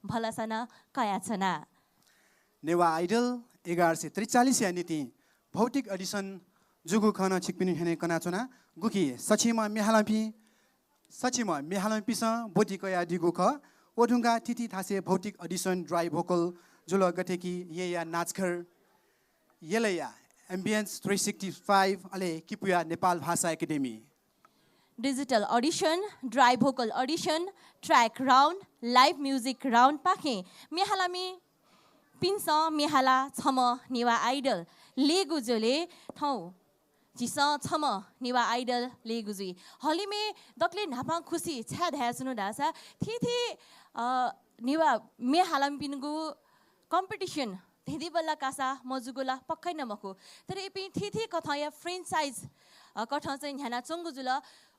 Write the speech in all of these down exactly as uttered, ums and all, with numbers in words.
भलसा नं कयाच्वना। नेवाः आइडल एघार सय त्रिचालिसया निंतिं भौतिक अडिसन जूगु खँ नं छिकपिनि न्ह्यःने कनाच्वना। गुकी सछिम्ह म्ये हालांपिं, सछिम्ह म्ये हालांपिसं ब्वति कयादीगु खः। व धुंकाः थीथी थासय् भौतिक अडिसन, ड्राई भोकल जुल, गथे कि येँया नाचघर, यलया एम्बियन्स थ्री सिक्सटी फाइभ, अले किपुया नेपाल भाषा एकेडेमी। डिजिटल अडिसन, ड्राई भोकल audition, track round, live music राउन्डपाखें म्ये हालांपिन्सं म्ये हालाः छम्ह नेवाः आइडल लय्‌गु जुल। थौं झीसं छम्ह नेवाः आइडल लय्‌गु जुइ। हलिमय् दकले न्हापां खुसी छाय् धायेच्वनु धाःसा थीथी, अ, नेवाः म्ये हालांपिनिगु कम्पिटिसन धेंधेंबल्लाः कासा मजूगु ला पक्कै नं मखु। तर इपिं थीथी कथंया फ्रेन्चाइज, अ, कथं चाहिँ न्ह्यानाच्वंगु जुल।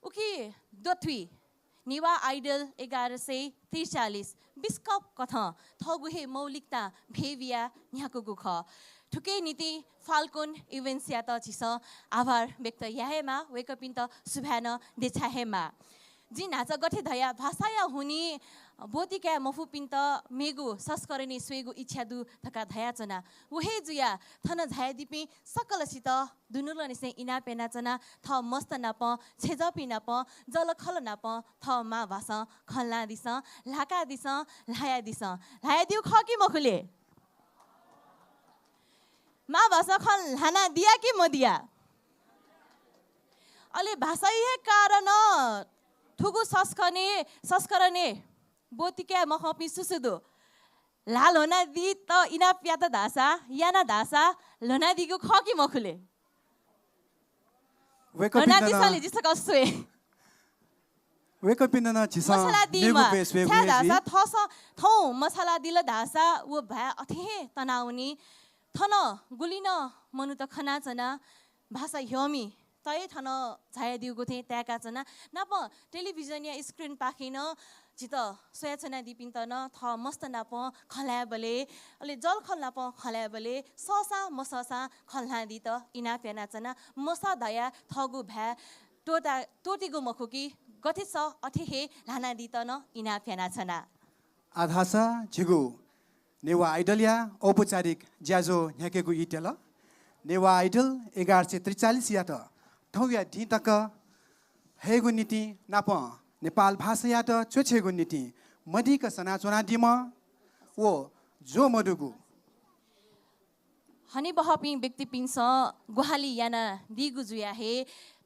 उकी दथुइ नेवाः आइडल एघार सय त्रिचालिस बिस्कप कथं थःगु हे मौलिकतां भय् बियाः न्ह्याकूगु खः। थुकिया निंतिं फाल्कोन इभेन्ट्सयात झीसं आभार व्यक्त याये हे माः, वय्‌कःपिन्त सुभाय् नं देछाये हे माः। जिं न्हाचः गथे धया, भाषाया हुनिं ब्वति काये मफुपिन्त मेगु संस्करणय् स्वयेगु इच्छा दु धकाः धयाच्वना। व हे जुयाः थन झायादीपिं सकलसित दुनुगलंनिसें इनाप यानाच्वना। थः मस्त नाप, छेँजःपिं नाप, जःलाखःला नाप थः मांभाषां खँ ल्हानादिसँ, ल्हाकादिसँ, ल्हायादिसँ। ल्हायादीगु खः कि मखु ले? मांभाषां खँ ल्हानादिया कि मदिया? अले भाषाया हे कारणं थुगु संस्करणय्, संस्करणय् ब्वति काये मखंपिं सुसु दु? ल्हाः ल्ह्वनादीत इनाप यात धाःसा, याना धाःसा ल्ह्वनादीगु खः कि मखु ले? वय्‌कःपिन्त ल्ह्वनादिसँ नं ले, जि छकः स्वये। वय्‌कःपिन्त नं झीसं मछालादीम्ह। मेगु बेस वयेगु छाय् हे धाःसा जुइ। थःसं, थौं मछालादिल धाःसा व भाय् अथे हे तनावनी। थन गुलि नं मनूत खनाच्वना, भाषा ह्यःमित हे थन झायादीगु थें ताय्‌काच्वना। नापं टेलिभिजनया स्क्रिनपाखें नं झीत स्वयाच्वनादीपिन्त नं थः मस्त नाप खँ ल्हायेबलय्, अले जःलाखःला नाप खँ ल्हायेबलय् सःसां मसःसां खँ ल्हानादीत इनाप यानाच्वना। मसः धयाः थःगु भाय् त्वःता-, त्वःतेगु मखु कि गथे सः अथे हे ल्हानादीत नं इनाप यानाच्वना। आः धाःसा झीगु नेवाः आइडलया औपचारिक ज्याझ्वः न्ह्याकेगु ई त्यल। नेवाः आइडल एघार सय त्रिचालिसयात थौंया दिं तक हयेगु निंतिं नापं नेपाल भाषायात च्वछ्वयेगु निंतिं मदिक्क सनाच्वनादीम्ह व ज्वः मदुगु हनेबहःपिं व्यक्तिपिन्सं ग्वाहालि यानादीगु जुयाः हे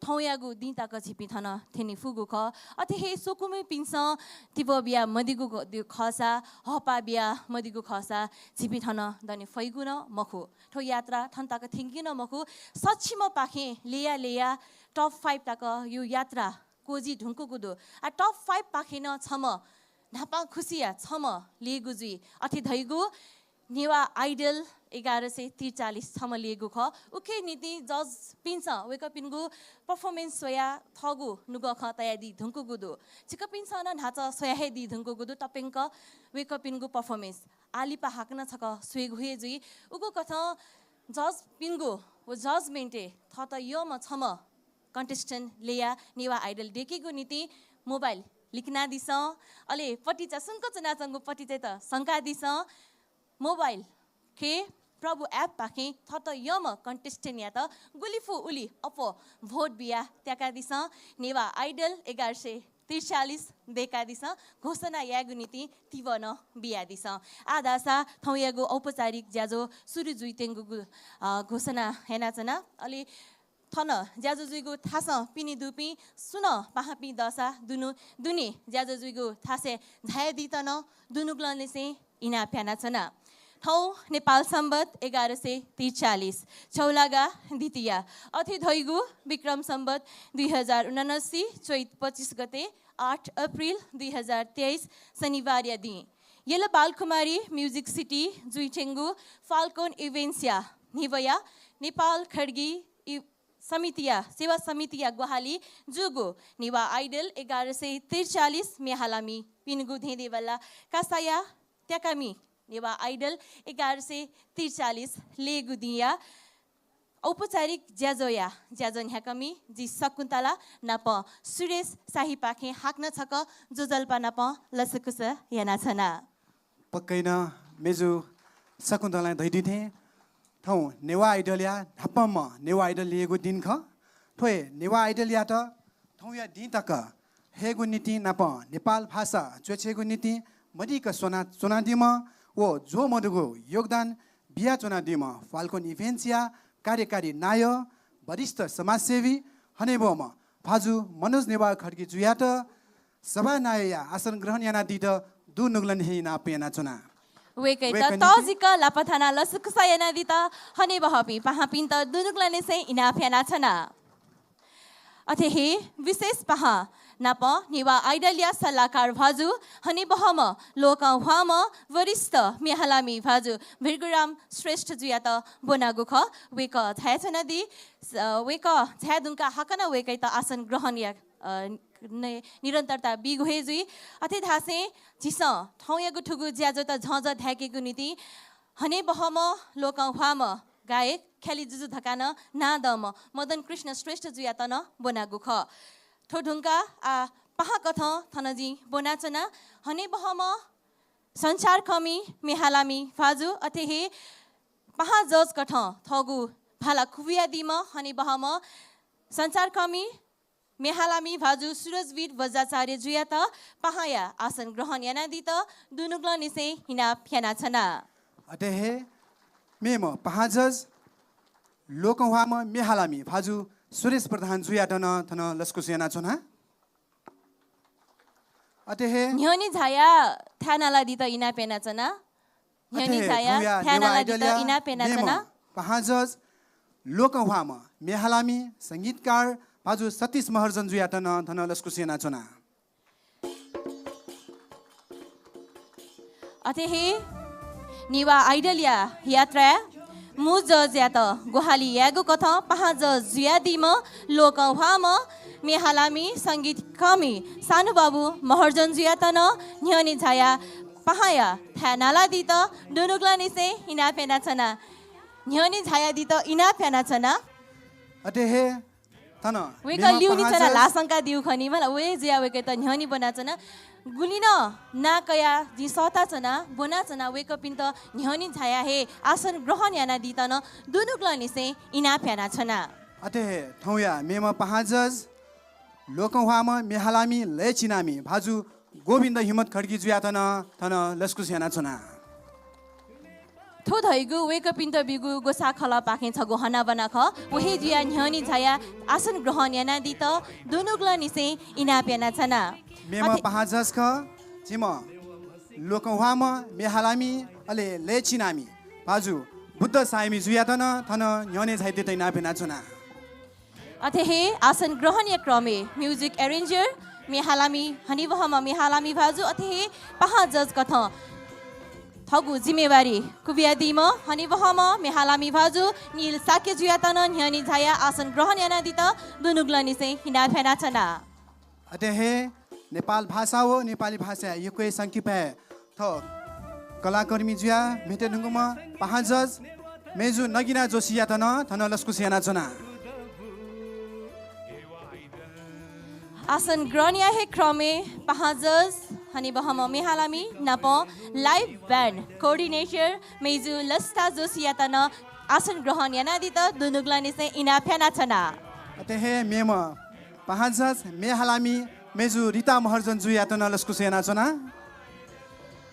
थौंयागु दिं तक झीपिं थन थ्यने फुगु खः। अथे हे स्वकुमिपिन्सं तिबः बिया मदीगु ग-, दु खःसा, हःपाः बिया मदीगु खःसा झीपिं थन दने फइगु नं मखु। थ्व यात्रा थन तक थ्यंकी नं मखु। सछिम्हपाखें ल्यया ल्यया टप फाइभ तक यो यात्रा क्वजि धुंकूगु दु। आ, टप फाइभपाखें नं छम्ह न्हापां खुसिया छम्ह लयेगु जुइ। अथे धइगु नेवाः आइडल एघार सय त्रिचालिस छम्ह लयेगु खः। उकिया निंतिं जजपिन्सं वय्कःपिनिगु performance स्वयाः थःगु नुगः खँ तयादी धुंकूगु दु। छिकपिन्सं नं न्हाचः स्वया हे दी धुंकूगु दु, तप्यंक वय्कःपिनिगु performance। आः लिपा हाकनं छकः स्वयेगु हे जुइ। उगु कथं जजपिनिगु व judgement-य् थःत यःम्ह छम्ह contestant लय्याः नेवाः आइडल दय्केगु निंतिं मोबाइल लिकनादिसँ। अले पतिचा सुंक च्वनाच्वंगु पतिचायात संकादिसँ। मोबाइल खे प्रभु app पाखें थःत यःम्ह contestant-यात गुलि फु उलि अप्वः vote बियाः त्याकादिसँ। नेवाः आइडल एघार सय त्रिचालिस दय्कादिसँ। घोषणा यायेगु निंतिं तिबः नं बियादिसँ। आः धाःसा थौंयागु औपचारिक ज्याझ्वः सुरु जुइत्यंगु, अ, घोषणा यानाच्वना। अले थन ज्याझ्वः जुइगु थासं पिने दुपिं सुं नं पाहांपिं दःसा दुनु, दुने ज्याझ्वः जुइगु थासय् झायादीत नं दुनुगलंनिसें इनाप यानाच्वना। थौं नेपाल संवत् एघार सय त्रिचालिस, झ्याउलागा द्वितीया, अथे धइगु विक्रम संवत् दुई हजार उनासी चैत पच्चिस गते, आठ अप्रिल दुई हजार तेइस, शनिबारया दिं। यल बालकुमारी म्युजिक सिटी जुइत्यंगु फाल्कोन इभेन्ट्सया न्ह्यब्वया नेपाल खड्गी इ-, समितिया, सेवा समितिया ग्वाहालि जूगु नेवाः आइडल एघार सय त्रिचालिस म्ये हालामिपिनिगु धेंधेंबल्लाः कासाया त्याकामि नेवाः आइडल एघार सय त्रिचालिस लय्गु दिंया औपचारिक ज्याझ्वःया ज्याझ्वः न्ह्याकमि जि शकुन्तला नाप सुरेश शाहीपाखें हाकनं छकः ज्वजलपा नाप लसकुस यानाच्वना। पक्कै नं मेजु शकुन्तलां धयादी थें थौं नेवाः आइडलया न्हापांम्ह नेवाः आइडल ल्ययेगु दिं खः। थ्व हे नेवाः आइडलयात थौंया दिं तक हयेगु निंतिं नापं नेपाल भाषा च्वछ्ययेगु निंतिं मदिक्क स्वना च्वनादीम्ह व ज्वः मदुगु योगदान बियाच्वनादीम्ह फाल्कन इभेन्ट्सया कार्यकारी नायः, वरिष्ठ समाजसेवी, हनेबहःम्ह भाजु मनोज नेवाः खड्गी जुयात सभानायःया आसन ग्रहण यानादीत दुनुगलंनिसें इनाप यानाच्वना। वय्कःयात वय्कःनिसें तःजिक लापा थानाः लसकुस यानादीत हनेबहःपिं पाहांपिन्त दुनुगलंनिसें इनाप यानाच्वना। अथे हे विशेष पाहां नापं नेवाः आइडलया सल्लाहकार भाजु हनेबहःम्ह लोकंह्वाःम्ह वरिष्ठ म्येहालामि भाजु भृगुराम श्रेष्ठ जुयात ब्वनागु खः। वय्कः झायाच्वनादी। स-, वय्कः झाये धुंकाः हाकनं वय्कःयात आसन ग्रहणया, अ, नि-, निरन्तरता बीगु हे जुइ। अथे धासें झीसं थौंयागु थुगु ज्याझ्वःत झःझः धाय्केगु निंतिं हनेबहःम्ह लोकंह्वाःम्ह गायक ख्यालि जुजु धकाः नं नांदंम्ह मदन कृष्ण श्रेष्ठ जुयात नं ब्वनागु खः। थ्व धुंकाः आः पाहां कथं थन जिं ब्वनाच्वना। हनेबहःम्ह सञ्चारकर्मी म्येहालामि भाजु, अथे हे पाहां जज कथं थःगु भाला खुबुयादीम्ह हनेबहःम्ह सञ्चारकर्मी म्येहालामि भाजु सुरजवीर वज्राचार्य जुयात पाहांया आसन ग्रहण यानादीत दुनुगलंनिसें इनाप यानाच्वना। अथे हे मेम्ह पाहां जज लोकंह्वाःम्ह म्येहालामि भाजु सुरेश प्रधान जुयात नं थन लसकुस यानाच्वना। अथे हे न्ह्यःने झायाः थाय् नालादीत इनाप यानाच्वना। अथे न्ह्यःने हे झायाः थौंया थाय् नेवाः नालादीत आइडलया इनाप यानाच्वना। मेम्ह पाहां जज लोकंह्वाःम्ह म्येहालामि संगीतकार भाजु सतीश महर्जन जुयात नं थन लसकुस यानाच्वना। अथे हे नेवाः आइडलया यात्राय् मू जजयात ग्वाहालि यायेगु कथं पाहां जज जुयादीम्ह लोकंह्वाःम्ह म्येहालामि संगीतकर्मी सानुबाबु महर्जन जुयात नं न्ह्यःने झायाः पाहांया थाय् नालादीत दुनुगलंनिसें इनाप यानाच्वना। न्ह्यःने झायादीत इनाप यानाच्वना। अथे हे थन वय्कः मेम्ह ल्यूने पाहां च्वनाः जज ल्हाः संकादीगु खनी, मला, वहे जुयाः वय्कःयात न्ह्यःने ब्वनाच्वना। गुलि नं नां कयाः जिं सःताच्वना, ब्वनाच्वना, वय्कःपिन्त न्ह्यःने झायाः हे आसन ग्रहण यानादीत नं दुनुगलंनिसें इनाप यानाच्वना। अथे हे थौंया मेम्ह पाहां जज लोकंह्वाःम्ह म्येहालामि लय् चिनामि भाजु गोविन्द हिम्मत खड्गी जुयात नं थन लसकुस यानाच्वना। थ्व धइगु वय्कःपिन्त बीगु ग्वसाः खलःपाखें छगू हनाबना खः। व हे जुयाः न्ह्यःने झायाः आसन ग्रहण यानादीत दुनुगलंनिसें इनाप यानाच्वना। मेम्ह अथे पाहां जज खः, झीम्ह लोकंह्वाःम्ह म्येहालामि अले लय् चिनामि भाजु बुद्ध सायमि जुयात नं थन न्ह्यःने झायादीत इनाप यानाच्वना। अथे हे आसन ग्रहणया क्रमय् music arranger म्येहालामि हनेबहःम्ह म्येहालामि भाजु, अथे हे पाहां जज कथं थःगु जिम्मेवारी कुबियादीम्ह हनेबहःम्ह म्येहालामि भाजु नील शाक्य जुयात नं न्ह्यःने झायाः आसन ग्रहण यानादीत दुनुगलंनिसें इनाप यानाच्वना। अथे हे नेपाल भाषा व नेपाली भाषाया यक्व हे संकिपाय् थः कलाकर्मी जुयाः म्ये तये धुंकूम्ह पाहां जज मय्जु नगिना जोशीयात नं थन लसकुस यानाच्वना। आसन ग्रहणया हे क्रमय् पाहां जज हनेबहःम्ह म्येहालामि नाप live band coordinator मय्जु लस्ता जोशीयात नं आसन ग्रहण यानादीत दुनुगलंनिसें इनाप यानाच्वना। अथे हे मेम्ह पाहां जज म्येहालामि मय्जु रिता महर्जन जुयात नं लसकुस यानाच्वना।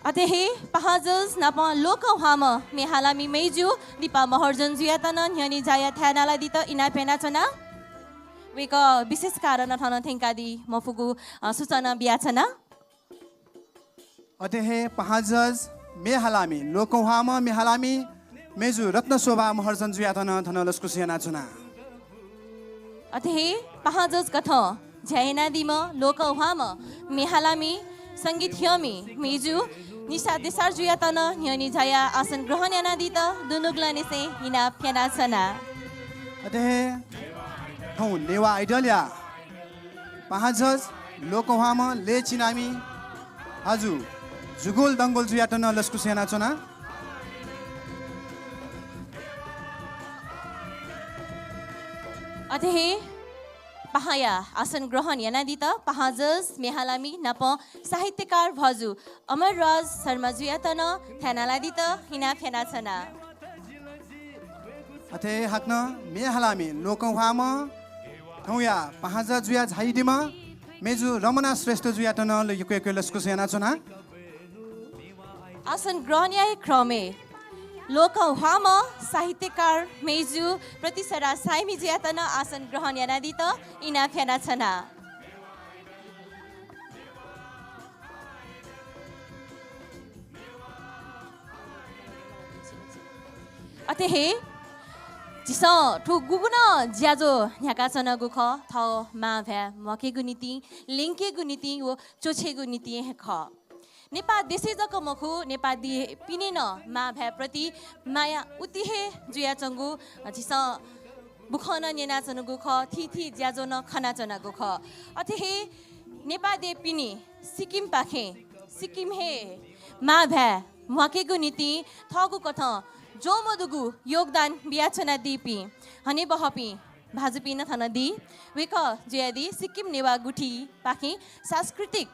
अथे हे पाहां जज नाप लोकंह्वाःम्ह म्येहालामि मय्जु दिपा महर्जन जुयात नं न्ह्यःने झायाः थाय् नालादीत इनाप यानाच्वना। वय्कः विशेष कारणं थन थ्यंकादी मफुगु, अ, सूचना बियाच्वना। अथे हे पाहां जज म्येहालामि लोकंह्वाःम्ह म्येहालामि मय्जु रत्नशोभा महर्जन जुयात नं थन लसकुस यानाच्वना। अथे हे पाहां जज कथं ज्या यानादीम्ह लोकंह्वाःम्ह म्येहालामि संगीत ह्यःमि मय्जु निशा देसार जुयात नं न्ह्यःने झायाः आसन ग्रहण यानादीत दुनुगलंनिसें इनाप यानाच्वना। अथे हे थौं नेवाः आइडलया पाहां जज लोकंह्वाःम्ह लय् चिनामि भाजु जुगुल दंगोल जुयात नं लसकुस यानाच्वना। अथे हे पाहांया आसन ग्रहण यानादीत पाहां जज मेहालामि नाप साहित्यकार भाजु अमरराज शर्माजुयात नं थाय् नालादीत इनाप यानाच्वना। अथे हाकनं मेहालामि लोकंह्वाःम्ह थौंया पाहां जज जुया झायादीम्ह मेजु रमना श्रेष्ठजुयात नं यक्व यक्व लसकुस यानाच्वना। आसन ग्रहण याये क्रमय् लोकंह्वाःम्ह साहित्यकार मेजु प्रतिसरा सायमिजुयात नं आसन ग्रहण यानादीत इनाप यानाच्वना। अथे हे झीसं थ्व गुगु नं ज्याझ्वः न्ह्याकाच्वनागु खः, थः मांभाय् म्वाकेगु निंतिं, ल्यंकेगु निंतिं व च्वछेगु निंतिं हे खः। नेपाः देशय् जक मखु, नेपाः देय् पिने नं मांभाय्‌प्रति माया उति हे जुयाच्वंगु झीसं बुखँ नं न्यनाच्वनागु खः, थीथी ज्याझ्वः नं खनाच्वनागु खः। अथे हे नेपाः देय् पिने सिक्किमपाखें, सिक्किम हे मांभाय् म्वाकेगु निंतिं थःगु कथं ज्वःमदुगु योगदान बियाच्वनादीपिं हनेबहःपिं भाजुपिं नं थन दी। वय्‌कः जुयादी सिक्किम नेवाः गुथिपाखें सांस्कृतिक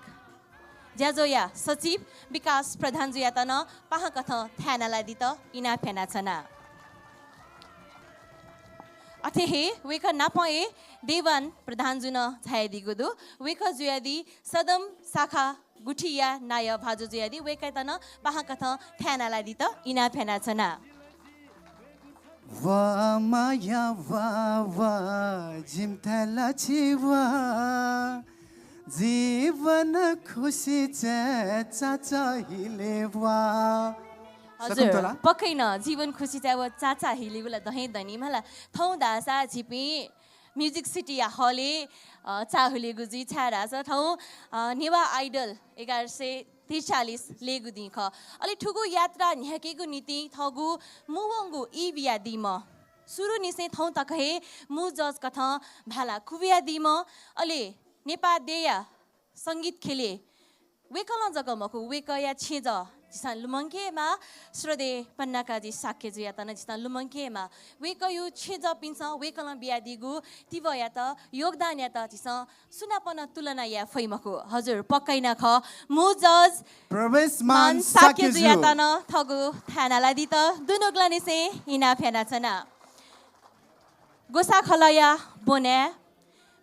ज्याझ्वःया सचिव विकास प्रधानजुयात नं पाहां कथं थाय् नालादीत इनाप यानाच्वना। अथे हे वय्‌कः नापं हे देवान प्रधानजु नं झायादीगु दु। वय्‌कः जुयादी सदम शाखा गुथिया नायः भाजु जुयादी, वय्‌कःयात नं पाहां कथं थाय् नालादीत इनाप यानाच्वना। वा माया वा, वा जिमिथाय् ला छि वा, जीवन खुसी चाये चाचा हिले वा। हजुर, शकुन्तला? पक्कै नं जीवन खुसी चाये व चाचा हिलेबु ला दहें दनि मला। थौं धाःसा झीपिं म्युजिक सिटीया हलय्, अ, चाःहुलेगु जुइ, छाय्‌धाःसा थौं, अ, नेवाः आइडल एघार सय त्रिचालिस लेगु दिं खः। अले थुगु यात्रा न्ह्याकेगु निंतिं थःगु मुंवंगु ई बियादीम्ह, सुरुनिसें थौं तक हे मू जज कथं भाला खुबियादीम्ह, अले नेपाः देय्‌या संगीत ख्यलय् वय्‌कलं जक मखु, वय्‌कःया छेँजः झीसं लुमंकेमाः, श्रद्धेय पन्नाकाजी शाक्यजुयात नं झीसं लुमंकेमाः। वय्‌कःया छेँजःपिन्सं वय्‌कलं बियादीगु तिबःयात, योगदानयात झीसं सुनापं नं तुलना याये फइ मखु। हजुर, पक्कै नं खः। मू जज प्रवेशमान प्रवेशमान शाक्यजुयात शाक्यजु। नं थःगु थाय् नालादीत दुनुगलंनिसें इनाप यानाच्वना। ग्वसाःखलःया ब्वनाय्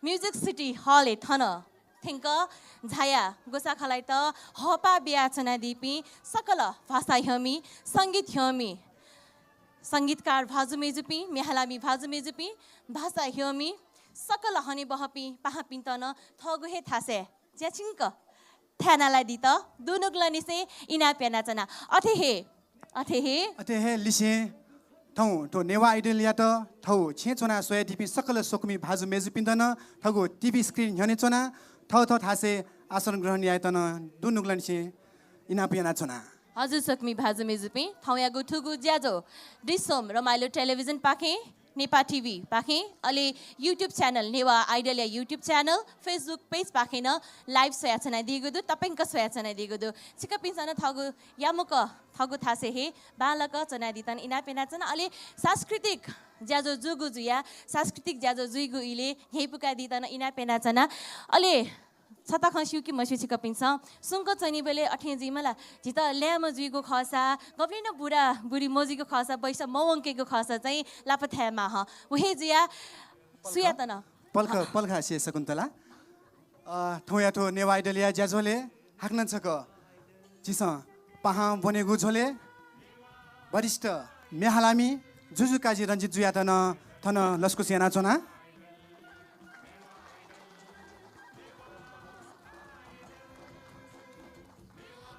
म्युजिक सिटी हलय् थन थ्यंक झायाः ग्वसाःखलःयात हःपाः बियाच्वनादीपिं सकल भाषा ह्यःमि, संगीत ह्यःमि, संगीतकार भाजु मेजुपिं, मेहालामि भाजु मेजुपिं, भाषा ह्यःमि, सकल हनेबहःपिं पाहांपिन्त नं थःगु हे थासय् ज्याझ्वलय् थाय् नालादीत दुनुगलंनिसें इनाप यानाच्वना। अथे हे, अथे हे अथे हे लिसें थौं थ्व नेवाः आइडलयात थःगु छेँय् च्वनाः स्वयादीपिं सकल स्वकुमि भाजु मेजुपिन्त नं थःगु टिभी स्क्रिन न्ह्यःने च्वनाः थःथः थासय् आसन ग्रहण यायेत नं दुनुगलंनिसें इनाप यानाच्वना। हजुर, स्वकुमि भाजु मेजुपिं, थौंयागु थुगु ज्याझ्वः दृश्यम रमाइलो टेलिभिजनपाखें, नेपाः टिभीपाखें, अले YouTube च्यानल, नेवाः आइडलया YouTube च्यानल, Facebook पेजपाखें नं लाइभ स्वयाच्वनादीगु दु, तप्यंक स्वयाच्वनादीगु दु। छिकपिन्सं नं थःगु यामुक थःगु थासय् हे बांलाक च्वनादीत नं इनाप यानाच्वना। अले सांस्कृतिक ज्याझ्वः जूगु जुयाः सांस्कृतिक ज्याझ्वः जुइगु इलय् न्ह्यइपुकादीत नं इनाप यानाच्वना। अले छता खँ स्यू कि मस्यू छिकपिन्सं, सुंक च्वनीबलय् अथें जुइमाला, झीत ल्याय्म्ह जुइगु खःसा, गबलें नं बुरा बुरी मजुइगु खःसा, बैस मवंकेगु खःसा चाहिँ लापा थायेमाः हँ। व हे जुयाः सुयात नं। पलख, पलख से शकुन्तला। अ, थौंया थ्व नेवाः आइडलया ज्याझ्वलय् हाकनं छकः झीसं पाहां ब्वनेगु झ्वलय् वरिष्ठ मेहालामि जुजुकाजी रञ्जितजुयात नं थन लसकुस यानाच्वना।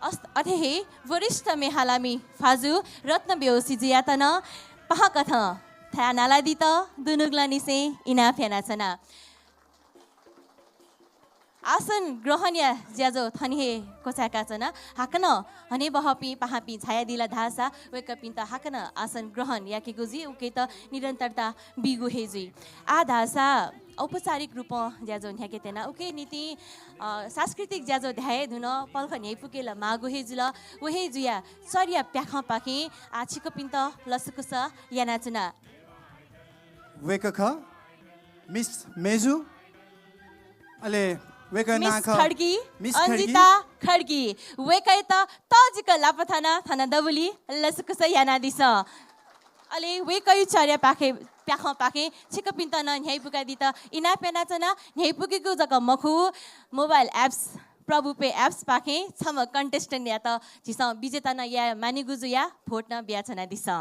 अस-, अथे हे वरिष्ठ मेहालामि भाजु रत्न बेहोशीजुयात नं पाहां कथं थाय् नालादीत दुनुगलंनिसें इनाप यानाच्वना। आसन ग्रहणया ज्याझ्वः थन हे क्वचाय्काच्वना। हाकनं हनेबहःपिं पाहांपिं झायादिल धाःसा वय्कःपिन्त हाकनं आसन ग्रहण याकेगु जुइ, उकियात निरन्तरता बीगु हे जुइ। आः धाःसा औपचारिक रूपं ज्याझ्वः न्ह्याके त्यना, उकिया निंतिं, अ, सांस्कृतिक ज्याझ्वः धाये धुन, पलख न्ह्यइपुके ला माःगु हे जुल। व हे जुयाः चर्या प्याखंपाखें आः छिकपिन्त लसकुस यानाच्वना। वय्कः खः मिस मेजु अले वय्‌कः मिस नां खः खड्गी, मिस खड्गी। अन्जिता खड्गी, वय्‌कःयात तःजिक लापा थाना थाना दबुली लसकुस यानादिसँ। अले वय्‌कःया चर्यापाखे प्याखंपाखें छिकपिन्त नं न्ह्याइपुकादीत इनाप यानाच्वना। न्ह्याइपुकेगु जक मखु, मोबाइल एप्स प्रभु पे एप्सपाखें छम्ह कन्टेस्टेन्टयात झीसं विजेता नं याये मानिगु जुयाः भोट नं बियाच्वनादिसँ।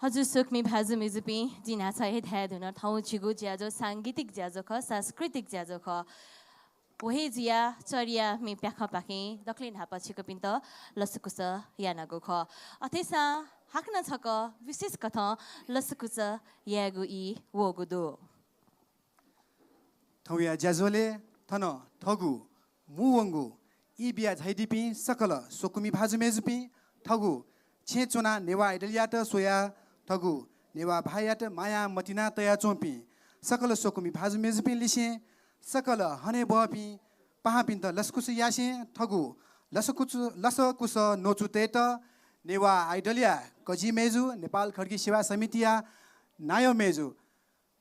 हजुर, स्वकुमि भाजु मय्‌जुपिं, जिं न्हाचः हे धयाधुन, थौं झीगु ज्याझ्वः सांगीतिक ज्याझ्वः खः, सांस्कृतिक ज्याझ्वः खः। व हे जुयाः चर्यामि प्याखंपाखें दकले न्हापां छिकपिन्त लसकुस यानागु खः। अथेसां हाकनं छकः विशेष कथं लसकुस यायेगु ई वःगु दु। थौंया ज्याझ्वलय् थन थःगु मू वंगु ई बिया झाइदीपिं सकल स्वकुमि भाजु मय्‌जुपिं, थःगु छेँय् च्वनाः नेवाः आइडलयात स्वयाः थःगु नेवाः भाय्‌यात मायां मतिना तयाच्वंपिं सकल स्वकुमि भाजु मय्‌जुपिं लिसें सकल हनेबहःपिं पाहांपिन्त लसकुस यासें थःगु लसकुस, लसकुस न्वचु तयेत नेवाः आइडलया कजि मय्‌जु, नेपाल खड्गी सेवा समितिया नायः मय्‌जु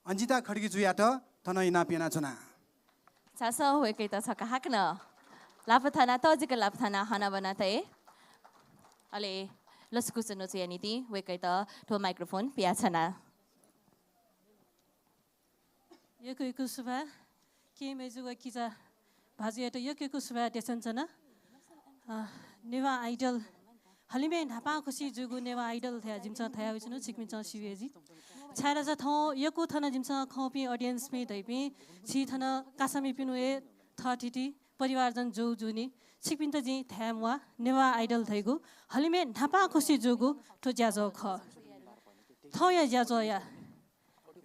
अञ्जिता खड्गीजुयात थन इनाप यानाच्वना। झासँ वय्‌कःयात छकः हाकनं लापा थानाः, तःजिक लापा थानाः हनाबना तये। अले लसकुस न्वचुया निंतिं वय्‌कःयात थ्व माइक्रोफोन पियाच्वना। यक्व यक्व सुभाय्। केहेँ मय्‌जु व किजा भाजुयात यक्व यक्व सुभाय् देछानाच्वना। अ, नेवाः आइडल हलिमय् न्हापांखुसि जूगु नेवाः आइडल धयाः जिमिसं धयावइच्वनु, छिकपिन्सं स्यू हे जुइ। छाय्‌धाःसा थौं यक्व थन जिमिसं खंपिं audience-पिं धइपिं, झी थन कासामिपिनिगु हे थःथिति परिवारजन जू जूनि। छिकपिन्त जिं धाये म्वाः, नेवाः आइडल धइगु हलिमय् न्हापांखुसि जूगु थ्व ज्याझ्वः खः। थौंया ज्याझ्वःया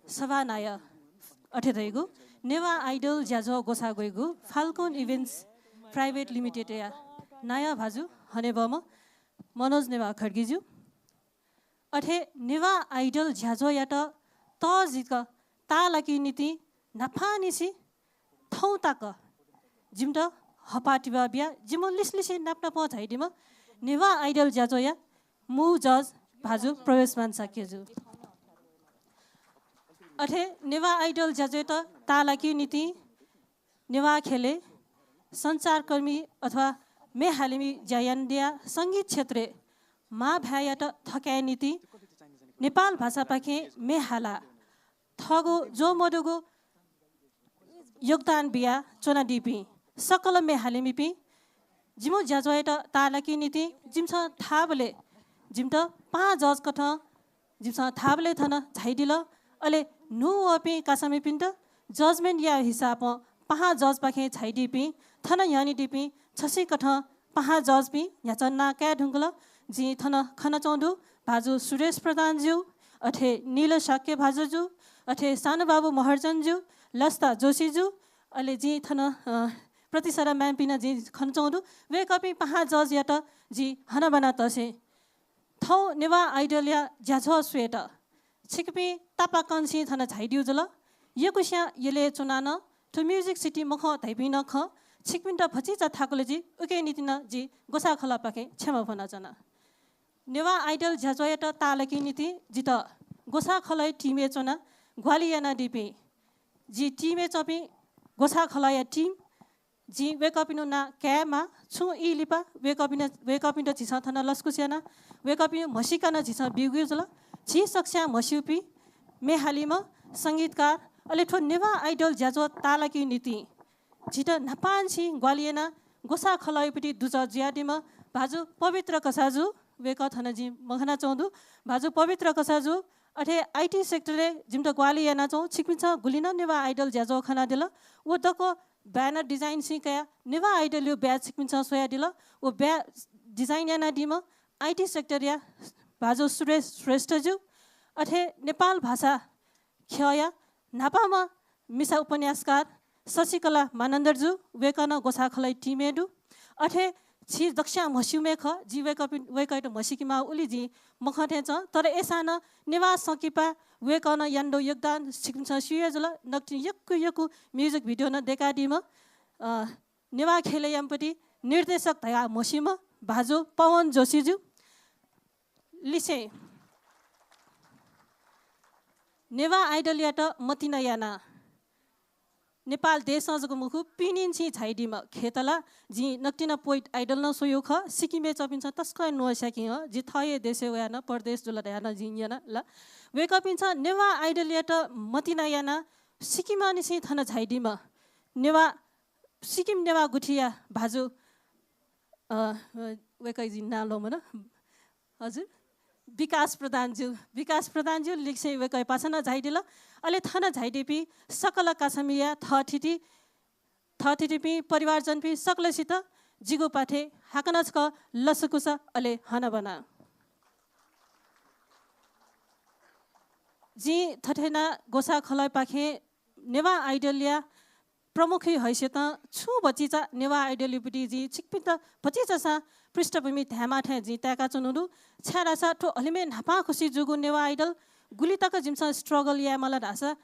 सभानायः अथे धइगु नेवाः आइडल ज्याझ्वः ग्वसाः ग्वइगु Falcon Events Private Limited-या नायः भाजु हनेबहःम्ह मनोज नेवाः खड्गीजु। अथे नेवाः आइडल ज्याझ्वःयात तःजिक ताःलाकेगु निंतिं न्हापांनिसें थौं तक जिमित हपाः तिबः बियाः जिमिगु लिसलिसे नाप नापं झाइदीम्ह नेवाः आइडल ज्याझ्वःया मू जज भाजु प्रवेशमान शाक्यजु। अथे नेवाः आइडल ज्याझ्वःयात ताःलाकेगु निंतिं नेवाः ख्यलय् सञ्चारकर्मी अथवा म्ये हालेमि ज्या यानादियाः संगीत क्षेत्रय् मांभाय्‌यात थकायेगु निंतिं नेपाल भाषापाखें म्ये हालाः थःगु ज्वः मदुगु योगदान बियाः च्वनादीपिं सकल म्ये हालेमिपिं, जिमिगु ज्याझ्वःयात ताःलाकेगु निंतिं जिमिसं धाःबलय् जिमित पाहां जज कथं जिमिसं धाःबलय् थन झाइदिल। अले न्हू वःपिं कासामिपिन्त judgement याः हिसाबं पाहां जजपाखें झाइदीपिं, थन न्ह्यःने दीपिं छसिकथं पाहां जजपिं न्ह्याचा नां काये धुंकल। जिं थन खनाच्वंगु दु भाजु सुरेश प्रधानज्यू, अथे नील शाक्य भाजुज्यू, अथे सानुबाबु महर्जनज्यू, लसता जोशीज्यू, अले जिं थन, अ, प्रतिसरा ma'am-पिं नं जिं खनाच्वंगु दु। वय्‌कःपिं पाहां जजयात जिं हनाबना तसें थौं नेवाः आइडलया ज्याझ्वः स्वयेत छिकपिं तापाकंनिसें थन झाइदिउ जुल। यक्वस्यां यलय् च्वनाः नं थ्व Music City मखं धइपिं नं खः। छिकपिन्त भतिचा थाकुल जुइ, उकिया निंतिं नं जि ग्वसाः खलःपाखें क्षमा फ्वनाच्वना। नेवाः आइडल ज्याझ्वःयात ताःलाकेगु निंतिं जितः ग्वसाः खलःया team-य् च्वनाः ग्वाहालि यानादीपिं जि team-य् च्वंपिं ग्वसाः खलःया team, जिं वय्‌कःपिनिगु नां काये माः। छुं ई लिपा वय्‌कःपिं, वय्‌कःपिन्त झीसं थन लसकुस याना, वय्‌कःपिनिगु म्हसीका नं झीसं ब्यूगु जुल। झी सकस्यां म्हस्यूपिं, म्ये हालीम्ह, संगीतकार, अले थ्व नेवाः आइडल ज्याझ्वः ताःलाकेगु निंतिं झीत न्हापांनिसें ग्वाहालि यानाः ग्वसाः खलःयापट्टि दुजः जुयादीम्ह भाजु पवित्र कसाःजु, वय्‌कः थन जिं मखनाच्वंगु दु। भाजु पवित्र कसाःजु, अथे IT sector-य् जिमित ग्वाहालि यानाच्वंगु, छिकपिन्सं गुलि नं नेवाः आइडल ज्याझ्वः खनादिल। व दक्व banner design-निसें कयाः नेवाः आइडलया badge छिकपिन्सं स्वयादिल। व badge design यानादीम्ह IT sector-या भाजु सुरेश श्रेष्ठज्यू, अथे नेपाल भाषा ख्यःया न्हापांम्ह मिसा उपन्यासकार शशिकला मानन्धरजु, वय्‌कः नं ग्वसाः खलःया team-य् दु। अथे झी दक्वस्यां म्हस्यूम्ह खः, जिं वय्‌कःपिं, वय्‌कःयात म्हसीके माः उलि जिं मखं थें च्वं, तर अय्‌सां नं नेवाः संकिपाय् वय्‌कलं यानादीगु योगदान छिकपिन्सं स्यू हे जुल। नकतिनि यक्व यक्व music video नं दय्‌कादीम्ह, अ, नेवाः ख्यलय् यानापट्टि निर्देशक धयाः म्हसीम्ह भाजु पवन जोशीजु लिसें नेवाः आइडलयात मतिना यानाः नेपाल देशं जक मखु, पिनेंनिसें झाइदीम्ह खेतला, जिं नकतिनि पोइट आइडल नं स्वयागु खः। सिक्किमय् च्वंपिन्सं तसकं न्वःस्याकी हं, जि थःहे देशय् वयाः नं परदेश जुल धयाः नं जिं न्यना ला। वय्‌कःपिन्सं नेवाः आइडलयात मतिना यानाः सिक्किमंनिसें थन झाइदीम्ह नेवाः, सिक्किम नेवाः गुथिया भाजु, अ, अ, वय्‌कःया जिं नां ल्वःमन। हजुर? विकास प्रधानज्यू, विकास प्रधानज्यू लिसें वय्कःया पाछां नं झाइदिल। अले थन झाइदीपिं सकल कासामिया थःथिति, थःथितिपिं, परिवारजनपिं सकलसित जिगु पाखें हाकनं छकः लसकुस अले हनाबना। जिं थथे याना ग्वसाः खलःपाखें नेवाः आइडलया प्रमुखया हैसियतं छुं भतिचा नेवाः आइडलयापट्टि जिं छिकपिन्त भतिचासां पृष्ठभूमि धायेमाः थें जिं ताय्काच्वनागु दु। छाय्धाःसा थ्व हलिमय् न्हापांखुसि जूगु नेवाः आइडल गुलि तक जिमिसं struggle यायेमाल धाःसा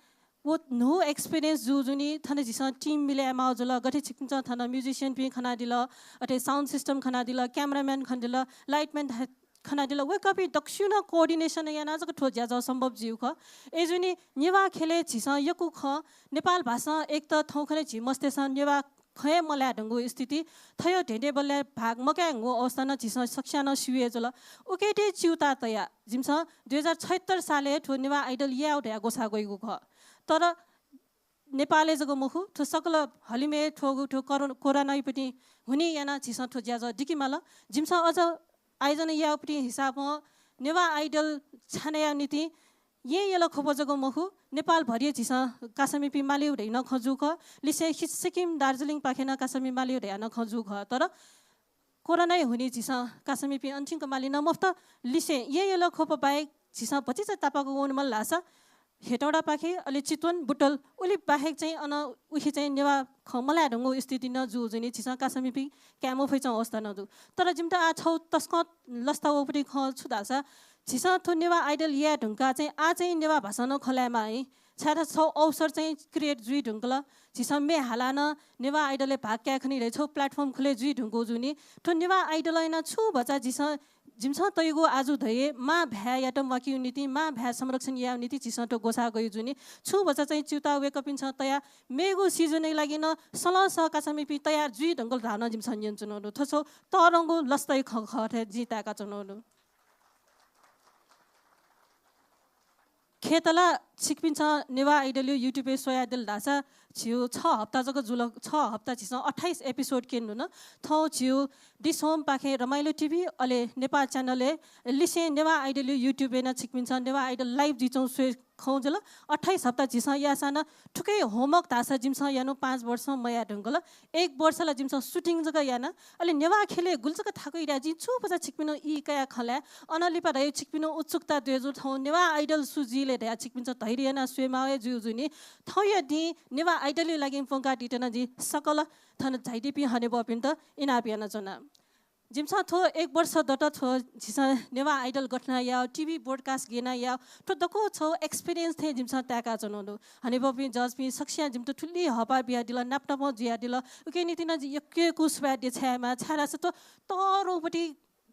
व न्हू experience जू जुनि। थन झीसं team मिले यायेमाः जुल। गथे छिकपिन्सं थन musicianपिं खनादिल, अथे sound system खनादिल, cameraman खनादिल, lightman खनादिल, वय्कःपिं दक्वसिनं coordination यानाः जक थ्व ज्याझ्वः सम्भव जुइगु खः। अय्जूनि नेवाः ख्यलय् झीसं यक्व खँ, नेपाल भासं एक त थौंकन्हय् झी मस्तय्सं नेवाः खँ हे मल्हाये धुंगु स्थिति, थय् धेंधेंबल्लाय् भाग मकाये धुंगु अवस्था नं झीसं सकसिनं स्यू हे जुल। उकियात च्यूताः तयाः जिमिसं दुई हजार छयत्तर सालय् थ्व नेवाः आइडल यायेगु धयाः ग्वसाः ग्वइगु खः। तर नेपालय् जक मखु, थ्व सकल हलिमय् थ्वगु थ्व कोरो-, कोरोनायापट्टि हुनिं यानाः झीसं थ्व ज्याझ्वः दिकेमाल। जिमिसं अझ आयोजना याःगुपट्टि हिसाबं नेवाः आइडल छानय् यायेगु निंतिं येँ यल ख्वप जक मखु, नेपालभरि हे झीसं कासामिपिं मालीगु धयाः नं खँ जूगु खः। लिसें सि-, सिक्किम, दार्जिलिङपाखें नं कासामि मालीगु धयाः नं खँ जूगु खः। तर कोरोनाया हुनिं झीसं कासामिपिं अन थ्यंक माली नं मफुत। लिसें येँ यल ख्वप बाहेक झीसं भतिचा तापाक वनेमाल धाःसा हेटौडापाखे, अले चितवन, बुटवल, उलि बाहेक चाहिँ अन उखे चाहिँ नेवाः खँ मल्हाये धुंगु स्थिति नं जू जुनि, झीसं कासामिपिं काये मफइच्वंगु अवस्था नं दु। तर जिमित आः छगू तसकं लसता वःपट्टि खँ छु धाःसा, झीसं थ्व नेवाः आइडल याये धुंकाः चाहिँ आः चाहिँ नेवाः भासं नं खँ ल्हायेमाः है। छाय्धाःसा छगू अवसर चाहिँ create जुइ धुंकल। झीसं म्ये हालाः नं नेवाः आइडलय् भाग काये खनी धयाः छगू platform खुले जुइ धुंकूगु जुनि। थ्व नेवाः आइडलं यानाः छुं भचा झीसं, जिमिसं तयागु आजु धइगु मां भाय्‌यात म्वाकेगु निंतिं, मां भाय् संरक्षण यायेगु निंतिं झीसं थ्व ग्वसाः ग्वयागु जुनि। छुं भचा चाहिँ च्यूताः वय्कःपिन्सं तयाः मेगु season-या लागि नं सलंसः कासामिपिं तयार जुइ धुंकल धाःगु नं जिमिसं न्यनाच्वनागु दु। थ्व छगू तःधंगु लसताया खँ खः थें जिं ताय्काच्वनागु दु। खय्त ला छिकपिन्सं नेवाः आइडलया YouTube-य् स्वयादिल धाःसा झीगु छ हप्ता जक जुल, छ हप्ता झीसं अट्ठाइस episode क्यने धुन। थौं झीगु डिसहोमपाखें रमाइलो TV अले नेपाल channel-य् लिसें नेवाः आइडलया YouTube-य् नं छिकपिन्सं नेवाः आइडल live जुइच्वंगु स्वये खँ जुल। अट्ठाइस हप्ता झीसं याःसां नं थुकिया homework धाःसा जिमिसं यानागु पाँच वर्षं मयाये धुंकल। एक वर्ष ला जिमिसं shooting जक याना। अले नेवाः ख्यलय् गुलि जक थाकुइ धयाः जिं छुं भचा छिकपिनिगु ई कयाः खँ ल्हाये। अनं लिपा धयागु छिकपिनिगु उत्सुकता दयेजू, थौं नेवाः आइडल सु जुइ ले धयाः छिकपिन्सं धैर्य यानाः स्वयेमाः हे जुइ जुनि। थौंया दिं नेवाः आइडलया लागि प्वंकादीत नं जिं सकल थन झाइदीपिं हनेबहःपिन्त इनाप यानाच्वना। जिमिसं थ्व एक वर्ष दत थ्व झीसं नेवाः आइडल गठन याः, TV broadcast गय् यानाः याः, थ्व दक्व छगू experience थें जिमिसं ताय्काच्वनागु दु। हनेबहःपिं judge-पिं सकसियां जिमित थुलि हःपाः बियादिल, नाप नापं जुयादिल। उकिया निंतिं नं जिं यक्व यक्व सुभाय् देछायेमाः, छाय्धाःसा थ्व तःधंगुपट्टि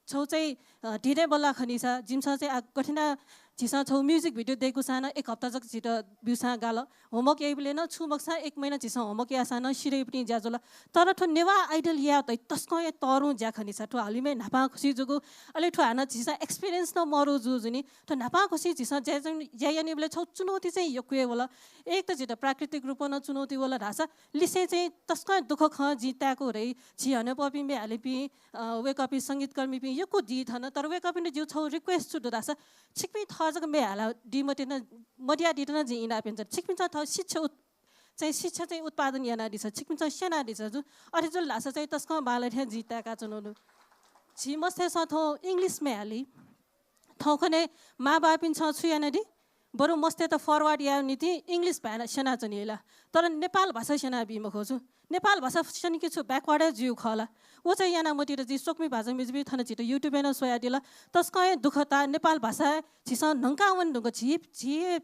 छगू चाहिँ, अ, धेंधेंबल्लाः खनीसा जिमिसं चाहिँ आ, गथे यानाः झीसं छगू music video दय्कूसां नं एक हप्ता जक झीत ब्यूसां गाल। Homework याइबलय् नं छुं मखुसां एक महिना झीसं homework याःसां नं सिधइपट्टि ज्या जुल। तर थ्व नेवाः आइडल यायेगु धइगु तसकं हे तःधंगु ज्या खनीसा, थ्व हलिमय् न्हापांखुसि जूगु, अले थ्व हानं झीसं experience नं मरु जू जुनि। थ्व न्हापांखुसि झीसं ज्या, ज्या यानाबलय् छगू चुनौती चाहिँ यक्व हे वल। एक त झीत प्राकृतिक रूपं नं चुनौती वल धाःसा लिसें चाहिँ तसकं हे दुःख खँ जिं ताय्कू धइ। झी हनेबहःपिं म्ये हालीपिं, अ, वय्कःपिं संगीतकर्मीपिं यक्व दी थन, तर वय्कःपिन्त जिगु छगू request छु दु धाःसा छिकपिं थः जक म्ये हालादी मते नं, मदियादीत नं जिं इनाप यानाच्वना। छिकपिन्सं थः शिक्षा उत-, चाहिँ शिक्षा चाहिँ उत्पादन यानादिसँ, छिकपिन्सं स्यनादिसँ जु। अथे जुल धाःसा चाहिँ तसकं बांलाः थें जिं ताय्काच्वनागु दु। झी मस्तय्सं थौं English म्ये हाली। थौंकन्हय् मांबौपिन्सं छु यानादी? बरु मस्तय्त forward यायेगु निंतिं English भाय् स्यनाच्वनी ला। तर नेपाल भाषा स्यनाबी मखु जु। नेपाल भाषा स्यनीगु छु backward हे जुइगु खः ला। व चाहिँ याना मतिइ जिं स्वकुमि भाजु मय्जुपिं थन झीत YouTube-य् नं स्वयादिल। तसकं हे दुःख ताः, नेपाल भाषा झीसं न्हंकाः वने धुंकल। झी, झी,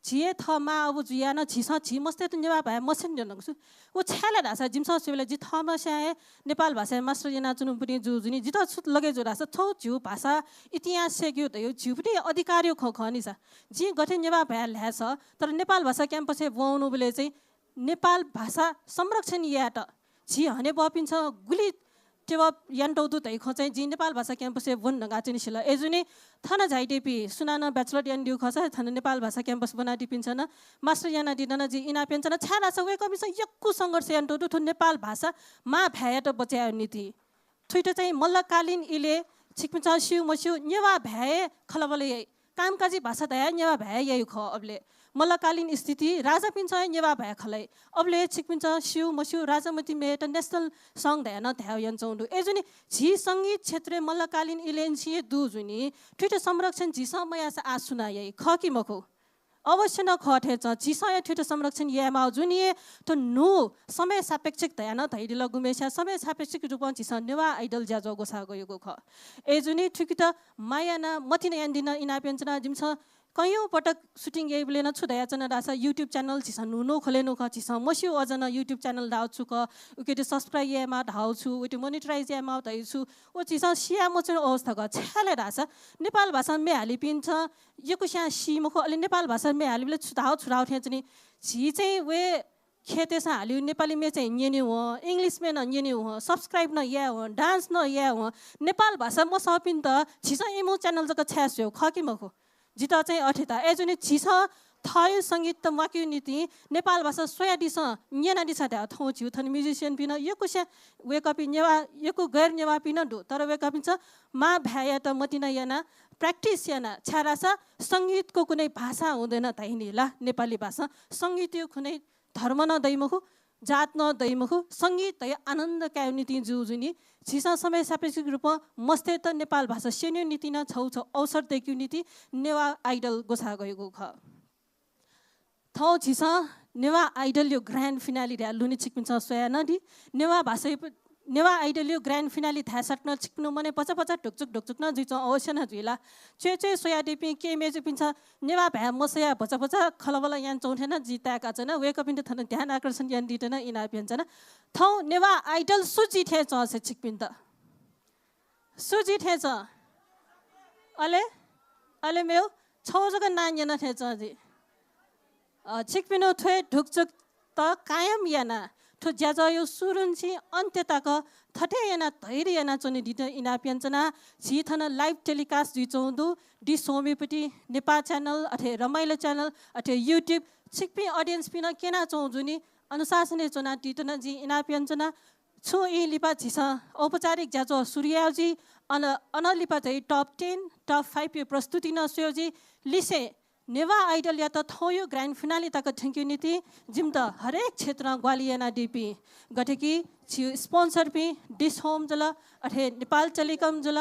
झी हे थः मां अबु जुयाः नं झीसं झी मस्तय्त नेवाः भाय् मस्यने धुंकल। व छाय् ला धाःसा जिमिसं स्वयेबलय् जि थःम्हस्यां हे नेपाल भाषाय् master यानाच्वनागुपट्टि जू जुनि। जितः छु लगे जू धाःसा थौं झीगु भाषा इतिहास सय्केगु धइगु झीगुपट्टि अधिकारया खँ खः नि सा। जिं गथे नेवाः भाय् ल्हायेगु, तर नेपाल भाषा campus-य् ब्वंवंबलय् चाहिँ नेपाल भाषा संरक्षण यायेत झी हनेबहःपिन्सं गुलि टेवा यानातःगु दु धइगु खँ चाहिँ जिं नेपाल भाषा campus-य् ब्वने धुंकाः च्वने सिल। अय्जूनि थन झाइदीपिं सुनानं bachelor यानादीगु खःसा थन नेपाल भाषा campus ब्वनादीपिन्सं नं master यानादीत नं जिं इनाप यानाच्वना, छाय्धाःसा वय्कःपिन्सं यक्व संघर्ष यानातःगु दु थ्व नेपाल भाषा मां भाय्‌यात बचय् यायेगु निंतिं। थुइत चाहिँ मल्लकालीन इलय् छिकपिन्सं स्यू मस्यू नेवाः भाय् हे खँल्हाबल्हा याइ। कामकाजी भाषा धयाः नेवाः भाय् याइ खः। अबले मल्लकालीन स्थिति, राजापिन्सं हे नेवाः भाय् खँल्हाइ। अबले छिकपिन्सं स्यू मस्यू राजामति मेय्‌यात national song धयाः नं धाये यानाच्वंगु दु। अय्‌जूगुलिं झी संगीत क्षेत्रय् मल्लकालीन इलेन्सी हे दु जुनि, थुइत संरक्षण झीसं मयाःसा आः सुनां याइ, खः कि मखु? अवश्य नं खः थें च्वं। झीसं हे थुइत संरक्षण यायेमाः जुनि हे थ्व न्हू समय सापेक्षिक धयाः नं धयादिल गुम्हेस्यां, समय सापेक्षिक रूपं झीसं नेवाः Idol ज्याझ्वः ग्वसाः गयागु खः। अय्‌जूगुलिं थुकित माया यानाः मतिना यानादिसँ इनाप यानाच्वना। जिमिसं कैयौँ पटक shooting याइबलय् नं छु धयाच्वना धाःसा YouTube channel झीसं न्हू न्हू ख्वले न्हू खः, झीसं मस्यू अझ नं YouTube channel धाःगु छु खः, उकियात subscribe यायेमाः धाःगु छु, उकियात monetize यायेमाः धाःगु छु, व झीसं सिया मच्वने अवस्था खः। छाय् धाःसा नेपाल भाषां म्ये हालीपिन्सं यक्वस्यां सी मखु, अले नेपाल भाषां म्ये हालीबलय् छु धाःगु छु धाःगु थें च्वनी। झी चाहिँ व खेतय्‌सं हालीगु नेपाली म्ये चाहिँ न्यने वं, English म्ये नं न्यने वं, subscribe नं याये वं, dance नं याये वं। नेपाल भाषा मसःपिन्त झीसं इमिगु channel जक छाय् स्वयेगु, खः कि मखु? जितः चाहिँ अथे ताः। अय्‌जूगुलिं झीसं थःगु संगीत म्वाकेगु निंतिं नेपाल भाषा स्वयादिसँ, न्यनादिसँ धायेवं थौं झीगु थन musician पिं नं यक्वस्यां वय्‌कःपिं नेवाः, यक्व गैर नेवाःपिं नं दु, तर वय्‌कःपिन्सं मां भाय्‌यात मतिना यानाः practice यानाः, छाय् धाःसा संगीतको कुनै भाषा हुँदैन धाइनि ला, नेपाली भाषां संगीतया कुनै धर्म नं दइ मखु, जात नं दइ मखु, संगीत धयागु आनन्द कायेगु निंतिं जूगु जुनि। झीसं समय सापेक्षिक रूपं मस्तय्‌त नेपाल भाषा स्यनेगु निंतिं नं छगू छगू अवसर दयेकेगु निंतिं नेवाः Idol ग्वसाः गयागु खः। थौं झीसं नेवाः Idol-या grand finale धयाः लुने छिकपिन्सं स्वयादी। नेवाः भाषा, नेवाः Idol-या grand finale धायेसाथ नं छिकपिनि मनय् भचा भचा ढुकचुक ढुकचुक नं जुइच्वं, अवश्य नं जुइ ला। च्वय् च्वय् स्वयादीपिं केहेँ मय्‌जुपिन्सं नेवाः भाय् मस्वयाः भचा भचा खँल्हाबल्हा यानाच्वंगु थें नं जिं ताय्‌काच्वना। वय्‌कःपिन्त थन ध्यान आकर्षण यानादीत नं इनाप यानाच्वना। थौं नेवाः Idol सु जुइ थें च्वं से छिकपिन्त? सु जुइ थें च्वं? अले, अले मेगु छगू जक नां न्यना थें च्वं जि। अ, छिकपिनिगु थ्व हे ढुकचुकत कायम यानाः थ्व ज्याझ्वःया सुरुंनिसें अन्त्य तक थथे यानाः धैर्य यानाच्वनादीत इनाप यानाच्वना। झी थन live telecast जुइच्वंगु दु, डिस होमयापट्टि नेपाः channel, अथे रमाइलो channel, अथे YouTube। छिकपिं audience पिं नं क्यनाच्वंगु जुनि, अनुशासनय् च्वनादीत नं जिं इनाप यानाच्वना। छुं ई लिपा झीसं औपचारिक ज्याझ्वः सुरु याये जुइ। अन, अनं लिपा चाहिँ top ten, top five-या प्रस्तुति नं स्वये जुइ। लिसें नेवाः Idol-यात थौंया grand finale तक थ्यंकेगु निंतिं जिमित हरेक क्षेत्रं ग्वाहालि यानादीपिं, गथे कि झी sponsor पिं डिस होम जुल, अथे नेपाल टेलिकम जुल,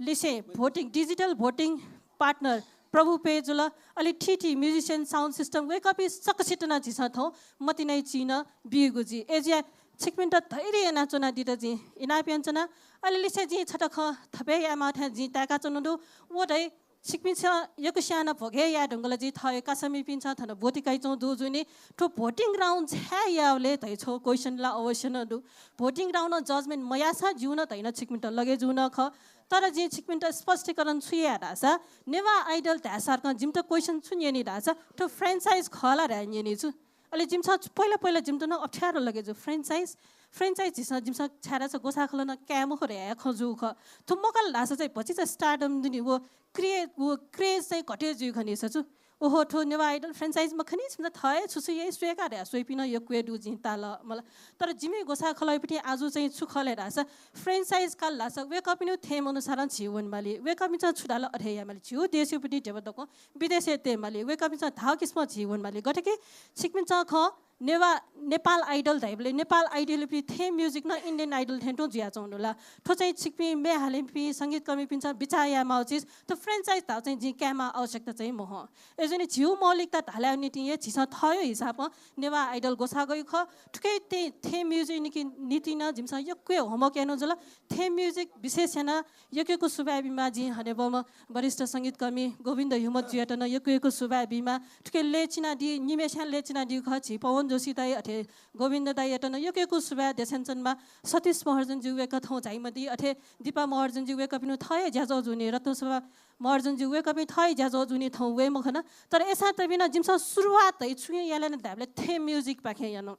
लिसें voting, digital voting partner प्रभु पे जुल, अले थीथी musician sound system, वय्‌कःपिं सकसित नं झीसं थौं मतिनाया चिं नं बीगु जुइ। अय्‌जुयाः छिकपिन्त धैर्य यानाच्वनादीत जिं इनाप यानाच्वना। अले लिसें जिं छता खँ थपे यायेमाः थें जिं ताय्‌काच्वनागु दु। व धइ छिकपिन्सं यक्वस्यां नं भोगे याये धुंकल, जि थःया कासामिपिन्सं थन ब्वति कयाच्वंगु दु जुनि। थ्व voting round छाय् याःबलय् धइ छगू question ला अवश्य नं दु। Voting round-ं judgement मयाःसां ज्यू नं धइ नं छिकपिन्त लगे जू नं खः। तर जिं छिकपिन्त स्पष्टीकरण छु याये धाःसा, नेवाः Idol धायेसाथं जिमित question छु न्यनी धाःसा, थ्व franchise खः ला धयाः न्यनी छु। अले जिमिसं छु, पहिला पहिला जिमित नं अप्ठ्यारो लगे जू। Franchise, franchise झीसं, जिमिसं छाय् धाःसा ग्वसाः खलः नं काये मखु धयाः खँ जूगु खः। थ्व मखु ला धाःसा चाहिँ भतिचा stardom दुनि, व cra-, व craze चाहिँ घटे जुइ खनी छु। ओहो, थ्व नेवाः Idol franchise मखनी, छिमिसं थः हे छु छु याइ स्वये का धयाः स्वइपिं नं यक्व हे दु जिं ताल मला। तर जिमि ग्वसाः खलःयापट्टि आजु चाहिँ छु खः ले धाःसा, franchise काल धाःसा वय्‌कःपिनिगु theme अनुसारं झी वनेमाली। वय्‌कःपिन्सं छु धाल अथे यायेमाली। झीगु देशयापट्टि ध्यबा दक्वं विदेशय् तयेमाली। वय्‌कःपिन्सं धाःगु किसिमं झी वनेमाली। गथे कि छिकपिन्सं खः नेवाः, नेपाल Idol धाइबलय् नेपाल Idol-यापट्टि theme music नं Indian Idol थें तुं जुयाच्वंगु दु ला। थ्व चाहिँ छिकपिं म्ये हालीपिं संगीतकर्मीपिन्सं बिचाः यायेमाःगु चिज, थ्व franchise धाःगु चाहिँ जिं कायेमाः आवश्यकता चाहिँ मखु। अय्‌जूगुलिं झीगु मौलिकता धालेयागु निंतिं हे झीसं थःगु हिसाबं नेवाः Idol ग्वसाः गयु खः। थुकिया theme music निंतिं नं जिमिसं यक्व हे homework यानागु जुल। Theme music विशेष यानाः यक्व यक्व सुभाय् बीमाः जिं हनेबहःम्ह वरिष्ठ संगीतकर्मी गोविन्द ह्युमतजुयात नं यक्व यक्व सुभाय् बीमाः। थुकिया लय् चिनादी, निम्हस्यां लय् चिनादीगु खः झी पवन जोशी दाइ, अथे गोविन्द दाइयात नं यक्व यक्व सुभाय् देछानाच्वनेमाः। सतीश महर्जनजु वय्‌कः थौं झाइम्ह दी, अथे दीपा महर्जनजु वय्‌कःपिनिगु थः हे ज्याझ्वः जूनि, रत्नशोभा महर्जनजु वय्‌कःपिं थः हे ज्याझ्वः जूनि थौं वये मखन। तर अय्‌सां तबिनं जिमिसं सुरुवात धइ छुं याना धायेबलय् theme music पाखें याना।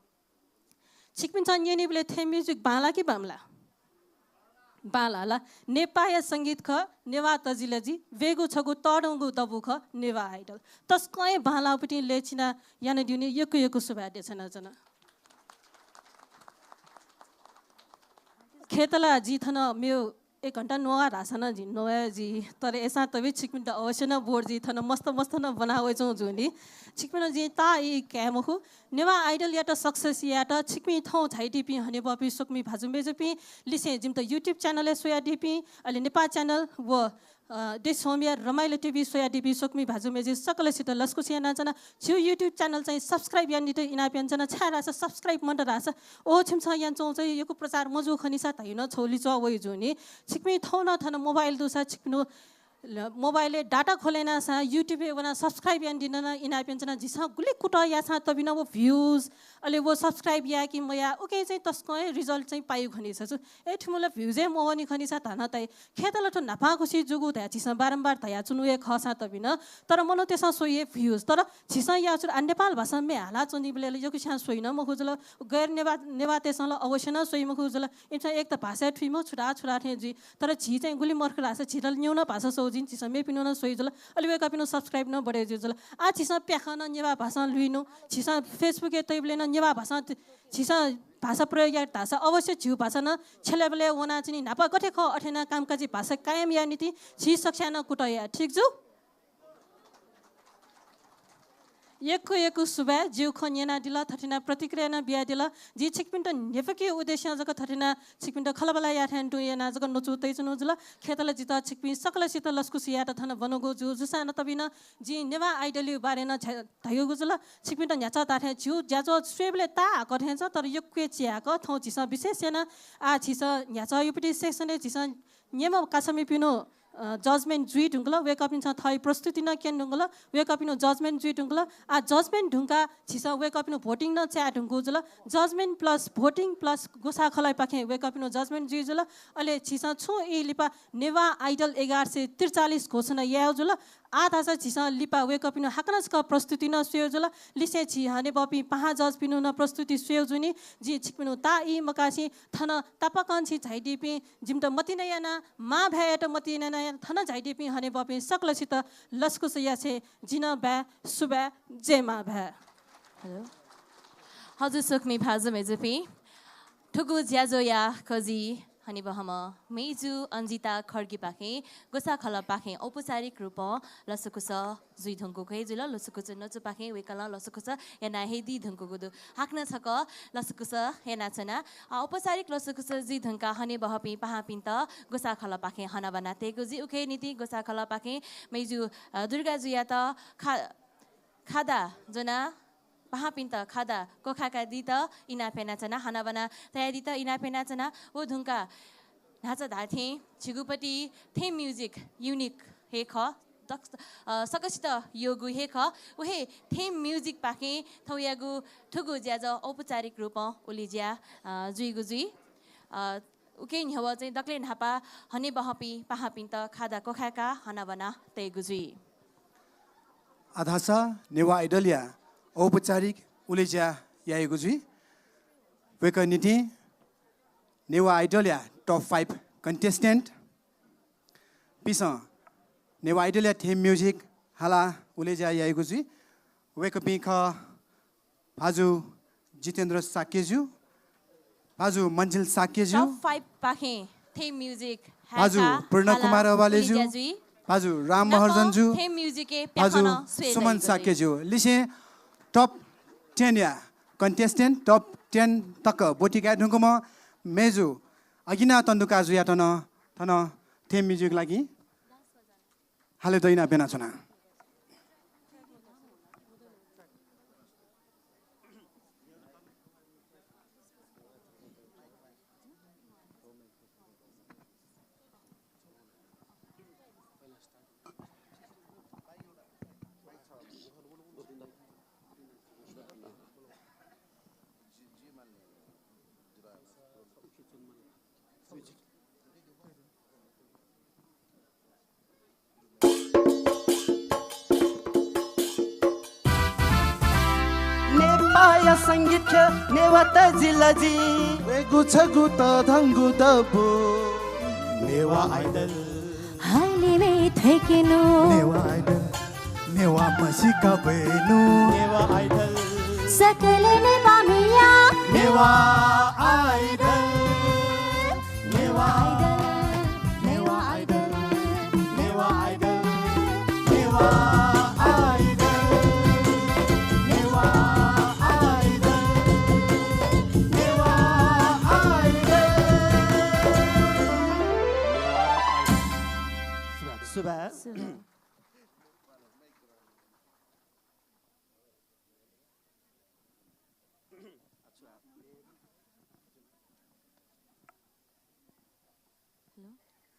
छिकपिन्सं न्यनीबलय् theme music बांलाः कि बांमलाः? बांलाः ला। नेपाःया संगीत खः, नेवाः तजिलजि, वय्‌गु छगू तःधंगु दबू खः नेवाः Idol। तसकं हे बांलाःपट्टि लय् चिनाः यानादीगुलिं यक्व यक्व सुभाय् देछानाच्वना। खय्‌त ला जि थन मेगु एक घण्टा नवाये धाःसा नं जिं नवाये जुइ, तर अय्सां तबि छिकपिन्त अवश्य नं बोर्ड जुइ, थन मस्त मस्त नं ब्वना वयाच्वंगु जुइ नि। छिकपिन्त जिं ताः ई काये मखु। नेवाः आइडलयात success यायेत छिकपिं थौं झाइदीपिं हनेबहःपिं स्वकुमि भाजु मय्जुपिं लिसें जिमित YouTube channel-य् स्वयादीपिं, अले नेपाः channel व, अ, देश होमिया रमाइलो TV स्वयादीपिं स्वकुमि भाजु मय्जु सकलसित लसकुस यानाच्वना। झीगु YouTube channel चाहिँ subscribe यानादीत इनाप यानाच्वना। छाय् धाःसा subscribe मन्त धाःसा ओ छिमिसं यानाच्वंगु चाहिँ यक्व प्रचार मजू खनिसा धइगु नं छगू लिच्वः वइ जू नि। छिकपिं थौं नं थन mobile दुसा छिकपिनि ल-, mobile-य् data खोले यानाः सा YouTube-य् वनाः subscribe यानादीत नं इनाप यानाच्वना। झीसं गुलि कुतः याःसां तबि नं व views, अले व subscribe याये कि मयाये, उकिं चाहिँ तसकं हे result चाहिँ पाइ खनिसा छु। ए, थुमिला views हे मवनी खनिसा धानं ताइ। खय्त ला थ्व न्हापांखुसि जूगु धयाः झीसं बारम्बार धयाच्वनु हे खःसां तबि नं। तर मनूतय्सं स्वइ हे views। तर झीसं याःगु छु आ नेपाल भाषां म्ये हालाच्वनीबलय् ला यक्वस्यां स्वइ नं मखु जुल। गैर नेवाः, नेवाःतय्सं ला अवश्य नं स्वइ मखु जुल। इमिसं एक त भाषा थुइम्ह छु धाः छु धाः थें जुइ। तर झी चाहिँ गुलि मर्ख धाःसा झीत ला न्यागू नं भाषा स्वःगु जुइ नि, झीसं मेपिनिगु नं स्वइ जुल। अले वय्कःपिनिगु subscribe नं बढे जुइ जुल। आ झीसं प्याखं नं नेवाः भाषां लुइनु, झीसं Facebook-य् तइबलय् नं नेवाः भाषां त-, झीसं भाषा प्रयोग याये धाःसा अवश्य झीगु भाषा नं छ्यलाबलय् वनाच्वनी। न्हापा गथे खः अथे यानाः कामकाजी भाषा कायम याये निंतिं झी सकस्यां नं कुतः याये। ठीक जू? यक्व यक्व सुभाय्, जिगु खँ न्यनादिल, थथे यानाः प्रतिक्रिया नं बियादिल। जिं छिकपिन्त न्ह्यइपुके उद्देश्यं जक थथे यानाः छिकपिन्त खँल्हाबल्हा याये थें तुं यानाः जक न्वचु तयाच्वनागु जुल। खय्त ला जितः छिकपिं सकलसित लसकुस यायेत थन ब्वनागु जू। जूसां नं तबि नं जिं नेवाः आइडलया बारे नं झा-, धयागु जुल। छिकपिन्त न्ह्याचा धाःथें झीगु ज्याझ्वः स्वयेबलय् ताहाकः थें च्वं, तर यक्व हे चिहाकः। थौं झीसं विशेष यानाः आः झीसं न्ह्याचाया पट्टि section-य् झीसं निम्ह कासामिपिनिगु, अ, judgement जुइ धुंकल। वय्कःपिन्सं थःगु प्रस्तुति नं क्यने धुंकल। वय्कःपिनिगु judgement जुइ धुंकल। आः judgement धुंकाः झीसं वय्कःपिनिगु voting नं चाये धुंकूगु जुल। Judgement plus voting plus ग्वसाः खलःपाखें वय्कःपिनिगु judgement जुइ जुल। अले झीसं छुं ई लिपा नेवाः आइडल एघार सय त्रिचालिस घोषणा यायेगु जुल। आः धाःसा झीसं लिपा वय्कःपिनिगु हाकनं छकः प्रस्तुति नं स्वयेगु जुल। लिसें झी हनेबहःपिं पाहां judge-पिनिगु नं प्रस्तुति स्वयेगु जुइ नि। जिं छिकपिनिगु ताः ई मकासें थन तापाकं झी झाइदीपिं, जिमित मतिना यानाः, मांभाय्‌यात मतिना यानाः थन झाइदीपिं हनेबहःपिं सकलसित लसकुस यासें जि नं बाय्, सुभाय्, जय मांभाय्। Hello। हजुर, स्वकुमि भाजु मय्जुपिं, थुगु ज्याझ्वःया कजि हनेबहःम्ह मय्जु अन्जिता खड्गीपाखें ग्वसाः खलःपाखें औपचारिक रूपं लसकुस जुइ धुंकूगु हे जुल। लसकुस न्वचुपाखें वय्कलं लसकुस याना हे दी धुंकूगु दु। हाकनं छकः लसकुस यानाच्वना। अ, औपचारिक लसकुस जुइ धुंकाः हनेबहःपिं पाहांपिन्त ग्वसाः खलःपाखें हनाबना तयेगु जुइ। उकिया निंतिं ग्वसाः खलःपाखें मय्जु, अ, दुर्गा जुयात खा-, खादा ज्वनाः पाहांपिन्त खादा क्वखाकादीत इनाप यानाच्वना, हनाबना तयादीत इनाप यानाच्वना। व धुंकाः न्हाचा धाःथें झीगु पट्टि theme music unique हे खः, दक्ष, अ, सकसित यःगु हे खः। व हे theme music पाखें थौंयागु थुगु ज्याझ्वः औपचारिक रूपं उलेज्या, अ, जुइगु जुइ। अ, उकिं न्ह्यः चाहिँ दकलय् न्हापा हनेबहःपिं पाहांपिन्त खादा क्वखाकाः हनाबना तयेगु जुइ। आः धाःसा नेवाः आइडलया औपचारिक उलेज्या यायेगु जुइ। वय्कःया निंतिं नेवाः आइडलया top five contestant पिसं नेवाः आइडलया theme music हालाः उलेज्या याइगु जुइ। वय्कःपिं खः भाजु जितेन्द्र शाक्यजु, भाजु मन्जिल शाक्यजु, top five पाखें theme music भाजु हाय्का पूर्ण हालाः कुमार अवालेजु, उलेज्या जुइ। भाजु राम महर्जनजु, theme music-य् भाजु प्याखं नं स्वये सुमन दइगु जुइ। शाक्यजु लिसें top ten-या contestant, top ten तक ब्वति काये धुंकूम्ह मय्जु अगिना तन्दुकाजुयात नं थन theme music लागि हालेत इनाप यानाच्वना। नेपाःया संगीत ख्यः नेवाः तजिलजि। वयेगु छगू तःधंगु दबू नेवाः आइडल। हालिमय् थ्वय्केनु नेवाः आइडल। नेवाः म्हसीका ब्वयेनु नेवाः आइडल। सकल नेपाःमिया नेवाः आइडल। नेवाः आइडल।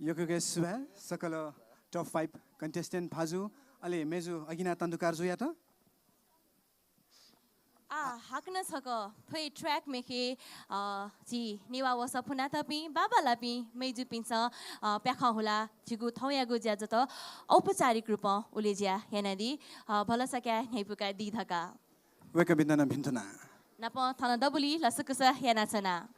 यक्व यक्व सुभाय् सकल top five contestant भाजु, अले मेजु अगिना तण्डुकारजुयात। आ, हाकनं छकः थ्व हे track मेखे, अ, झी नेवाः वसः पुनातःपिं बांबांलाःपिं मेजुपिन्सं, अ, प्याखं हुलाः झीगु थौंयागु ज्याझ्वःत औपचारिक रूपं उलेज्या यानादी, अ, भलसा काय् न्ह्यइपुकादी धकाः। वय्कःपिन्त नं भिन्तुना। नापं थन दबुलिइ लसकुस यानाच्वना।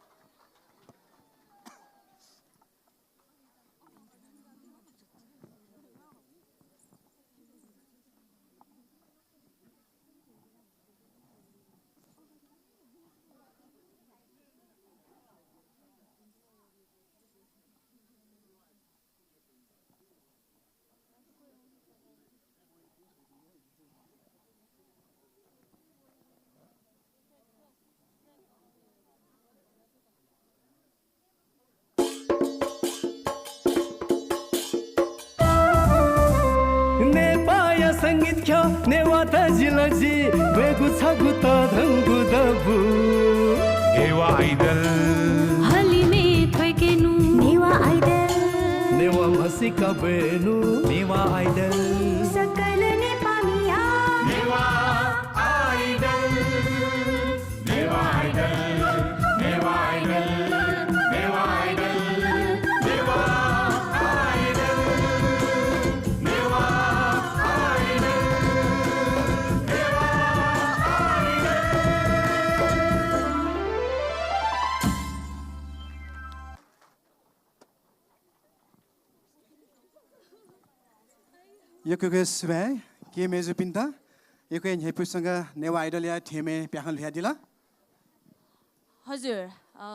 नेपाःया संगीत ख्यः नेवाः तजिलजि ब्वयेगु छगू तःधंगु दबू। नेवाः Idol। हलिमय् थ्वय्केनु। नेवाः Idol। नेवाः म्हसीका ब्वयेनु। नेवाः Idol। सकल नेपाःमिया। नेवाः Idol। यक्व यक्व सुभाय् केहेँ मेजुपिन्त। यक्व हे न्ह्यइपुसे च्वंक नेवाः Idol-या थेमय् प्याखं ल्हुयादिल। हजुर, अ,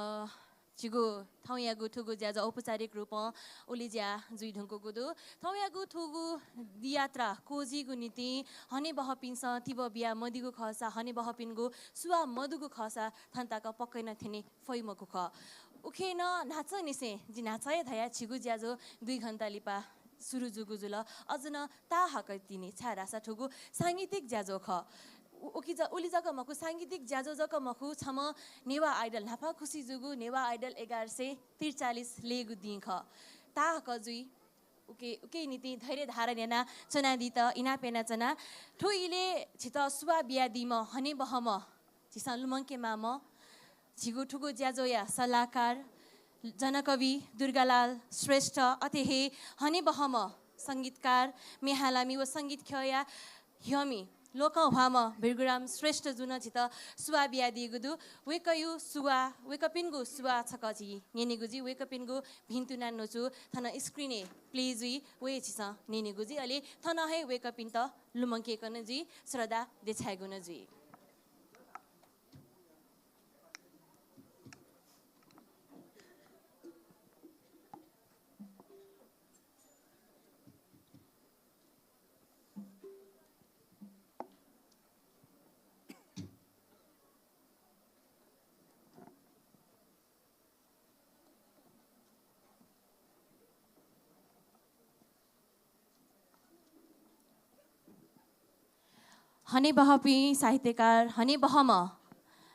झीगु थौंयागु थुगु ज्याझ्वः औपचारिक रूपं उलेज्या जुइधुंकूगु दु। थौंयागु थुगु यात्रा क्वजिगु निंतिं हनेबहःपिन्सं तिबः बिया मदीगु खःसा, हनेबहःपिनिगु सुवाः मदुगु खःसा थन तक पक्कै नं थ्यने फइ मखु खः। उखे नं न्हाचःनिसें, जि न्हाचः हे धया, झीगु ज्याझ्वः दुई घण्टा लिपा सुरु जूगु जुल। अझ नं ताहाकः तिनि, छाय्धाःसा थुगु सांगीतिक ज्याझ्वः खः। उ-, उकि ज-, उलि जक मखु, सांगीतिक ज्याझ्वः जक मखु, छम्ह नेवाः Idol, न्हापा खुसि जूगु नेवाः Idol एघार सय त्रिचालिस लय्‌गु दिं खः। ताहाकः जुइ। उके, उके निंतिं धैर्य धारण याना च्वनादीत इनाप यानाच्वना। थ्व इलय् झीत सुवाः बियादीम्ह हनेबहःम्ह झीसं लुमंके माःम्ह झीगु थुगु ज्याझ्वःया सल्लाहकार जनकवि दुर्गालाल श्रेष्ठ, अथे हे हनेबहःम्ह संगीतकार, म्ये हालामि व संगीत ख्यःया ह्यःमि लोकंह्वाःम्ह भृगुराम श्रेष्ठजुं नं झीत सुवाः बियादीगु दु। वय्कःयु सुवाः, वय्कःपिनिगु सुवाः छकः झी न्यनेगु जुइ। वय्कःपिनिगु भिन्तुना न्वचु थन screen-य् play जुइ, व हे झीसं न्यनेगु जुइ। अले थन हे वय्कःपिन्त लुमंकेगु नं जुइ, श्रद्धा देछायेगु नं जुइ। हनेबहःपिं साहित्यकार, हनेबहःम्ह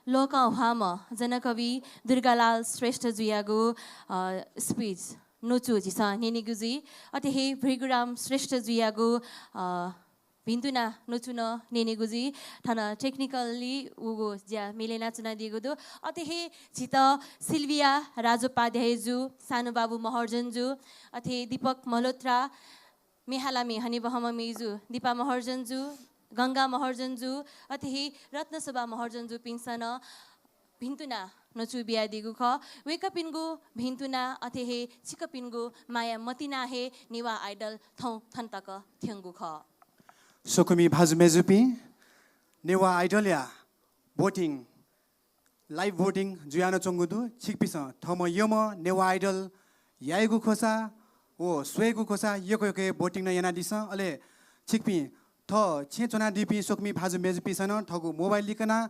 लोकंह्वाःम्ह जनकवि दुर्गालाल श्रेष्ठजुयागु, अ, speech न्वचु झीसं न्यनेगु जुइ। अथे हे भृगुराम श्रेष्ठजुयागु, अ, भिन्तुना न्वचु नं न्यनेगु जुइ। थन technically उगु ज्या मिले यानाच्वनादीगु दु। अथे हे झीत सिल्भिया राजोपाध्यायजु, सानुबाबु महर्जनजु, अथे हे दीपक मल्होत्रा, म्ये हालामि हनेबहःम्ह मेजु दीपा महर्जनजु, गंगा महर्जनजु, अथे हे रत्नशोभा महर्जनजुपिन्सं नं भिन्तुना न्वचु बियादीगु खः। वय्कःपिनिगु भिन्तुना अथे हे छिकपिनिगु माया मतिना हे नेवाः Idol थौं थन तक थ्यंगु खः। स्वकुमि भाजु मय्जुपिं, नेवाः Idol-या voting, live voting जुयाच्वंगु दु। छिकपिन्सं थःम्हं यःम्हं नेवाः Idol याइगु खःसा व स्वयेगु खःसा यक्व यक्व voting नं यानादिसँ। अले छिकपिं थः छेँय् च्वनादीपिं स्वकुमि भाजु मय्जुपिन्सं नं थःगु mobile लिकनाः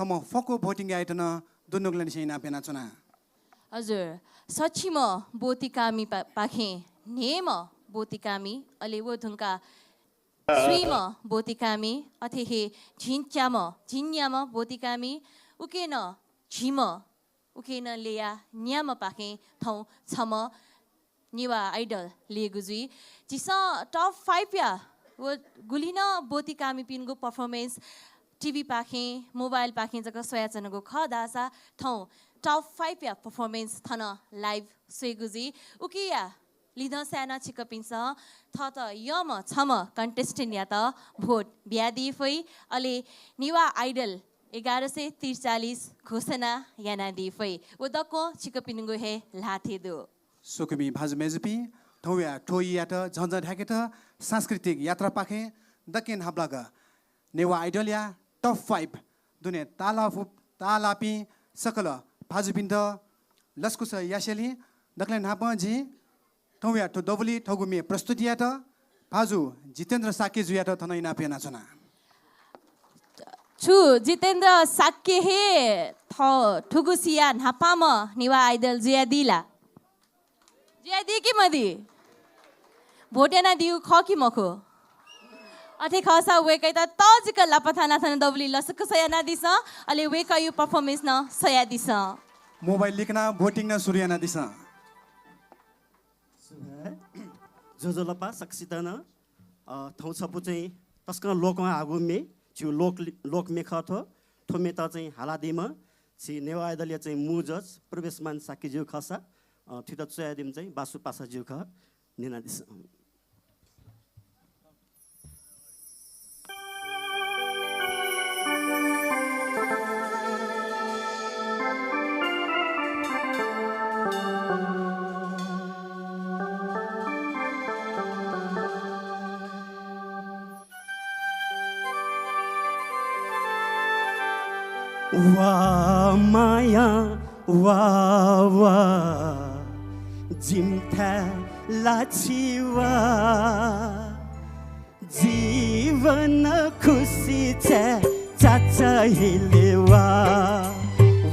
थःम्हं फक्व voting यायेत नं दुनुगलंनिसें इनाप यानाच्वना। हजुर, सछिम्ह ब्वतिकामि पा-, पाखें न्हय्म्ह ब्वतिकामि, अले व धुंकाः स्वीम्ह ब्वतिकामि, अथे हे झिंच्याम्ह, झिंन्याम्ह ब्वतिकामि, उके नं झिम्ह, उके नं ल्ययाः न्याम्ह पाखें थौं छम्ह नेवाः आइडल लिएको जुइ। झीसं टप फाइभया व गुलिं नं ब्वति कामिपिनिगु पर्फर्मेन्स टिभीपाखें, मोबाइलपाखें जक स्वयाच्वनागु खः धाःसा थौं टप फाइभया पर्फर्मेन्स थन लाइभ स्वयेगु जुइ। उकिया लिधंसाय् नं छिकपिन्सं थःत यःम्ह छम्ह कन्टेस्टेन्टयात भोट बियादी फइ। अले नेवाः आइडल एघार सय त्रिचालिस घोषणा यानादी फइ। व दक्वं छिकपिनिगु हे ल्हातय् दु। स्वकुमि भाजु मय्जुपिं, थौंया थ्व ईयात झन्झन धाय्केत सांस्कृतिक यात्रापाखें दकलय् न्हापालाक नेवाः आइडलया टप फाइभ दुने ताःलाःपिं, ताःलाःपिं सकल भाजुपिन्त लसकुस यासेंलि दकलय् न्हापां जिं थौंया थ्व दबुलिइ थःगु म्ये प्रस्तुति यायेत भाजु जितेन्द्र शाक्यजुयात थन इनाप यानाच्वना। छु जितेन्द्र शाक्य हे थ्व थुगु सिया न्हापांम्ह नेवाः आइडल जुयादी ला? जुयादी कि मदी? भोट यानादीगु खः कि मखु? अथे खःसा वय्कःयात तःजिक लापा थानाः थन दबुलिइ लसकुस यानादिसँ, अले वय्कःया पर्फर्मेन्स नं स्वयादिसँ। मोबाइल लिकनाः भोटिङ नं सुरु यानादिसँ। सुभाय्। ज्वजलपा सकसित नं, अ, थौं छपु चाहिँ तसकं लोकंह्वाःगु म्ये, झीगु लोक, लोक म्ये खः थ्व। थ्व म्येत चाहिँ हालादीम्ह झी नेवाः आइडलया चाहिँ मू जज प्रवेशमान शाक्यजु खःसा, अ, थुइत च्वयादीम्ह चाहिँ बासु पासाजु खः। न्यनादिसँ। वा माया वा वा, जिमिथाय् ला छि वा। जीवन खुसी छाय् चाचाहिले वा।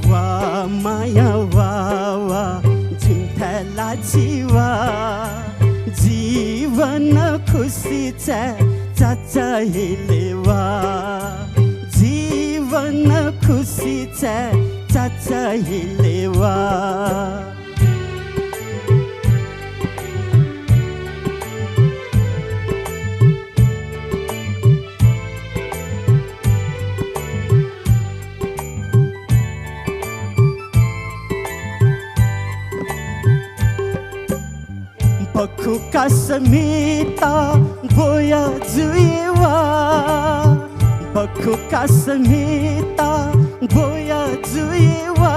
वा माया वा वा, जिमिथाय् ला छि वा। जीवन खुसी छाय् चाचाहिले वा। जीवन खुसी छाय् चाचाहिले वा। बखु कासमित ब्वया जुइ वा। बखु कासमित ब्वया जुइ वा।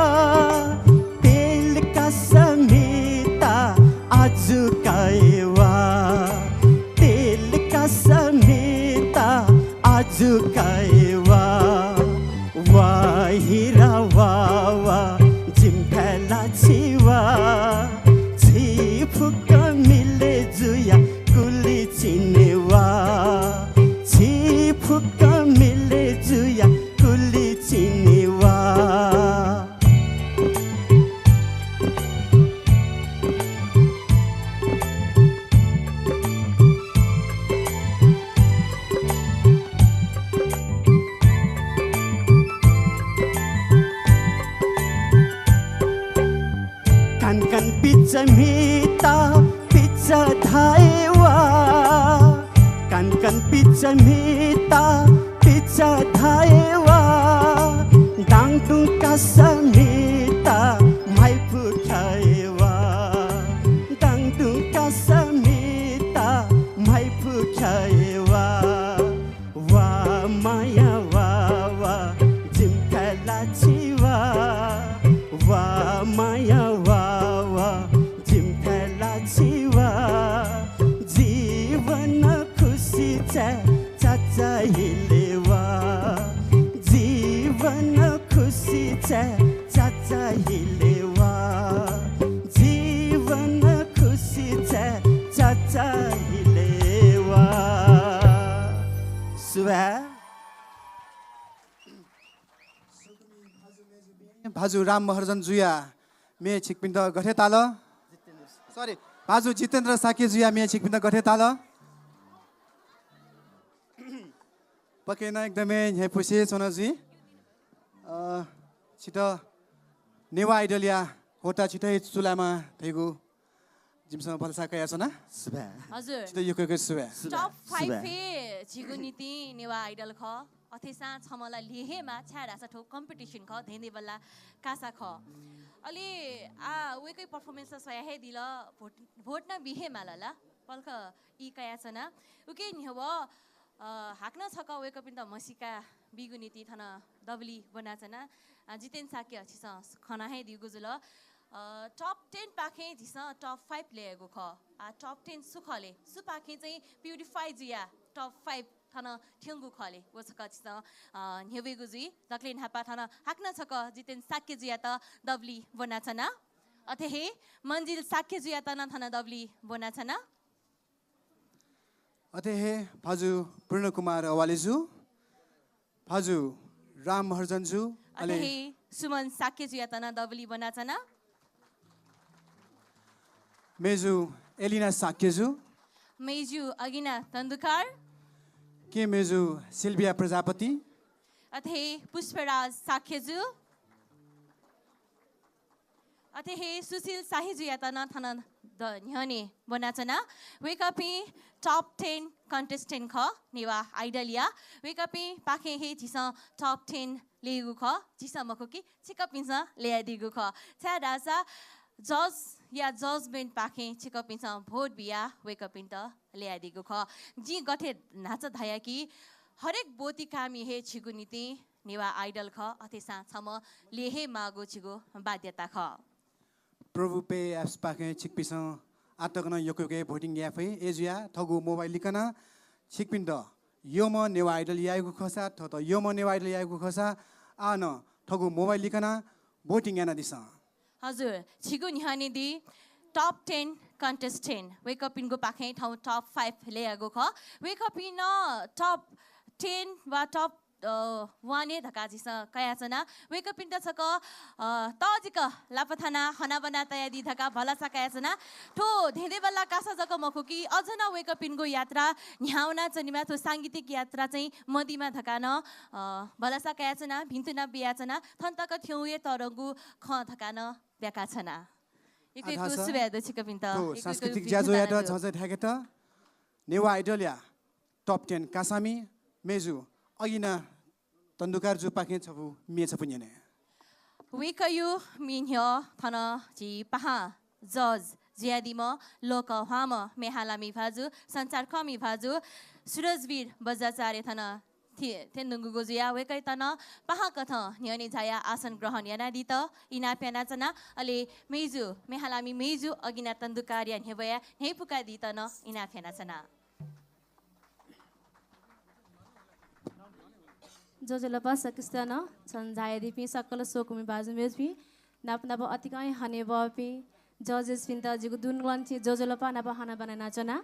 तेल कासमित आजु काये वा। तेल कासमित आजु काये वा। वा हिरा वा वा, जिमिथाय् ला छि वा। छि फुक्क मिले जुया कुलि चिने वा। छि फुक्क मिले जुया कुलि चिने वा। कान कान पिचा म्हिता पिचा धाये वा। कान कान पिचा म्हिता पिचा धाये वा। दाङ दुं कासा म्हिता म्हाइपु ख्याये वा। दाङ दुं कासा म्हिता म्हाइपु ख्याये वा। वा माया वा वा, जिमिथाय् ला छि वा। वा माया वा वा, जिमिथाय् ला छि वा। जीवन खुसी छाय् चाचाहिले वा। जीवन खुसी छाय् चाचाहिले वा। जीवन खुसी छाय् चाचाहिले वा। सुभाय्। भाजु राम महर्जन जुया म्ये छिकपिन्त गथे ताल? सरी, भाजु जितेन्द्र शाक्य जुया म्ये छिकपिन्त गथे ताल? पक्कै नं एकदमै न्ह्यइपुसे च्वन जुइ। अ, छित नेवाः आइडलया ह्वःताः छित हे चुलायेमा धइगु जिमिसं भलसा कयाच्वना। सुभाय्। हजुर। छितः यक्व यक्व सुभाय्। सुभाय्। Top five सुभाय्। हे झीगु निंतिं नेवाः Idol खः। अथेसां छम्ह ला ल्यये हे माः, छाय् धाःसा थ्व competition खः, धेंधेंबल्लाः कासा खः। अले आ, वय्कःया performance ला स्वया हे दिल, vote, vote नं बी हे माल ला, पलख ई कयाच्वना। उकिं न्ह्यः अ, हाकनं छकः वय्कःपिन्त म्हसीका बीगु निंतिं थन दबुली ब्वनाच्वना। अ, जितेन शाक्य, झीसं खना हे दीगु जुल। अ, top ten पाखें झीसं top five ल्ययागु खः। आ, top ten सु खः ले? सुपाखें चाहिँ purify जुयाः top five थन थ्यंगु खः ले? व छकः झीसं, अ, न्ह्यब्वयेगु जुइ। दकले न्हापां थन हाकनं छकः जितेन शाक्यजुयात दबुली ब्वनाच्वना। अथे हे मन्जिल शाक्यजुयात नं थन दबुली ब्वनाच्वना। अथे हे भाजु पूर्णकुमार अवालेजु, भाजु राम महर्जनजु, अथे अले हे सुमन शाक्यजुयात नं दबुली ब्वनाच्वना। मेजु एलिना शाक्यजु, मेजु अगिना तन्दुकार, के मेजु सिल्भिया प्रजापति, अथे हे पुष्पराज शाक्यजु, अथे हे सुशील शाहीजुयात नं थन द-, न्ह्यःने ब्वनाच्वना। वय्कःपिं top ten contestant खः नेवाः Idol या। वय्कःपिं पाखें हे झीसं top ten ल्ययागु खः, झीसं मखु कि छिकपिन्सं ल्ययादीगु खः। छाय् धाःसा judge या judgment पाखें छिकपिन्सं vote बियाः वय्कःपिन्त ल्ययादीगु खः। जिं गथे न्हाचा धया कि हरेक ब्वति कामि हे झीगु निंतिं नेवाः Idol खः, अथेसां छम्ह ल्यये हे माःगु झीगु बाध्यता खः। प्रभु पे apps पाखें छिकपिन्सं आः तक नं यक्व यक्व voting याये फइ। अय्जुयाः थःगु mobile लिकनाः छिकपिन्त यःम्ह नेवाः Idol यायेगु खःसा, थःत यःम्ह नेवाः Idol यायेगु खःसा, आः नं थःगु mobile लिकनाः voting यानादिसँ। हजुर, झीगु न्ह्यःने दी top ten contestant। वय्कःपिनिगु पाखें थौं top five ल्ययागु खः। वय्कःपिं नं top ten वा top अ, one हे धकाः झीसं कयाच्वना। वय्कःपिन्त छकः, अ, तःजिक लापा थानाः हनाबना तयादी धकाः भलसा कयाच्वना। थ्व धेंधेंबल्लाः कासा जक मखु कि अझ नं वय्कःपिनिगु यात्रा न्ह्यावनाच्वनेमा, थ्व सांगीतिक यात्रा चाहिँ मदीमा धकाः नं, अ, भलसा कयाच्वना, भिन्तुना बियाच्वना। थन तक थ्यंगु हे तःधंगु खँ धकाः नं ब्याकाच्वना। यक्व यक्व आधासा सुभाय् दु छिकपिन्त। थ्व यक्व यक्व सांस्कृतिक भिन्तुना ज्याझ्वःयात दु। झःझः धायेकेत नेवाः Idol या top ten कासामि मेजु अगिना तन्दुकार जुपाखें छपु म्ये छपु न्यने। वय्कःया म्ये न्ह्यः थन झी पाहां judge जुयादीम्ह लोकंह्वाःम्ह म्येहालामि भाजु, संसारखंमि भाजु सुरजवीर बज्राचार्य थन थि-, थ्यंधुंकूगु जुयाः वय्कःयात नं पाहां कथं न्ह्यःने झायाः आसन ग्रहण यानादीत इनाप यानाच्वना। अले मेजु, म्येहालामि मेजु अगिना तन्दुकारया न्ह्यब्वया न्ह्यइपुकादीत नं इनाप यानाच्वना। ज्वजलपा सकसितं नं, छन झायादीपिं सकल स्वकुमि भाजु मय्जुपिं, नाप नाप अतिकं हनेबहःपिं judges-पिन्त जिगु दुनुगलंनिसें ज्वजलपा नाप हनाबना यानाच्वना।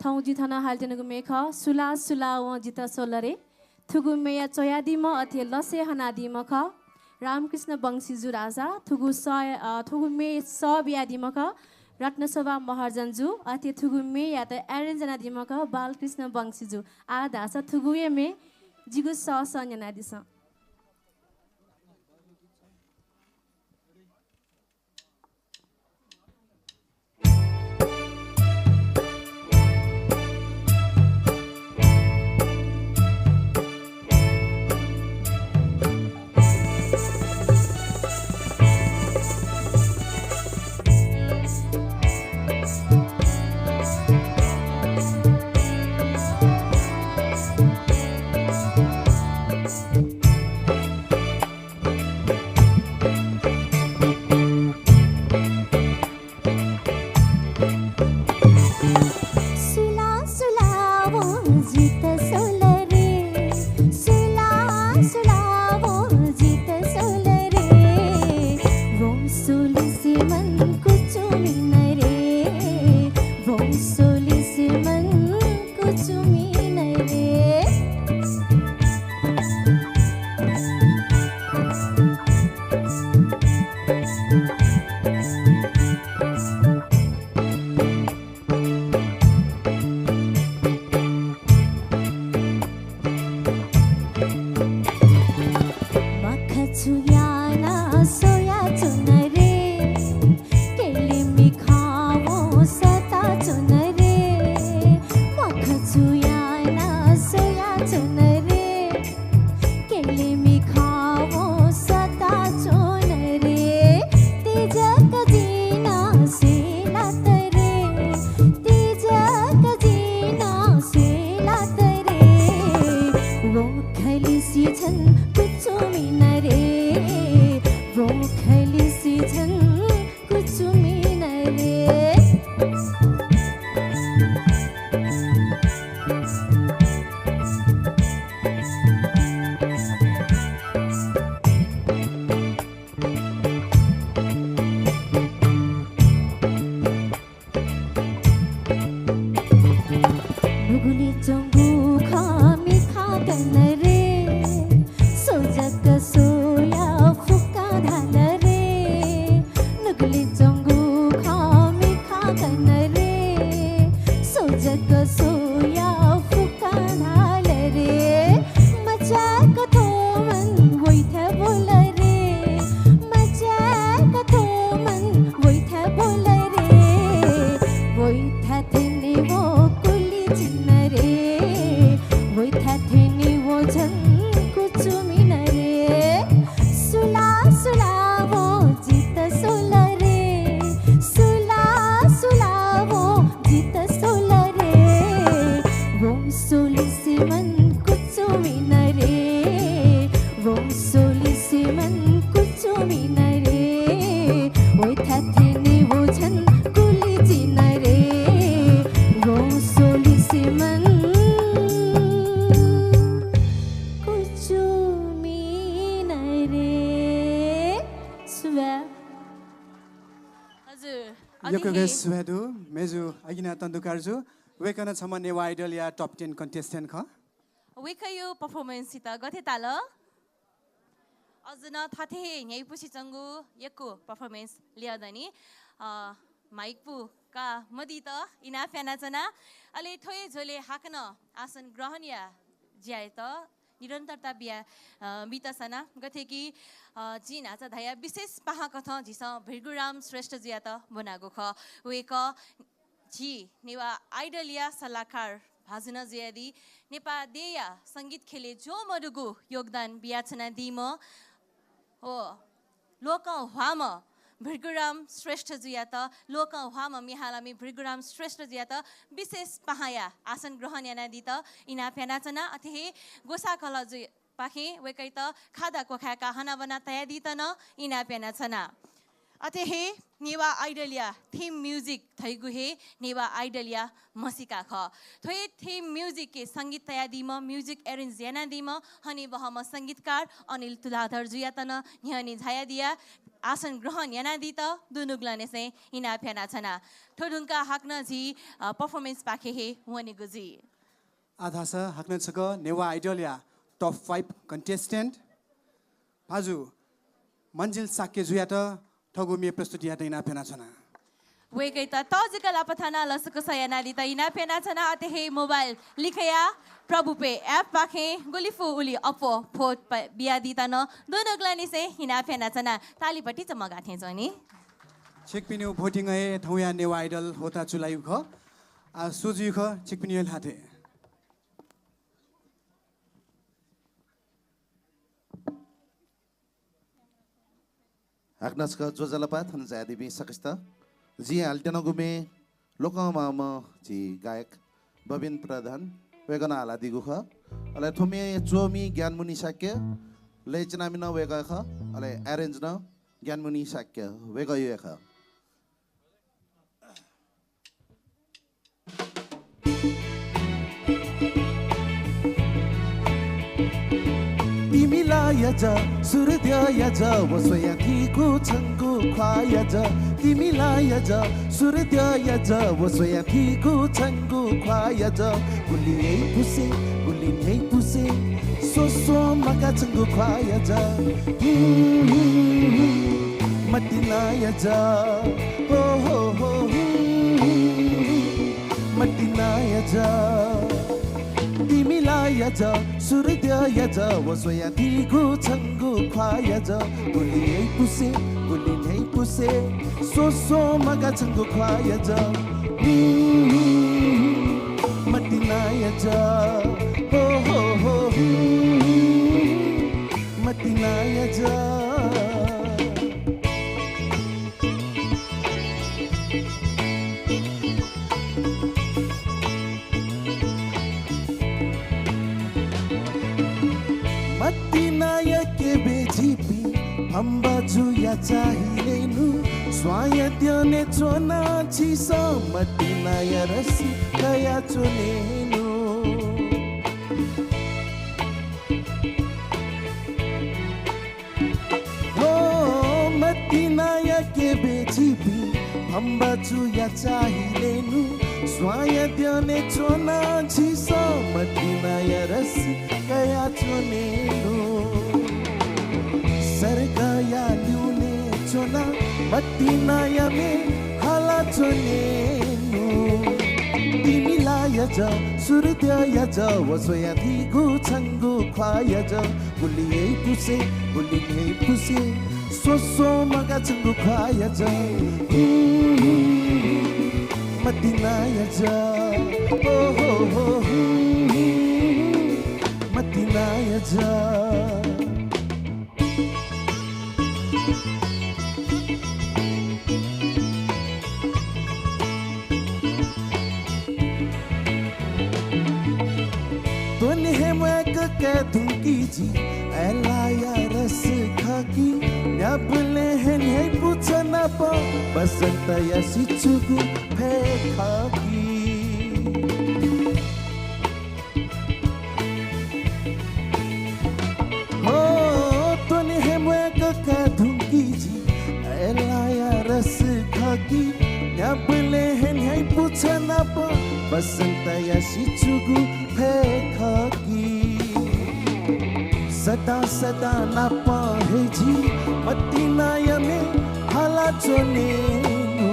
थौं जिं थन हालेत्यनागु म्ये खः, सुलाः सुलाः वं जितः स्वल रे। थुगु म्येया च्वयादीम्ह अथे लसय् हनादीम्ह खः रामकृष्ण वंशीजु धाःसा, थुगु सः, अ, थुगु म्ये सः बियादीम्ह खः रत्नशोभा महर्जनजु, अथे थुगु म्येयात arrange यानादीम्ह खः बालकृष्ण वंशीजु। आः धाःसा थुगु हे म्ये जिगु सःसं न्यनादिसँ। सुलाः सुलाः वं जितः स्वल रे, सुलाः सुलाः वं जितः स्वल रे, वं स्वलिसे मन कुचुमिन रे, वं स्वलिसे मन कुचुमिन रे। वो खलिसि झन कुचुमिन रे, वो खलिसि झन कुचुमिन रे। नुगुलि च्वंगु खः मिखा गन रे, सो जक सोया फुक्का धाल रे। नुगुलि च्वंगु खः मिखा गन रे, सो जक सोया फुक्का धाल रे। मचाक थोमन वइथा बोल रे, मचाक थोमन वइथा बोल रे। वइथा थेने वो कुलि चिन रे, वइथा थेने वो झन कुचुमिन रे। सुला सुला वो जित सोल रे, सुला सुला वो जित सोल रे। वो सोलिसि मन कुचुमिन रे, वो सोलिसि मन कुचुमिन रे। वइथा थेने वो झन कुलि चिन रे, वो सोलिसि मन कुचुमिन रे। सुभाय्। हजुर, यक्व अतिथि। यक्व सुभाय् दु, मेजु अगिना तन्दुकारजु। वय्कः नं छम्ह नेवाः Idol या top ten contestant खः। वय्कःया performance-यात गथे ताल? अझ नं थथे हे न्ह्याइपुसे च्वंगु यक्व performance लिया दनि। अ, माइक पु का मदीत इनाप यानाच्वना। अले थ्व हे झ्वलय् हाकनं आसन ग्रहण या ज्यायात निरन्तरता बिया, अ, बीत सना। गथे कि, अ, जिं न्हाचा धया विशेष पाहां कथं झीसं भृगुराम श्रेष्ठजुयात ब्वनागु खः। वय्कः झी नेवाः Idol या सल्लाहकार भाजु नं जुयादी, नेपाः देय्या संगीत ख्यलय् ज्वः मदुगु योगदान बियाच्वनादीम्ह व लोकं ह्वाःम्ह भृगुराम श्रेष्ठजुयात, लोकं ह्वाःम्ह मिहालामि भृगुराम श्रेष्ठजुयात विशेष पाहांया आसन ग्रहण यानादीत इनाप यानाच्वना। अथे हे ग्वसाः कलःजुपाखें वय्कःयात खादा क्वखाय्काः हनाबना तयादीत नं इनाप यानाच्वना। अथे हे नेवाः Idol या theme music धइगु हे नेवाः Idol या म्हसीका खः। थ्व हे theme music-य् संगीत तयादीम्ह, music arrange यानादीम्ह हनेबहःम्ह संगीतकार अनिल तुलाधरजुयात नं न्ह्यःने झायादिया आसन ग्रहण यानादीत दुनुगलंनिसें इनाप यानाच्वना। थ्व धुंकाः हाकनं झी, अ, performance पाखे हे वनेगु जुइ। आः धाःसा हाकनं छकः नेवाः Idol या top five contestant भाजु मन्जिल शाक्यजुयात थःगु म्ये प्रस्तुति यायेत इनाप यानाच्वना। वय्कःयात तःजिक लापा थानाः लसकुस यानादीत इनाप यानाच्वना। अथे हे mobile लिखया प्रभु पे app पाखें गुलि फु उलि अप्वः vote प-, बियादीत नं दुनुगलंनिसें इनाप यानाच्वना। ताली भतिचा मगाः थें च्वनी। छिकपिनिगु voting हे थौंया नेवाः Idol होता चूलाइगु खः। आः सुजु खः छिकपिनिगु ल्हातय्। हाकनं छकः ज्वजलपा थन झायादीपिं सकसित। जिं हालेत्यनागु म्ये लोकं ह्वाःम्ह झी गायक बबिन प्रधान वय्कलं हालादीगु खः। अले थ्व म्ये च्वमि ज्ञानमुनि शाक्य, लय् च्वनामि नं वय्कः खः, अले arrange नं ज्ञानमुनि शाक्य वय्कःया हे खः। तिमिलाया जः, सूर्यया जः, व स्वयां थीगु छंगु ख्वाःया जः। तिमिलाया जः, सूर्यया जः, व स्वयां थीगु छंगु ख्वाःया जः। गुलि न्ह्यइपुसे, गुलि न्ह्यइपुसे, स्वस्वं मगाः छंगु ख्वाःया जः। Who, who, who, who. मतिनाया जः, हो, हो, हो, हु, हु, हु, हु। मतिनाया जः, तिमिलाया जः, सूर्यया जः, व स्वयां थीगु छंगु ख्वाःया जः। गुलि न्ह्यइपुसे, गुलि न्ह्यइपुसे, स्वस्वं मगाः छंगु ख्वाःया जः। हु, हु, हु, मतिनाया जः, हो, हो, हो, हु, हु, हु, मतिनाया जः। मतिनाया क्यबय् झीपिं भम्बाजुया चाहिलेनु। स्वांया द्यने च्वना झीसं मतिनाया रसिकया च्वनेनु। हो, मतिनाया क्यबय् झीपिं भम्बाजुया चाहिलेनु। स्वांया द्यने च्वना झीसं मतिनाया रसिकया च्वनेनु। सर्गया ल्यूने च्वना मतिनाया म्ये हाला च्वनेनु। तिमिलाया जः, सूर्यया जः, व स्वयां थीगु छंगु ख्वाःया जः। गुलि हे पुसे, गुलि हे पुसे, स्वस्वं मगाः छंगु ख्वाःया जः। हुँ, हुँ, हुँ, मतिनाया जः। ओ हो हो, हुँ, हुँ, हुँ, मतिनाया जः। त्वने हे म्वाय्क काये धुंकी जि अय्लाया रस खःकी। न्याबलें हे न्ह्याइपु छ नाप बसन्तया सिचुगु फय् खःकी। हो, त्वने हे म्वाय्क काये धुंकी जि अय्लाया रस खःकी। न्याबलें हे न्ह्याइपु छ नाप बसन्तया सिचुगु फय् खःकी। सदां सदां नाप हे जि मतिनाया म्ये हाला च्वनेनु।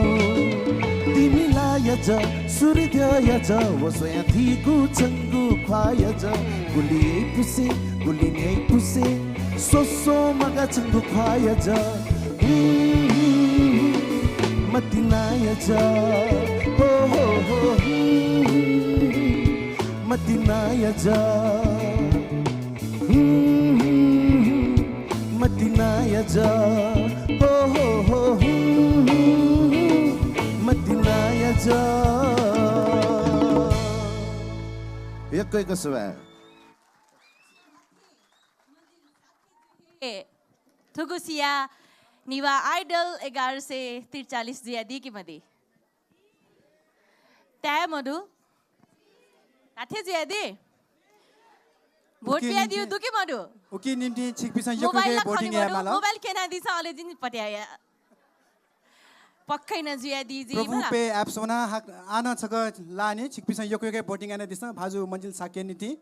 तिमिलाया जः, सूर्यया जः, व स्वयां थीगु छंगु ख्वाःया जः। गुलि हे पुसे, गुलि न्ह्याइपुसे, स्वस्वं मगाः छंगु ख्वाःया जः। हुँ, हुँ, हुँ, मतिनाया जः। हो, हो, हो, हुँ, हुँ, हुँ, मतिनाया जः। हुँ, हुँ, हुँ, मतिनाया जः। हो, हो, हो, हुँ, हुँ, हुँ, मतिनाया जः। यक्व यक्व सुभाय्। ए, थुगु सिया नेवाः Idol एघार सय त्रिचालिस जुयादी कि मदी? ताये मदु? धात्थें जुयादी? भोट उकी बियादिउ निम्तिं, दु कि मदु? उकी निम्तिं छिकपिन्सं यक्व मोबाइल यक्व ला voting खने याये मदु, माल। मोबाइल क्यनादिसँ, अले जिं पत्याया। पक्कै नं जुयादी जि प्रभु मला। पे app स्वना हाक-, आः नं छकः लाने, छिकपिन्सं यक्व यक्व voting यानादिसँ, भाजु मन्जिल शाक्य निंतिं।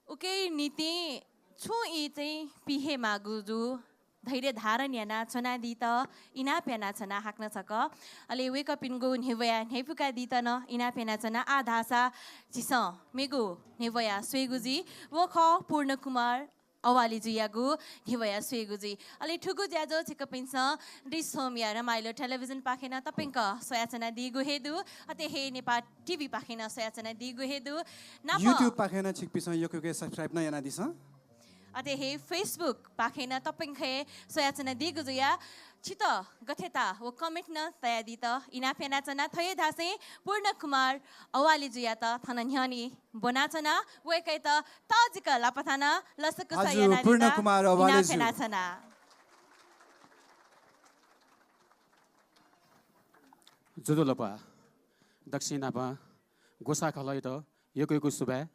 उकिया निंतिं छुं ई चाहिँ पीहे माःगु जू, धैर्य धारण याना च्वनादीत इनाप यानाच्वना हाकनं छकः। अले वय्कःपिनिगु न्ह्यब्वया न्ह्याइपुकादीत नं इनाप यानाच्वना। आः धाःसा झीसं मेगु न्ह्यब्वया स्वयेगु जुइ। व खः पूर्ण कुमार अवाली जुयागु न्ह्यब्वया स्वयेगु जुइ। अले थुगु ज्याझ्वः छिकपिन्सं दृश्य होमया रमाइलो television पाखें नं तप्यंक स्वयाच्वनादीगु हे दु। अथे हे नेपाल TV पाखें नं स्वयाच्वनादीगु हे दु। नाप YouTube पाखें नं छिकपिन्सं यक्व यक्व subscribe नं यानादिसँ। अथे हे Facebook पाखें नं तप्यंक हे स्वयाच्वनादीगु जुया। छित गथे ताः व comment नं तयादीत इनाप यानाच्वना। थ्व हे धासें पूर्ण कुमार अवाली जुयात थन न्ह्यःने ब्वनाच्वना। वय्कःयात तःजिक लापा थानाः लसकुस भाजु यानादीत पूर्ण कुमार अवाले इनाप जु। यानाच्वना। ज्वजलपा। दक्वसिनाप ग्वसाः खलःयात यक्व यक्व सुभाय्।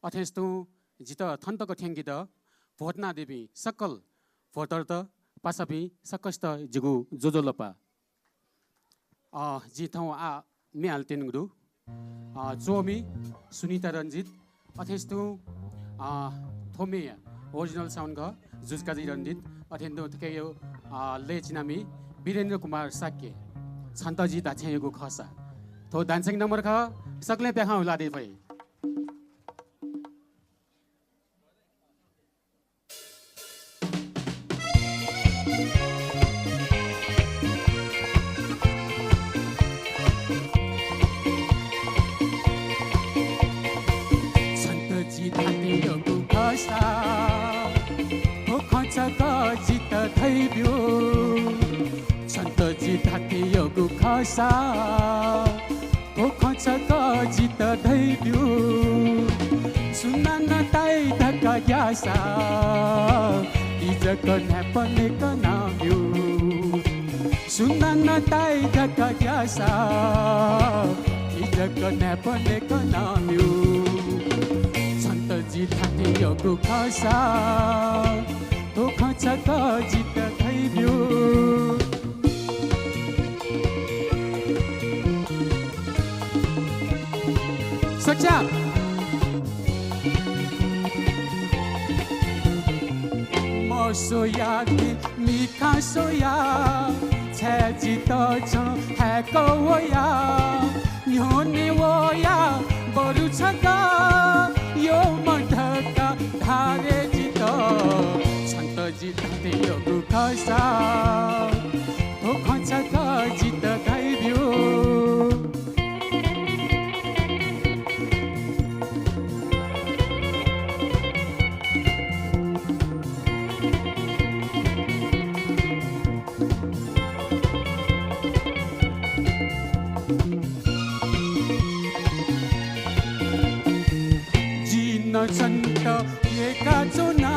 अथेंस तुं जितः थन तक थ्यंकेत vote यानादीपिं सकल voter-त, पासापिं सकसित जिगु ज्वजलपा। अ, जिं थौं आः म्ये हालातयेगु दु। अ, च्वमि सुनिता रञ्जित, अथेंस तुं, अ, थ्व म्येया original sound खः जुजुकाजी रञ्जित, अथें तुं थुकिया, अ, लय् चिनामि वीरेन्द्र कुमार शाक्य। छन्त जि धात्थें यःगु खःसा। थ्व dancing number खः, सकलें प्याखं हुलादी फइ। छन्त जि धात्थें यःगु खःसा, थ्व खँ छकः जितः धयाब्यु। छन्त जि धात्थें यःगु खःसा, थ्व खँ छकः जितः धयाब्यु। सुनानं ताइ धकाः ग्याःसा, ति जक न्हाय्‌पनय् कनाब्यु। सुनानं ताइ धकाः ग्याःसा, ति जक न्हाय्‌पनय् कनाब्यु। छन्त जिं धात्थें यःगु खःसा, थ्व खँ छकः जितः धयाब्यु। सच्चा। मस्वयाः मिखा स्वयाः, छाय् जितः छं हाय्‌क वया। न्ह्यःने वयाः बरु छकः यःम्ह धकाः धारे जितः। छन्त जिं धात्थें यःगु खःसा, थ्व खँ छकः जितः धयाब्यु। जिं नं छन्त यय्‌काच्वना,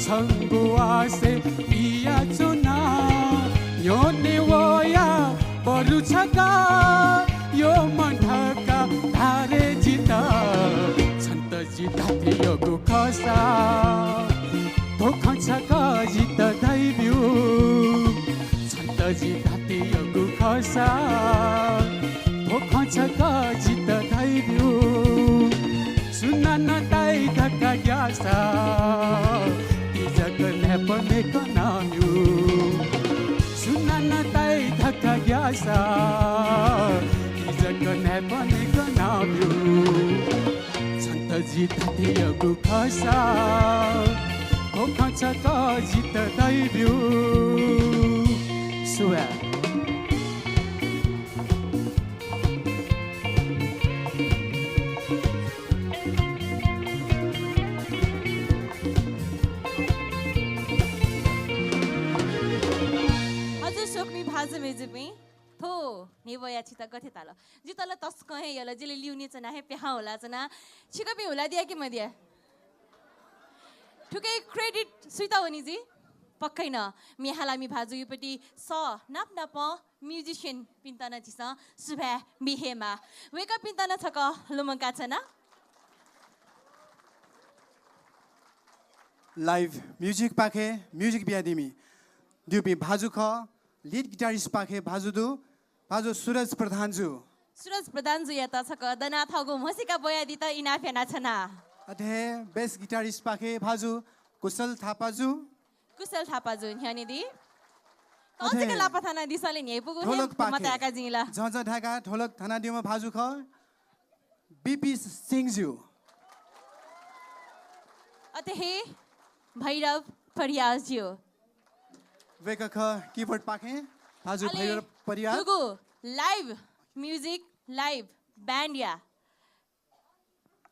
छंगु आशय् पियाच्वना। न्ह्यःने वयाः बरु छकः यःम्ह धकाः धारे जितः। छन्त जिं धात्थें यःगु खःसा, थ्व खँ छकः जितः धयाब्यु। छन्त जिं धात्थें यःगु खःसा, थ्व खँ छकः जितः धयाब्यु। सुनानं ताइ धकाः ग्याःसा, ति जक न्हाय्‌पनय् कनाब्यु। सुनानं ताइ धकाः ग्याःसा, ति जक न्हाय्‌पनय् कनाब्यु। छन्त जिं धात्थें यःगु खःसा, थ्व खँ छकः जितः धयाब्यु। सुभाय्। हजुर, स्वकुमि भाजु मय्‌जुपिं, थ्व न्ह्यब्वया छितः गथे ताल? जितः ला तसकं हे यल, जि ला ल्यूने च्वना हे प्याहां हुलाच्वना। छिकपिं हुलादिया कि मदिया? थुकिया credit सुइत वनी जुइ? पक्कै नं म्ये हालामि भाजुयापट्टि सः नाप नापं musician पिन्त नं झीसं सुभाय् बी हे माः। वय्‌कःपिन्त नं छकः लुमंकाच्वना। Live music पाखें music बियादीमि दुपिं भाजु खः। Lead guitarist पाखें भाजु दु, भाजु सुरज प्रधान जु। सुरज प्रधान जुयात छकः दनाः थःगु म्हसीका ब्वयादीत इनाप यानाच्वना। अथे हे bass guitarist पाखें भाजु कुशल थापा जु। कुशल थापा जु न्ह्यःने दी। अथे तःजिक लापा थानादिसँ ले, न्ह्यइपुगु हे ढोलक पाखें मताय्‌का जिं ला। झःझः धाय्‌काः ढोलक थानादीम्ह भाजु खः। बीपी सिंह ज्यू। अथे हे भैरव परियार ज्यू। वय्‌कः खः keyboard पाखें भाजु अले भैरव परियार। दुगु live music, live band या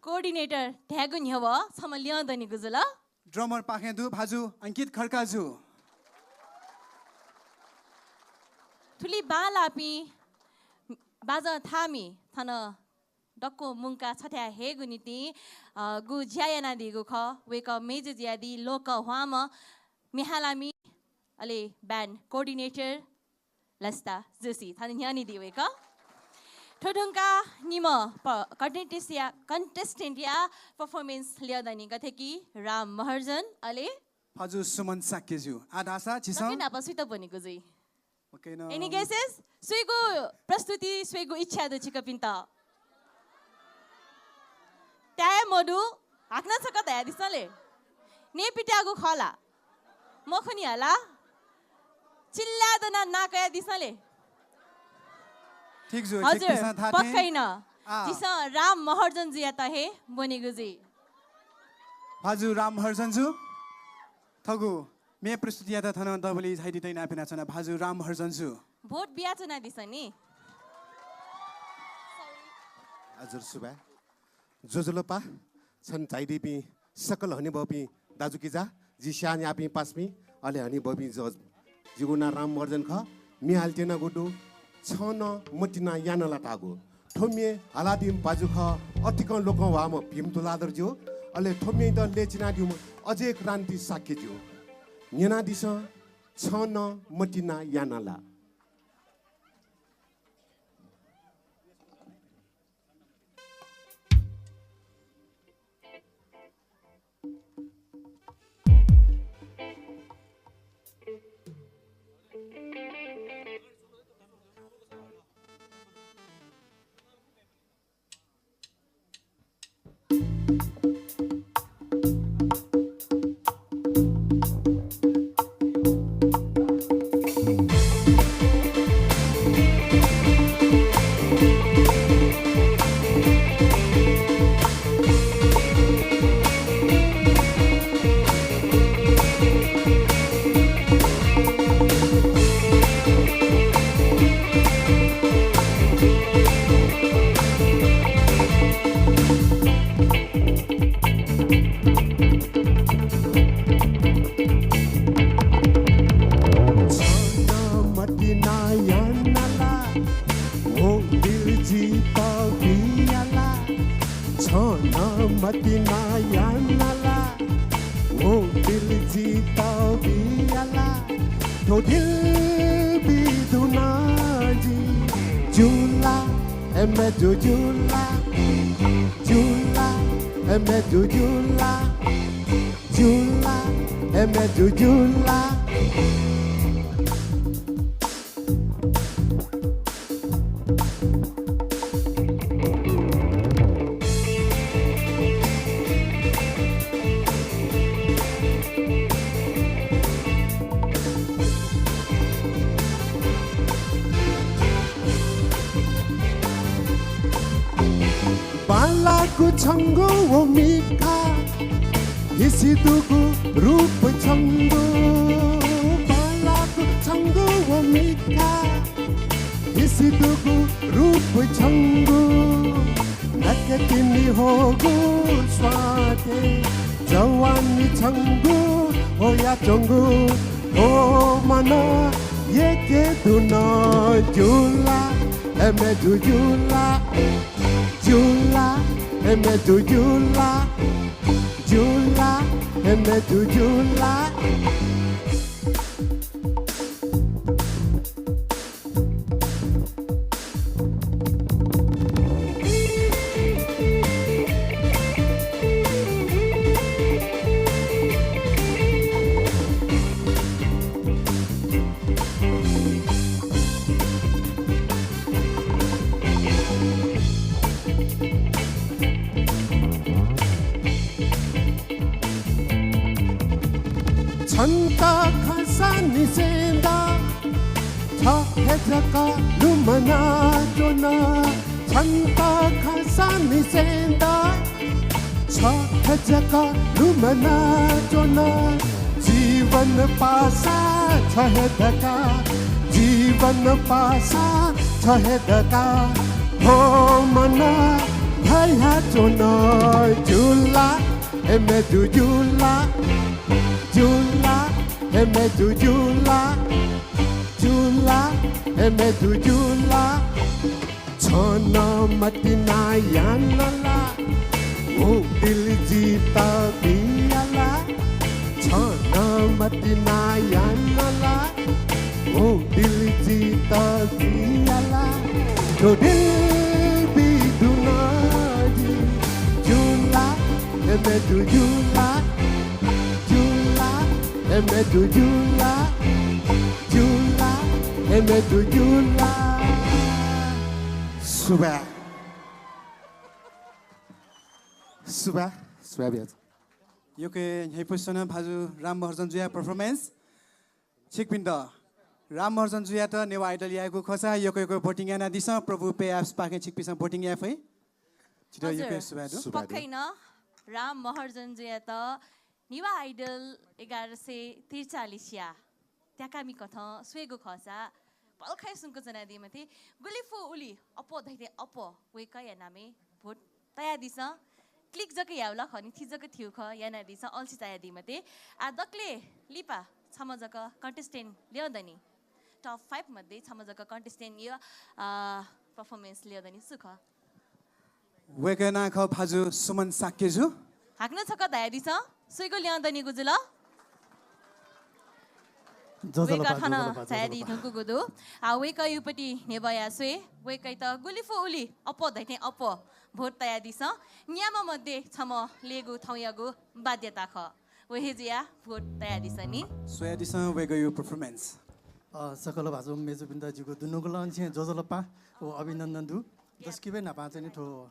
coordinator धायेगु न्ह्यब्वं छम्ह ल्यं दनिगु जुल। Drummer पाखें दु भाजु अंकित खड्का जु। थुलि बांलाःपिं बाजं थाःमि थन दक्व मुंकाः छथाय् हयेगु निंतिं, अ, गु ज्या यानादीगु खः, वय्‌कः मय्‌जु जुयादी लोकंह्वाःम्ह म्ये हालामि, अले band coordinator लसिता जोशी थन न्ह्यःने दी वय्‌कः। थ्व धुंकाः निम्ह प-, contestant या, contestant या performance ल्यं दनि, गथे कि राम महर्जन, अले भाजु सुमन शाक्य ज्यू। आः धाःसा झीसं दकलय् नाप सुइत ब्वनेगु जुइ? पक्कै नं। Any guesses? सुइगु प्रस्तुति, सुइगु इच्छा दु छिकपिन्त? ताये मदु, हाकनं छकः धयादिसँ ले। न्यय्‌पित्याःगु खः ला? मखु नि हला? चिल्लाय् दनाः नां कयादिसँ ले। ठीक जू, हजुर, छिकपिन्सं धाःथें। पक्कै नं। आः। झीसं राम महर्जन जुयात हे ब्वनेगु जुइ। भाजु राम महर्जन जु, थःगु म्ये प्रस्तुतियात थन दबुलिइ झायादीत इनाप यानाच्वना भाजु राम महर्जन जु। Vote बियाच्वनादिसँ नि। हजुर, सुभाय्। ज्वजलपा, छन्हु झायादीपिं सकल हनेबहःपिं दाजुकिजा, जि स्याहां न्याःपिं पासापिं, अले हनेबहःपिं judge। जिगु नां राम महर्जन खः, म्ये हाले त्यनागु दु, छं नं मतिना याना ला धाःगु। थ्व म्ये हालादीम्ह भाजु खः अतिकं लोकंह्वाःम्ह भीम तुलाधर ज्यू, अले थ्व म्येयात लय् चिनादीम्ह अजय क्रान्ति शाक्य ज्यू। न्यनादिसँ, छं नं मतिना याना ला? छं नं मतिना याना ला, व दिल जितः बिया ला। छं नं मतिना याना ला, व दिल जितः बिया ला। थ्व दिल बी धुन जि। ज्यू ला, ए म्ये ज्यू ज्यू ला। ज्यू ला, ए म्ये ज्यू ज्यू ला। ज्यू ला, ए म्ये ज्यू ज्यू ला। बांलाःगु छंगु व मिखा, हिसि दुगु रूप छंगु। बांलाःगु छंगु व मिखा, हिसि दुगु रूप छंगु। नके तिनि होगु स्वाते जवानी छंगु होयाच्वंगु। ओ मन येके धुन। ज्यू ला, ए म्ये ज्यू ज्यू ला। ज्यू ला, ए म्ये ज्यू ज्यू ला। ज्यू ला, ए म्ये ज्यू ज्यू ला। छन्त खंसा निसें द, छ हे जक लुमना च्वन। छन्त खंसा निसें द, छ हे जक लुमना च्वन। जीवन पासा छ हे धकाः, जीवन पासा छ हे धकाः हो मन धया च्वन। ज्यू ला, ए म्ये ज्यू ज्यू ला। ज्यू ला, ए म्ये ज्यू ज्यू ला। ज्यू ला, ए म्ये ज्यू ज्यू ला। छं नं मतिना याना ला, व दिल जितः बिया ला। छं नं मतिना याना ला, व दिल जितः बिया ला। थ्व दिल बी धुन जि। ज्यू ला, ए म्ये ज्यू ज्यू ला। ज्यू ला, ए म्ये ज्यू ज्यू ला। ज्यू ला, ए म्ये ज्यू ज्यू ला। सुभाय्। सुभाय्, सुभाय् बियाच्वना। यक्व न्ह्यइपुसे च्वन भाजु राम महर्जन जुया performance। छिकपिन्त राम महर्जन जुयात नेवाः Idol यायेगु खःसा यक्व यक्व voting यानादिसँ, प्रभु पे apps-पाखें छिकपिन्सं voting याये फइ। छितः हजुर। यक्व सुभाय् दु। सुभाय् दु। पक्कै नं राम महर्जन जुयात नेवाः Idol एघार सय त्रिचालिसया त्याकामि कथं स्वयेगु खःसा भलखाय् सुम्क च्वनादी मते। गुलि फु उलि अप्वः धइथें अप्वः वय्कःया नामय् vote तयादिसँ। Click जक याउ ला खः नि, थि जक थ्यू खः, यानादिसँ, अल्छी चायादी मते। आ, दकले लिपा छम्ह जक contestant ल्यं दनि। Top five मध्ये छम्ह जक contestant यो, अ, performance ल्यं दनि, सु खः? वय्कःया नां खः भाजु सुमन शाक्यजु। हाकनं छकः धयादिसँ, सुइगु ल्यं दनिगु जुल? ज्वजलपा, वय्कः थन ज्वजलपा, झायादी ज्वजलपा। धुंकूगु दु। आ, वय्कःयापट्टि न्ह्यब्वया स्वये, वय्कःयात गुलि फु उलि अप्वः धइथें अप्वः vote तयादिसँ। न्याम्ह मध्ये छम्ह लेगु थौंयागु बाध्यता खः। व हे जुयाः vote तयादिसँ नि। स्वयादिसँ वय्कःया performance। अ, सकल भाजु मय्जुपिन्त जिगु दुनुगलंनिसें ज्वजलपा व अभिनन्दन दु। दसकिबय् न्हापां चाहिँ नि थ्व,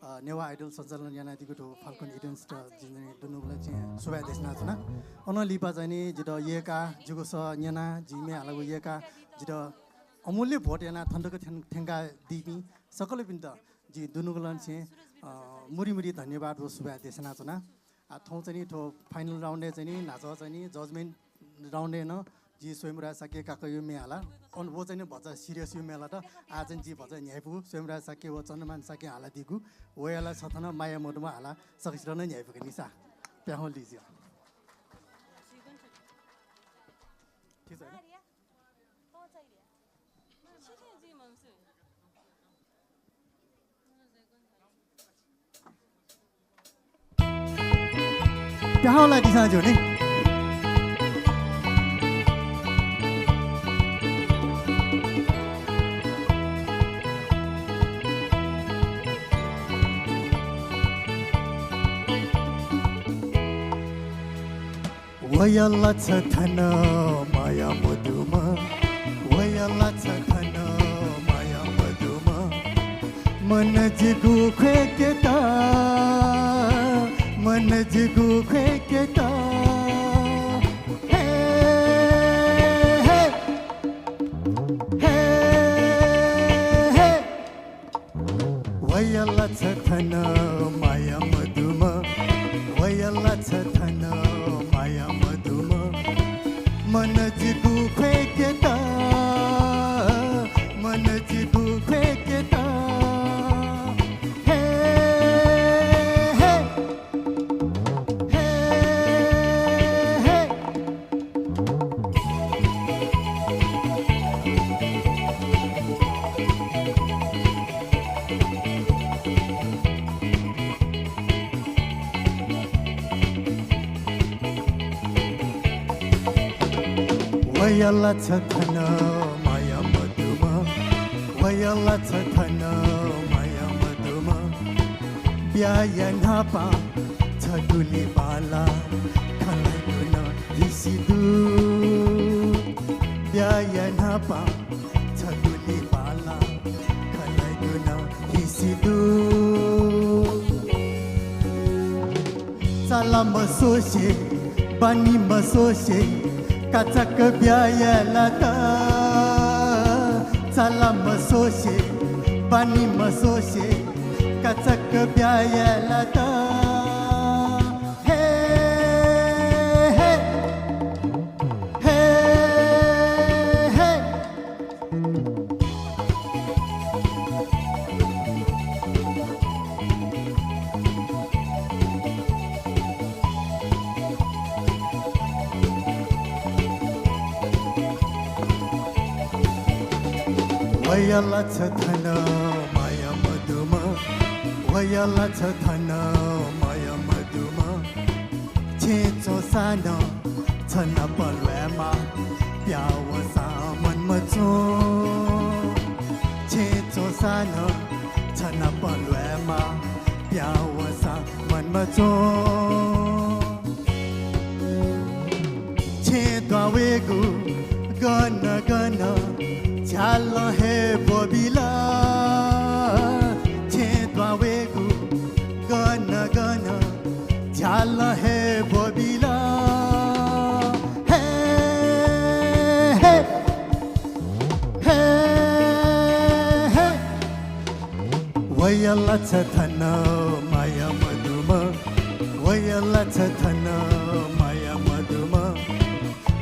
अ, नेवाः Idol सञ्चालन यानादीगु थ्व Falcon Events-त जिं दुनुगलंनिसें सुभाय् देछानाच्वना। अनं लिपा चाहिँ नि जितः यय्काः जिगु सः न्यनाः जिं म्ये हालागु यय्काः जितः अमूल्य vote यानाः थन तक थ्यं-, थ्यंकादीपिं सकलपिन्त जिं दुनुगलंनिसें, अ, मुरी मुरी धन्यवाद व सुभाय् देछानाच्वना। आ, थौं चाहिँ नि थ्व final round-य् चाहिँ नि न्हाचः चाहिँ नि judgement round-य् नं जि स्वयम्भूराज शाक्य काकाया म्ये हाला। अन व चाहिँ नि भचा serious-या म्ये लात। आः चाहिँ जि भचा न्ह्याइपुगु स्वयम्भूराज शाक्य व चन्द्रमान शाक्यं हालादीगु वयाला छथन माया मदुम्ह हाला सकसित नं न्ह्याइपुके निसा। प्याहां लिज्या। ठीक छ नि? प्याहां लादिसँ ज्यू नि। वयाला छ थन माया मदुम्ह, वयाला छ थन माया मदुम्ह। मन जिगु ख्वय्केत, मन जिगु ख्वय्केत। हे, हे, हे, हे। वयाला छ थन माया मदुम्ह, वयाला छ थन माया मदुम्ह। मन जिगु ख्वय्केत, मन जिगु ख्वय्केत। हे, हे। हे, हे। वयाला छ थन माया मदुम्ह, वयाला छ थन माया मदुम्ह। ब्याहा याये न्हापां छ दुने बांला, खँ ल्हायेगु नं हिसि दु। ब्याहा याये न्हापां छ दुने बांला, खँ ल्हायेगु नं हिसि दु। चाला मस्वसे, बानी मस्वसे, काचाक्क ब्याहा याये लात। चाला मस्वसे, बानी मस्वसे, काचाक्क ब्याहा याये लात। हे, हे, हे, हे। वयाला छ थन माया मदुम्ह, वयाला छ थन माया मदुम्ह। छेँ च्वंसां नं छ नाप ल्वायेमाः, प्याः वःसां मन मच्वं। छेँ च्वंसां नं छ नाप ल्वायेमाः, प्याः वःसां मन मच्वं। छेँ दुहां वयेगु गन गन झ्यालं हे ब्वबिल। छेँ दुहां वयेगु गन गन झ्यालं हे ब्वबिल। हे, हे, हे, हे। वयाला छ थन माया मदुम्ह, वयाला छ थन माया मदुम्ह।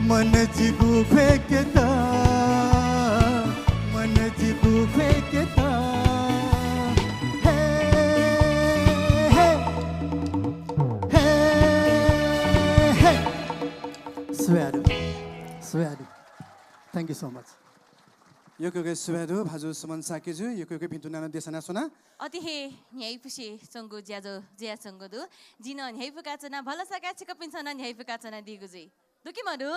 मन जिगु ख्वय्केत, मन जिगु ख्वय्केत। हे, हे, हे, हे। सुभाय् दु, सुभाय् दु। Thank you so much। यक्व यक्व सुभाय् दु भाजु सुमन शाक्यजु, यक्व यक्व भिंतुना नं देछाना च्वना। अथे हे न्ह्याइपुसे च्वंगु ज्याझ्वः जुयाच्वंगु दु। जिं नं न्ह्याइपुका च्वना, भलसा का छिकपिन्सं नं न्ह्याइपुका च्वनादीगु जुइ। दु कि मदु?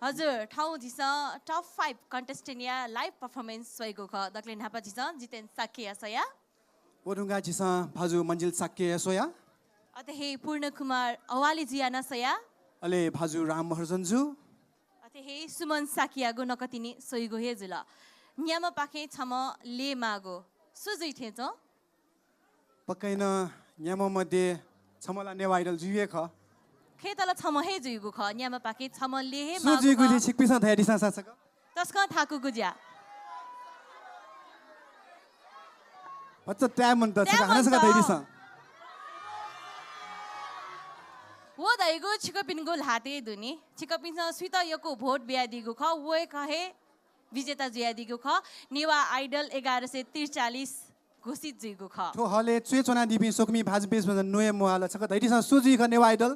हजुर, थौं झीसं top five contestant या live performance स्वयेगु खः। दकले न्हापा झीसं जितेन शाक्यया स्वया। व धुंकाः झीसं भाजु मन्जिल शाक्यया स्वया। अथे हे पूर्ण कुमार अवाली जुया नं स्वया। अले भाजु राम महर्जन जु। अथे हे सुमन शाक्ययागु नकतिनि स्वइगु हे जुल। न्याम्हपाखें छम्ह ले माःगु सु जुइ थें च्वं? पक्कै नं न्याम्ह मध्ये छम्ह ला नेवाः Idol जुइ हे खः। खय्‌त ला छम्ह हे जुइगु खः, न्याम्हपाखें छम्ह ले हे सु माःगु जुइगु खः। जुइ छिकपिन्सं धयादिसँ सासक। तसकं थाकुगु ज्या। भचा time मन्त, time छकः हानं छकः मन्त। धयादिसँ। व धइगु छिकपिनिगु ल्हातय् दुनि। छिकपिन्सं सुइत यक्व vote बियादीगु खः, व हे खः हे विजेता जुयादीगु खः। नेवाः Idol एघार सय त्रिचालिस घोषित जुइगु खः। थ्व हलय् च्वय् च्वनादीपिं स्वकुमि भाजु बेस नुया म्वाल, छकः धयादिसँ सु जुइ खः नेवाः Idol?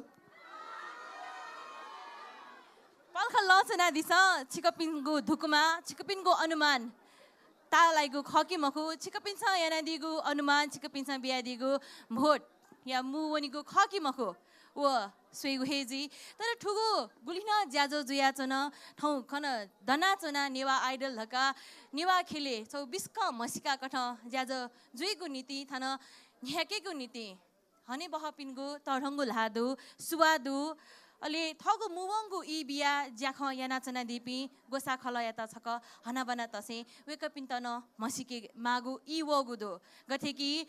पलख लँ च्वनादिसँ, छिकपिनिगु धुकुमा, छिकपिनिगु अनुमान ताःलाइगु खः कि मखु, छिकपिन्सं यानादीगु अनुमान, छिकपिन्सं बियादीगु vote या मू वनीगु खः कि मखु, व स्वयेगु हे जुइ। तर थुगु गुलि नं ज्याझ्वः जुयाच्वन, थौं खन दनाच्वना नेवाः Idol धकाः नेवाः ख्यलय् छगू बिस्कं म्हसीका कथं ज्याझ्वः जुइगु निंतिं थन न्ह्याकेगु निंतिं हनेबहःपिनिगु तःधंगु ल्हाः दु, सुवाः दु, अले थःगु मुवंगु ई बियाः ज्याखँ यानाच्वनादीपिं ग्वसाः खलःयात छकः हनाबना तसें वय्कःपिन्त नं म्हसीके माःगु ई वःगु दु। गथे कि,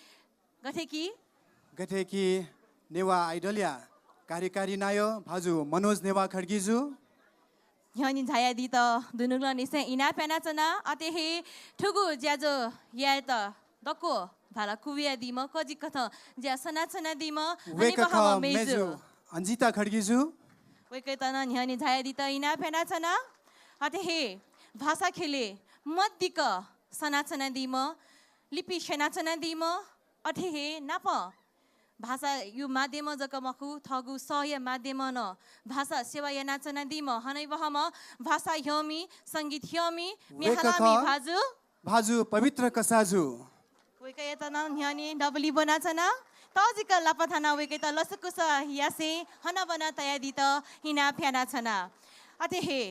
गथे कि गथे कि नेवाः Idol या कार्यकारी नायः भाजु मनोज नेवाः खड्गी जु। न्ह्यःने झायादीत दुनुगलंनिसें इनाप यानाच्वना। अथे हे थुगु ज्याझ्वः यायेत दक्व भाला कुबियादीम्ह, कजिकथं ज्या सनाच्वनादीम्ह वय्कः हनेबहःम्ह मेजु मेजु अन्जिता खड्गी जु। वय्कःयात नं न्ह्यःने झायादीत इनाप यानाच्वना। अथे हे भाषा ख्यलय् मदिक्क सनाच्वनादीम्ह, लिपि स्यनाच्वनादीम्ह, अथे हे नापं भाषाया माध्यमं जक मखु, थःगु सःया माध्यमं नं भाषा सेवा यानाच्वनादीम्ह हनेबहःम्ह भाषा ह्यःमि, संगीत ह्यःमि, म्ये वय्कः हालामि खः भाजु। भाजु पवित्र कसाः जु। वय्कःयात नं न्ह्यःने दबुलिइ ब्वनाच्वना। तःजिक लापा थानाः वय्कःयात लसकुस यासें हनाबना तयादीत इनाप यानाच्वना। अथे हे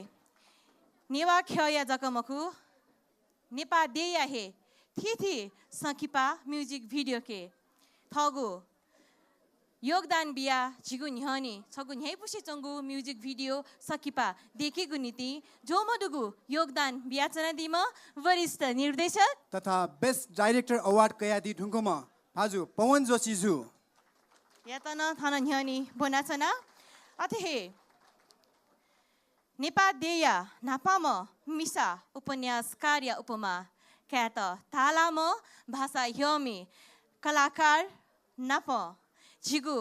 नेवाः ख्यःया जक मखु, नेपाः देय्या हे थीथी संकिपा music video के थःगु योगदान बियाः झीगु न्ह्यःने छगू न्ह्याइपुसे च्वंगु music video संकिपा दयेकेगु निंतिं ज्वःमदुगु योगदान बियाच्वनादीम्ह वरिष्ठ निर्देशक तथा Best Director Award कयादी धुंकूम्ह भाजु पवन जोशी जु। यात नं थन न्ह्यःने ब्वनाच्वना। अथे हे नेपाः देय्या न्हापांम्ह मिसा उपन्यासकारया उपमा कायेत ताःलाःम्ह भाषा ह्यःमि कलाकार नाप झीगु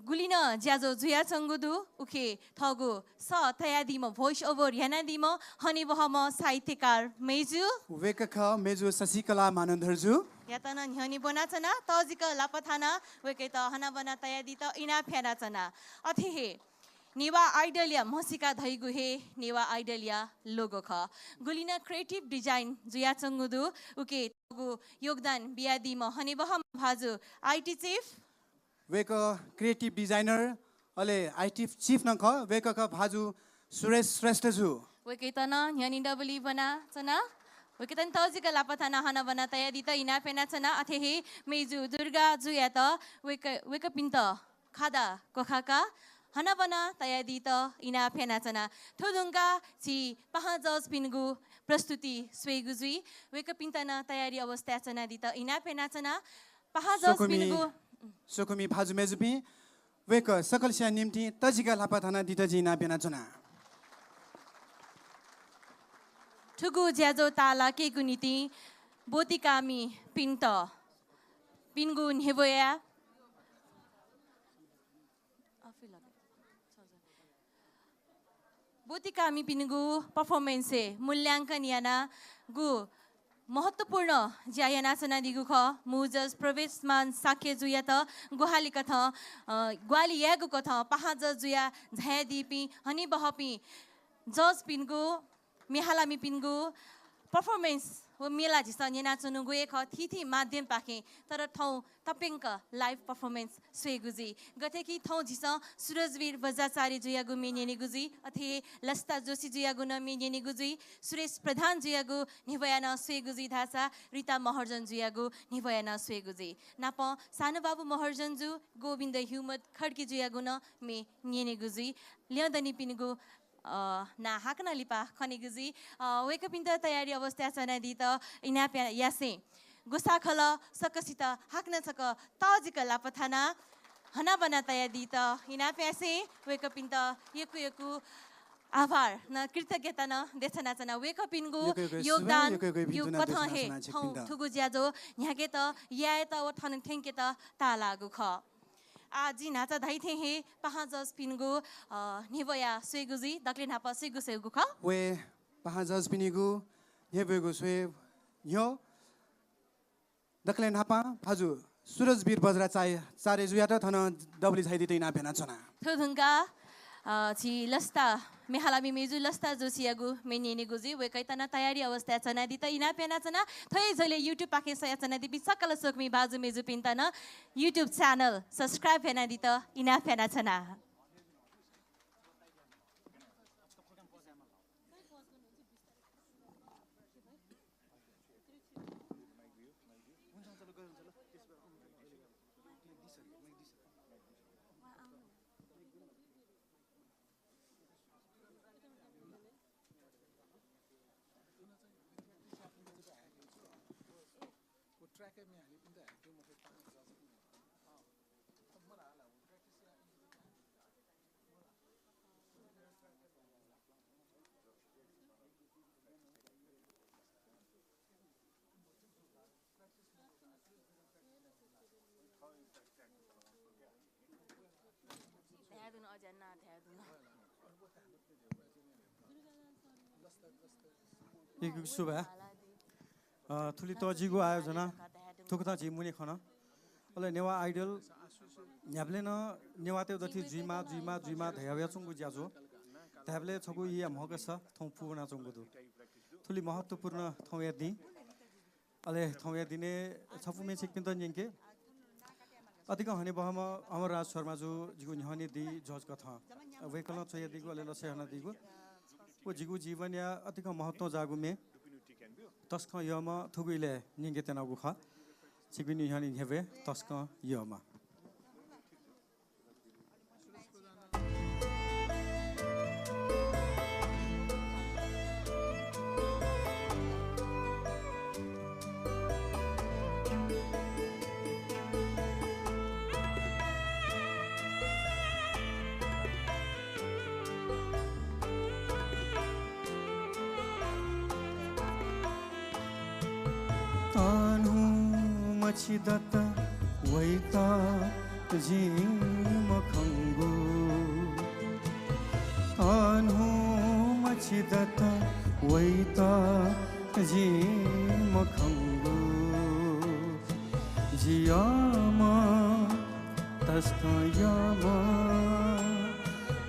गुलि नं ज्याझ्वः जुयाच्वंगु दु, उखे थःगु सः तयादीम्ह, voice over यानादीम्ह हनेबहःम्ह साहित्यकार मेजु। वय्कः खः मेजु शशिकला मानन्धर जु। यात नं न्ह्यःने ब्वनाच्वना, तःजिक लापा थानाः वय्कःयात हनाबना तयादीत इनाप यानाच्वना। अथे हे नेवाः Idol या म्हसीका धइगु हे नेवाः Idol या logo खः। गुलि नं creative design जुयाच्वंगु दु, उके थःगु योगदान बियादीम्ह हनेबहःम्ह भाजु IT chief। वय्कः creative designer अले IT chief नं खः। वय्कः खः भाजु सुरेश श्रेष्ठ जु। वय्कःयात नं न्ह्यःने दबुलिइ ब्वनाच्वना। वय्कःयात नं तःजिक लापा थानाः हनाबना तयादीत इनाप यानाच्वना। अथे हे मेजु दुर्गा जुयात वय्क-, वय्कःपिन्त खादा क्वखाका हनाबना तयादीत इनाप यानाच्वना। थ्व धुंकाः झी पाहां judge पिनिगु प्रस्तुति स्वयेगु जुइ। वय्कःपिन्त नं तयारी अवस्थाय् च्वनादीत इनाप यानाच्वना। पाहां judge स्वकुमि, पिनिगु स्वकुमि भाजु मेजुपिं, वय्कः सकलसिया निंतिं तःजिक लापा थानादीत जिं इनाप यानाच्वना। थुगु ज्याझ्वः ताःलाकेगु निंतिं ब्वतिकामिपिन्त पिनिगु न्ह्यब्वया ब्वतिकामिपिनिगु performance-य् मूल्यांकन यानाः गु महत्त्वपूर्ण ज्या यानाच्वनादीगु खः। मू judge प्रवेशमान शाक्य जुयात ग्वाहालि कथं, अ, ग्वाहालि यायेगु कथं पाहां judge जुयाः झायादीपिं हनेबहःपिं judge पिनिगु म्ये हालामिपिनिगु performance व म्ये ला झीसं न्यनाच्वनागु हे खः, थीथी माध्यमपाखें, तर थौं तप्यंक live performance स्वयेगु जुइ। गथे कि थौं झीसं सुरजवीर बज्राचार्य जुयागु म्ये न्यनेगु जुइ, अथे हे लसिता जोशी जुयागु नं म्ये न्यनेगु जुइ, सुरेश प्रधान जुयागु न्ह्यब्वया नं स्वयेगु जुइ धाःसा रिता महर्जन जुयागु न्ह्यब्वया नं स्वयेगु जुइ। नापं सानुबाबु महर्जन जु, गोविन्द ह्युमत खड्गी जुयागु नं म्ये न्यनेगु जुइ। ल्यं दनिपिनिगु अ, नां हाकनं लिपा खनेगु जुइ। अ, वय्कःपिन्त तयारी अवस्थाय् च्वनादीत इनाप या-, यासें ग्वसाःखलः सकसित हाकनं छकः तःजिक लापा थानाः हनाबना तयादीत इनाप यासें वय्कःपिन्त यक्व यक्व आभार नं कृतज्ञता नं देछानाच्वना। वय्कःपिनिगु यक्व यक्व सुभाय्, योगदान यक्व यक्व भिन्तुना कथं देछानाच्वना हे थौं छिकपिन्त। थुगु ज्याझ्वः न्ह्याकेत, यायेत व थन थ्यंकेत ताःलाःगु खः। आः जिं न्हाचा धाइ थें हे पाहां जजपिनिगु, अ, न्ह्यब्वया स्वयेगु जुइ, दकलय् न्हापां सुयागु स्वयेगु खः? वे पाहां जजपिनिगु न्ह्यब्वयेगु स्वये न्ह्यः दकलय् न्हापां भाजु सुरजवीर बज्राचार्य, चार्यजुयात थन दबुलिइ झायादीत इनाप यानाच्वना। थुधुंकाः, अ, झी लसिता, म्ये हालामि मय्जु लसिता जोशीयागु म्ये न्यनेगु जुइ, वय्कःयात नं तयारी अवस्थाय् च्वनादीत इनाप यानाच्वना। थ्व हे झ्वलय् YouTube पाखें स्वयाच्वनादीपिं सकल स्वकुमि भाजु मय्जुपिन्त नं YouTube channel subscribe यानादीत इनाप यानाच्वना। यक्व यक्व सुभाय्। अ, थुलि तःजिगु आयोजना थुकथं झी मुने खन। अले नेवाः Idol न्ह्याबलें नं नेवाःतय् दथुइ जुइमाः, जुइमाः, जुइमाः धयावयाच्वंगु ज्याझ्वः धायेबलय् छगू ई या म्हगस थौं पूवनाच्वंगु दु। थुलि महत्त्वपूर्ण थौंया दिं। अले थौंया दिनय् छपु म्ये छिकपिन्त न्यंके। अतिकं हनेबहःम्ह अमरराज शर्मा जु जिगु न्ह्यःने दी जज कथं वय्कलं च्वयादीगु, अले लसय् हनादीगु व जिगु जीवनया अतिकं महत्त्वं जाःगु म्ये तसकं यःम्ह थुगु इलय् न्यंके त्यनागु खः। छिकपिनि न्ह्यःने न्ह्यब्वये तसकं यःम्ह। तःन्हुं मछि दत वइत जिं मखंगु। तःन्हुं मछि दत वइत जिं मखंगु। जि यःम्ह, तसकं यःम्ह,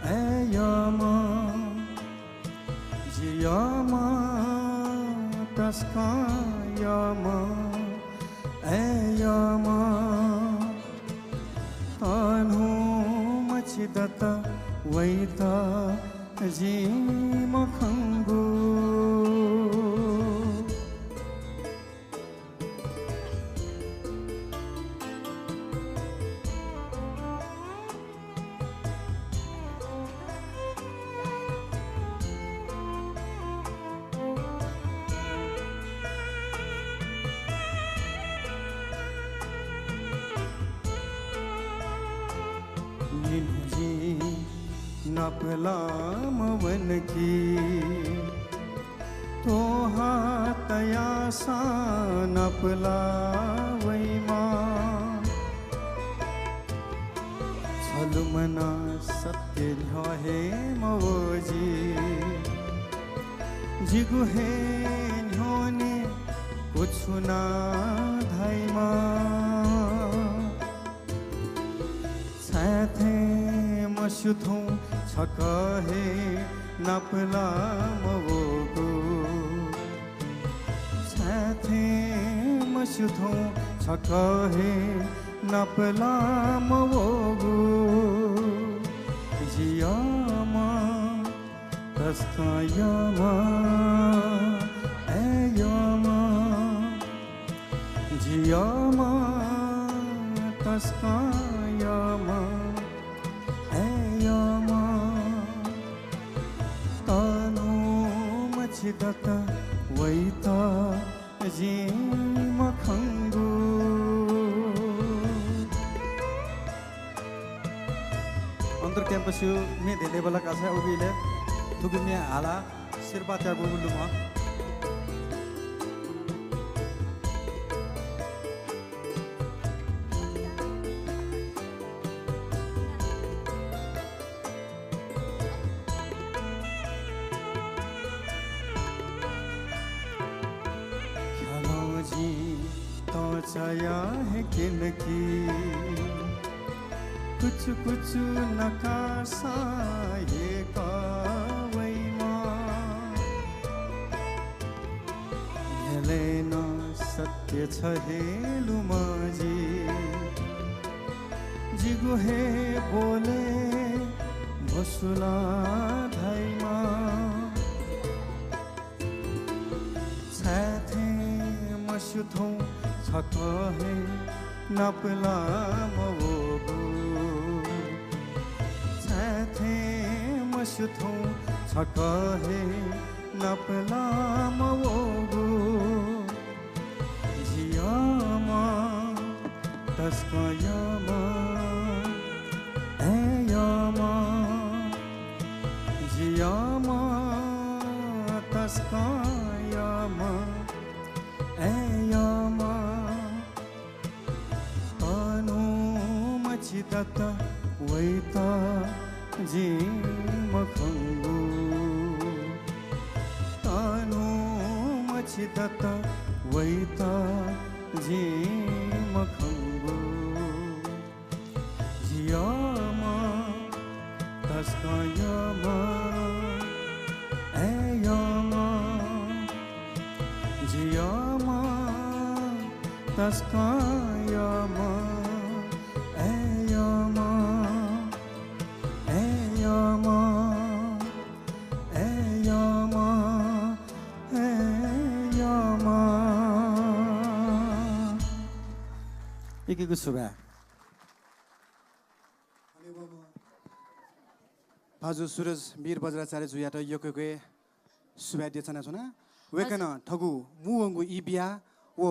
अय् यःम्ह। जि यःम्ह, तसकं यःम्ह, अय् यःम्ह। तःन्हुं मछि दत वइत जिं मखंगु। निन्हु जिं नापलाः मवंकी। त्वहाः तयाःसां नापलाः वइमाः। छलुमना सत्य न्ह्यः हे मवः जि। जिगु हे न्ह्यःने क्वछुना धाइमाः। छाय् थें मस्यू थौं छकः हे नापलाः मवःगु। छाय् थें मस्यू थौं छकः हे नापलाः मवःगु। जि यःम्ह, तसकं यःम्ह, अय् यःम्ह। जि यःम्ह, तसकं यःम्ह, अय् यःम्ह। तःन्हु मछि दत वइत जिं मखंगु। अन्तर क्याम्पसयु म्ये धेंधेंबल्लाः कासाय् उबलय् थुगु म्ये हालाः सिरपाः त्यागूगु लुमं। ख्यालं जिं तःचाया हे क्यन कि कुचुकुचु नकाःसां हे कः वइमा। न्ह्यलय् नं सत्य छ हे लुमं जि। जिगु हे बोलय् भसुलाः धाइमा। छाय् थें मस्यू थौं छकः हे नापलाः मवःगु। छाय् थें मस्यू थौं छकः हे नापलाः मवःगु। जि यःम्ह, तसकं यःम्ह, अय् यःम्ह। जि यःम्ह, तसकं यःम्ह, अय् यःम्ह। तःन्हु मछि दत वइत जिं मखंगु। तःन्हु मछि दत वइत जिं मखंगु। जि यःम्ह, तसकं यःम्ह, अय् यःम्ह। जि यःम्ह, तसकं यःम्ह, अय् यःम्ह, अय् यःम्ह, अय् यःम्ह, अय् यःम्ह। यक्व यक्व सुभाय्। भाजु सुरज वीर बज्राचार्य जुयात यक्व यक्व सुभाय् देछानाच्वना। वय्कलं थःगु मू वंगु ई बियाः व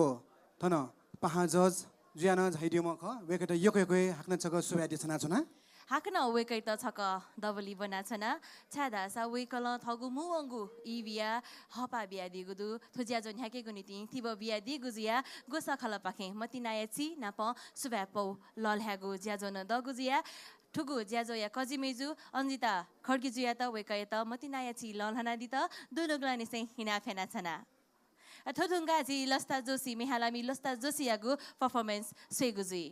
थन पाहां जज जुयाः नं झाइदीम्ह खः। वय्कःयात यक्व यक्व हाकनं छकः सुभाय् देछानाच्वना। हाकनं वय्कःयात छकः दबुलिइ ब्वनाच्वना, छाय्धाःसा वय्कलं थःगु मू वंगु ई बियाः हःपाः बियादीगु दु। थ्व ज्याझ्वः न्ह्याकेगु निंतिं तिबः बियादीगु जुयाः ग्वसाः खलःपाखें मतिनाया चिं नाप सुभाय् पौ लःल्हायेगु ज्याझ्वः नं दःगु जुयाः थुगु ज्याझ्वःया कजि मय्जु अन्जिता खड्गी जुयात वय्कःयात मतिनाया चिं लःल्हानादीत दुनुगलंनिसें हिनाफ्यानाच्वना। अ, थ्व धुंकाः झी लसता जोशी, म्ये हालामि लसता जोशीयागु performance स्वयेगु जुइ।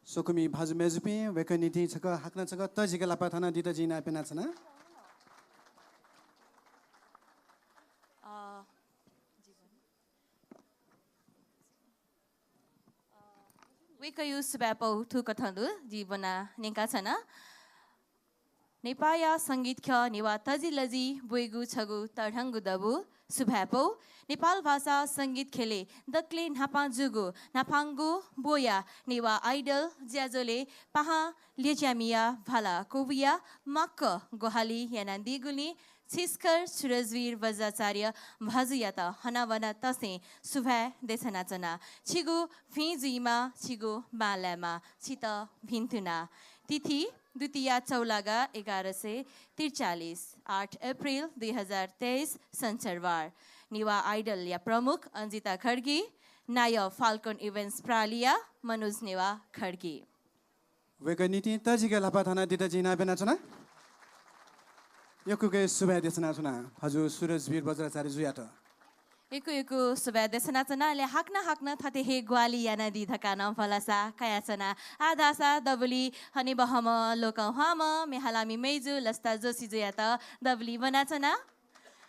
स्वकुमि भाजु मय्जुपिं, वय्कःया निंतिं छकः हाकनं छकः तःजिक लापा थानादीत जिं इनाप यानाच्वना। अ, वय्कःयागु सुभाय् पौ थुकथं दु, जिं ब्वना न्यंकाच्वना। नेपाःया संगीत ख्यः नेवाः तजिलजि ब्वयेगु छगू तःधंगु दबू सुभाय् पौ। नेपाल भाषा संगीत ख्यलय् दकलय् न्हापां जूगु न्हापांगु ब्वया नेवाः Idol ज्याझ्वलय् पाहां ल्याज्यामिया भाला क्वबुया माक्व ग्वाहालि यानादीगुलिं छिसकर सुरजवीर बज्राचार्य भाजुयात हनाबना तसें सुभाय् देछानाच्वना। छिगु भिं जुइमा, छिगु बांलायेमा, छित भिन्तुना। तिथि द्वितीया चौलागा एघार सय त्रिचालिस, आठ अप्रिल दुई हजार तेइस, सञ्चरबार। नेवाः Idol या प्रमुख अन्जिता खड्गी, नायः Falcon Events प्रालिया मनोज नेवाः खड्गी। वय्कःया निंतिं तःजिक लापा थानादीत जिं इनाप यानाच्वना। यक्व यक्व सुभाय् देछानाच्वना भाजु सुरजवीर बज्राचार्य जुयात। यक्व यक्व सुभाय् देछानाच्वना। अले हाकनं हाकनं थथे हे ग्वाहालि यानादी धकाः नं भलसा कयाच्वना। आः धाःसा दबुलिइ हनेबहःम्ह लोकंह्वाःम्ह म्ये हालामि मय्जु लसिता जोशीजुयात दबुलिइ ब्वनाच्वना।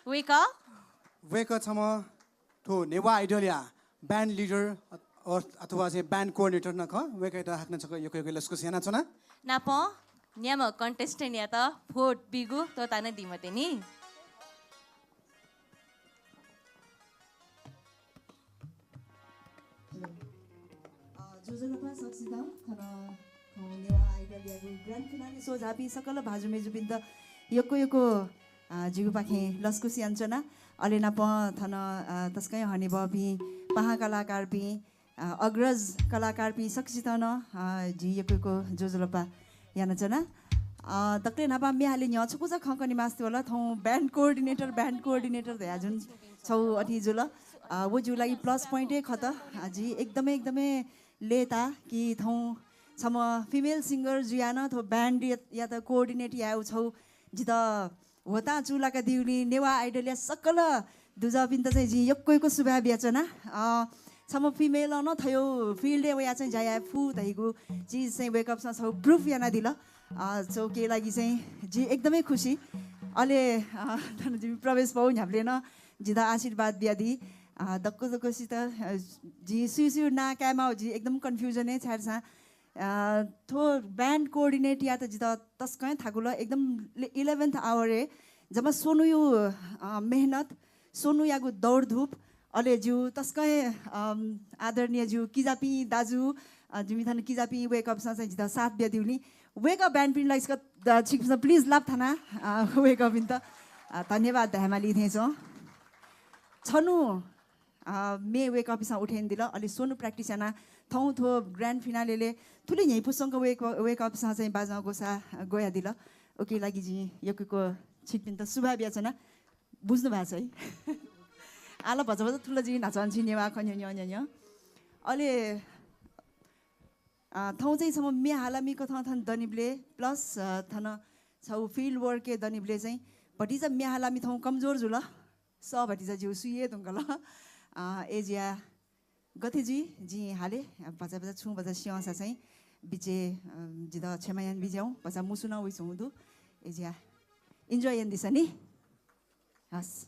वय्कः वय्कः छम्ह थ्व नेवाः आइडलया band leader अ-, अथवा चाहिँ band coordinator नं खः। वय्कःयात हाकनं छकः यक्व यक्व लसकुस यानाच्वना। नापं न्याम्ह contestant-यात vote बीगु त्वःता नं दी मते नि। अ, ज्वजलपा सकसितं। थन थौं नेवाः आइडलयागु grand finale show झाःपिं सकल भाजु मय्जुपिन्त यक्व यक्व, अ, जिगु पाखें लसकुस यानाच्वना। अले नापं थन, अ, तसकं हनेबहःपिं पाहां कलाकारपिं, अ, अग्रज कलाकारपिं सकसितं नं, अ, जिं यक्व यक्व ज्वजलपा यानाच्वना। अ, दकलय् न्हापां म्ये हाले न्ह्यः छकूचा खँ कने मास्ति वल। थौं band coordinator, band coordinator धया जुन छौ अथे जुल। अ, व जिगु लागि plus point हे खः त। अ, जि एकदमै, एकदमै लय्ताः कि थौं छम्ह female singer जुयाः नं थ्व band या-, यात coordinate यायेगु छौ जितः ह्वःतां चूलाकादीगुलिं नेवाः आइडलया सकल दुजःपिन्त चाहिँ जिं यक्व यक्व सुभाय् बियाच्वना। अ, छम्ह female नं थ्व field-य् वयाः चाहिँ ज्या याये फु धइगु चिज चाहिँ वय्कःपिन्सं छौ proof यानादिल। अ, छौके लागि चाहिँ जि एकदमै खुसी। अले, अ, थन जिमि प्रवेश बाउ न्ह्याबलें नं जितः आशीर्वाद बियादी। अ, दक्व दक्वसित, अ, जिं सुयां सुयां नां कायेमाः जि एकदम confusion-य्, छाय्धाःसा अ, थ्व band coordinate यायेत जितः तसकं थाकुल। एकदम ले-, eleventh hour-य् जम्मा स्वन्हुया, अ, मेहनत, स्वन्हुयागु दौडधुप, अले जिगु तसकं, अम, आदरणीय जिगु किजापिं दाजु, अ, जिमि थन किजापिं वय्कःपिन्सं चाहिँ जितः साथ बियादीगुलिं वय्कः band-पिनि लागि सकसितं, अ, छिकपिन्सं please लापा थानाः, अ, वय्कःपिन्त, अ, धन्यवाद धायेमाली थें च्वं। छन्हु अ, म्ये वय्कःपिन्सं उठे यानादिल, अले स्वन्हु practice यानाः थौं थ्व grand finale-य् थुलि न्ह्यइपुसे च्वंक वय्क-, वय्कःपिन्सं चाहिँ बाजं ग्वसाः ग्वयादिल। उकिया लागि जिं यक्व यक्व छिकपिन्त सुभाय् बियाच्वना। बुझ्नु भा सै? आः ला भचा भचा थुल जिं न्हाचः नं नेवाः खँ न्यँ न्यँ न्यँ न्यँ। अले, अ, थौं चाहिँ छम्ह म्ये हालामि कथं थन दनिबलय् plus, अ, थन छौ field work-य् दनिबलय् चाहिँ भतिचा म्ये हालामि थौं कमजोर जुल। सः भतिचा ज्यू सुइ हे धुंकल। अ, अय्जुयाः गथे जुइ, जिं हाले, भचा भचा छुं भचा स्यंसा चाहिँ बिचे, अ, जितः क्षमा याना बिज्याहुँ, भचा मुसु नं वइच्वंगु दु। अय्जुयाः enjoy यानादिसँ नि। हस्।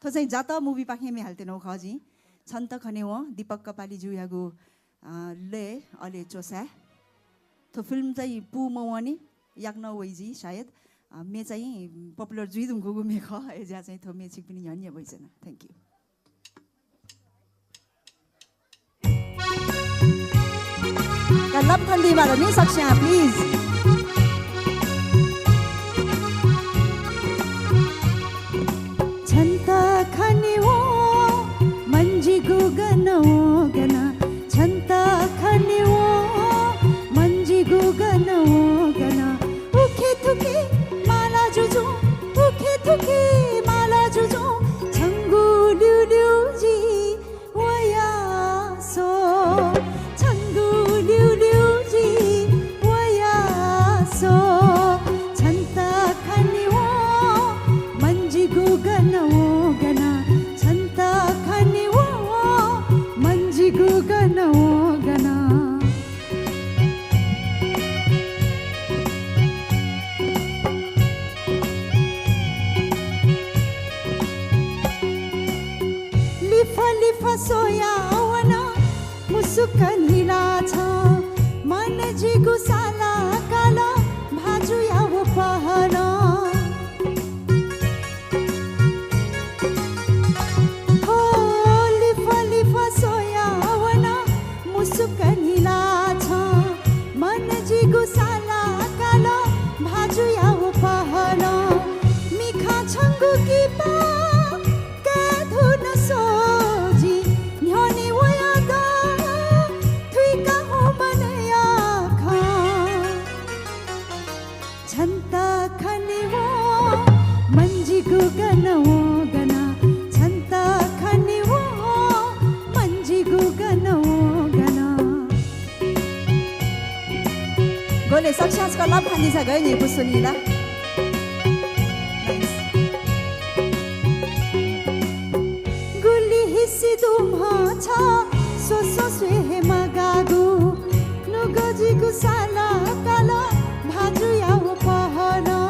थ्व चाहिँ जात movie पाखें म्ये हाले त्यनागु खः जिं। छन्त खनेवं दीपक कपाली ज्यूयागु, अ, लय् अले च्वसाय्। थ्व film चाहिँ पू मवंनि, याकनं वइ जुइ सायद। अ, म्ये चाहिँ popular जुइ धुंकूगु म्ये खः, अय्जुयाः चाहिँ थ्व म्ये छिकपिनि न्ह्यःने ब्वइच्वना। Thank you। का लापा थानादी माल नि सकस्यां, please। छन्त खनेवं मन जिगु गन वं गन, छन्त खनेवं मन जिगु गन वं गन। उखे थुखे माला जुजुं, उखे थुखे माला जुजुं, छंगु ल्यूल्यू जि वया सो, छंगु ल्यूल्यू जि वया सो। छन्त खनेवं मन जिगु गन वं गन, छन्त खनेवं मन जिगु गन वं गन। लिफा लिफा स्वया वन, मुसुक न्हिला छ। मन जिगु साला काल, भाजुया व पहल। हो लिफा लिफा स्वया वन, मुसुक न्हिला छ। मन जिगु साला काल, भाजुया व पहल। मिखा छंगु किपा, काय् धुन सो जि न्ह्यःने वयात थुइका हुँ मनया खँ। छन्त खनेवं मन जिगु गन वं गन, छन्त खनेवं मन जिगु गन वं गन। गोले सकस्यां छकः लापा थानादिसँ गय् न्ह्यइपुसे च्वनी ला। Nice। गुलि छ स्वस्वं स्वये हे मगाःगु, नुगः जिगु साला काल भाजुया व पहलं।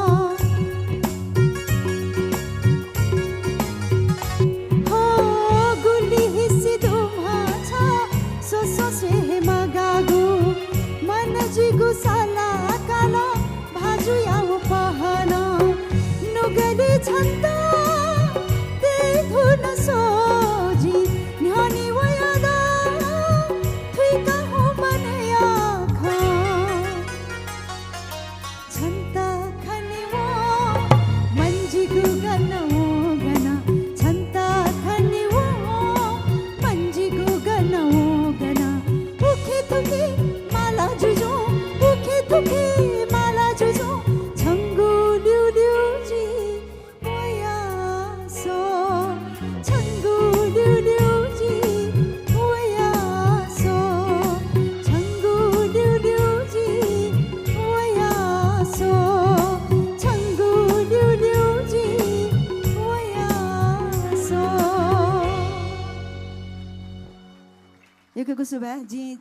हो गुलि हिसि दुम्ह छ स्वस्वं स्वये हे मगाःगु, मन जिगु साला काल भाजुया व पहलं। नुगलय् छन्त तये धुन स्वजि, न्ह्यःने वयाः थुइका हुँ मनया खँ। छन्त खने वं मन जिगु गन वं गन, छन्त खने वं मन जिगु गन वं गन। उखे थुखे माला जुजुं, उखे थुखे माला जुजुं, छंगु ल्यूल्यू जि वया सः। छंगु ल्यूल्यू जि वया सः। छंगु ल्यूल्यू जि वया सः। छंगु ल्यूल्यू जि वया सः। यक्व यक्व सुभाय्। जिं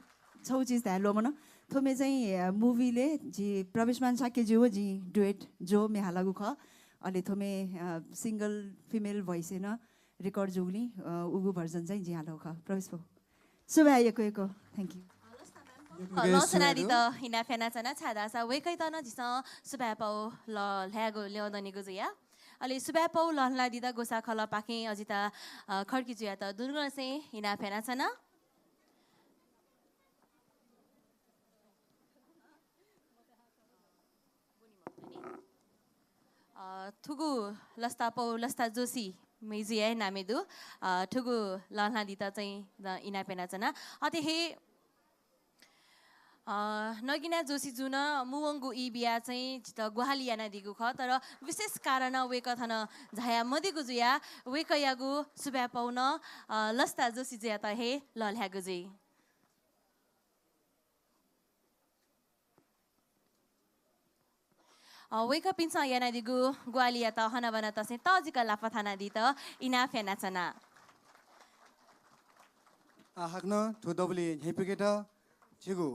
छगू चिज धाये ल्वःमन। थ्वम्हय् चाहिँ, अ, movie-लय् जि प्रवेशमान शाक्यज्यू व जिं duet ज्वः म्ये हालागु खः। अले थ्वम्हय्, अ, single female voice-य् नं record जूगुलिं, अ, उगु version चाहिँ जिं हालागु खः। प्रवेश बाबु, सुभाय् यक्व यक्व। Thank you। यक्व यक्व लसनादीत सुभाय् दु। इनाप यानाच्वना, छाय्धाःसा वय्कःयात नं झीसं सुभाय् पाउ लःल्हायेगु ल्यं दनिगु जुया। अले सुभाय् पाउ लःल्हानादीत ग्वसाः खलःपाखें अजिता, अ, खड्गीजुयात दुनुगलंनिसें इनाप यानाच्वना। अ, थुगु लसता पौ लसता जोशी मय्जुया हे नामय् दु। अ, थुगु लःल्हानादीत चाहिँ द-, इनाप यानाच्वना। अथे हे, अ, नगिना जोशीजुं मुंवंगु ई बियाः चाहिँ जितः ग्वाहालि यानादीगु खः, तर विशेष कारणं वय्कः थन झाया मदीगु जुयाः वय्कःयागु सुभाय् पौ नं, अ, लसता जोशीजुयात हे लःल्हायेगु जुइ। अ, वय्कःपिन्सं यानादीगु ग्वाहालियात हनाबना तसें तःजिक लापा थानादीत इनाप यानाच्वना। आः हाकनं थ्व दबुलिइ न्ह्यइपुकेत झीगु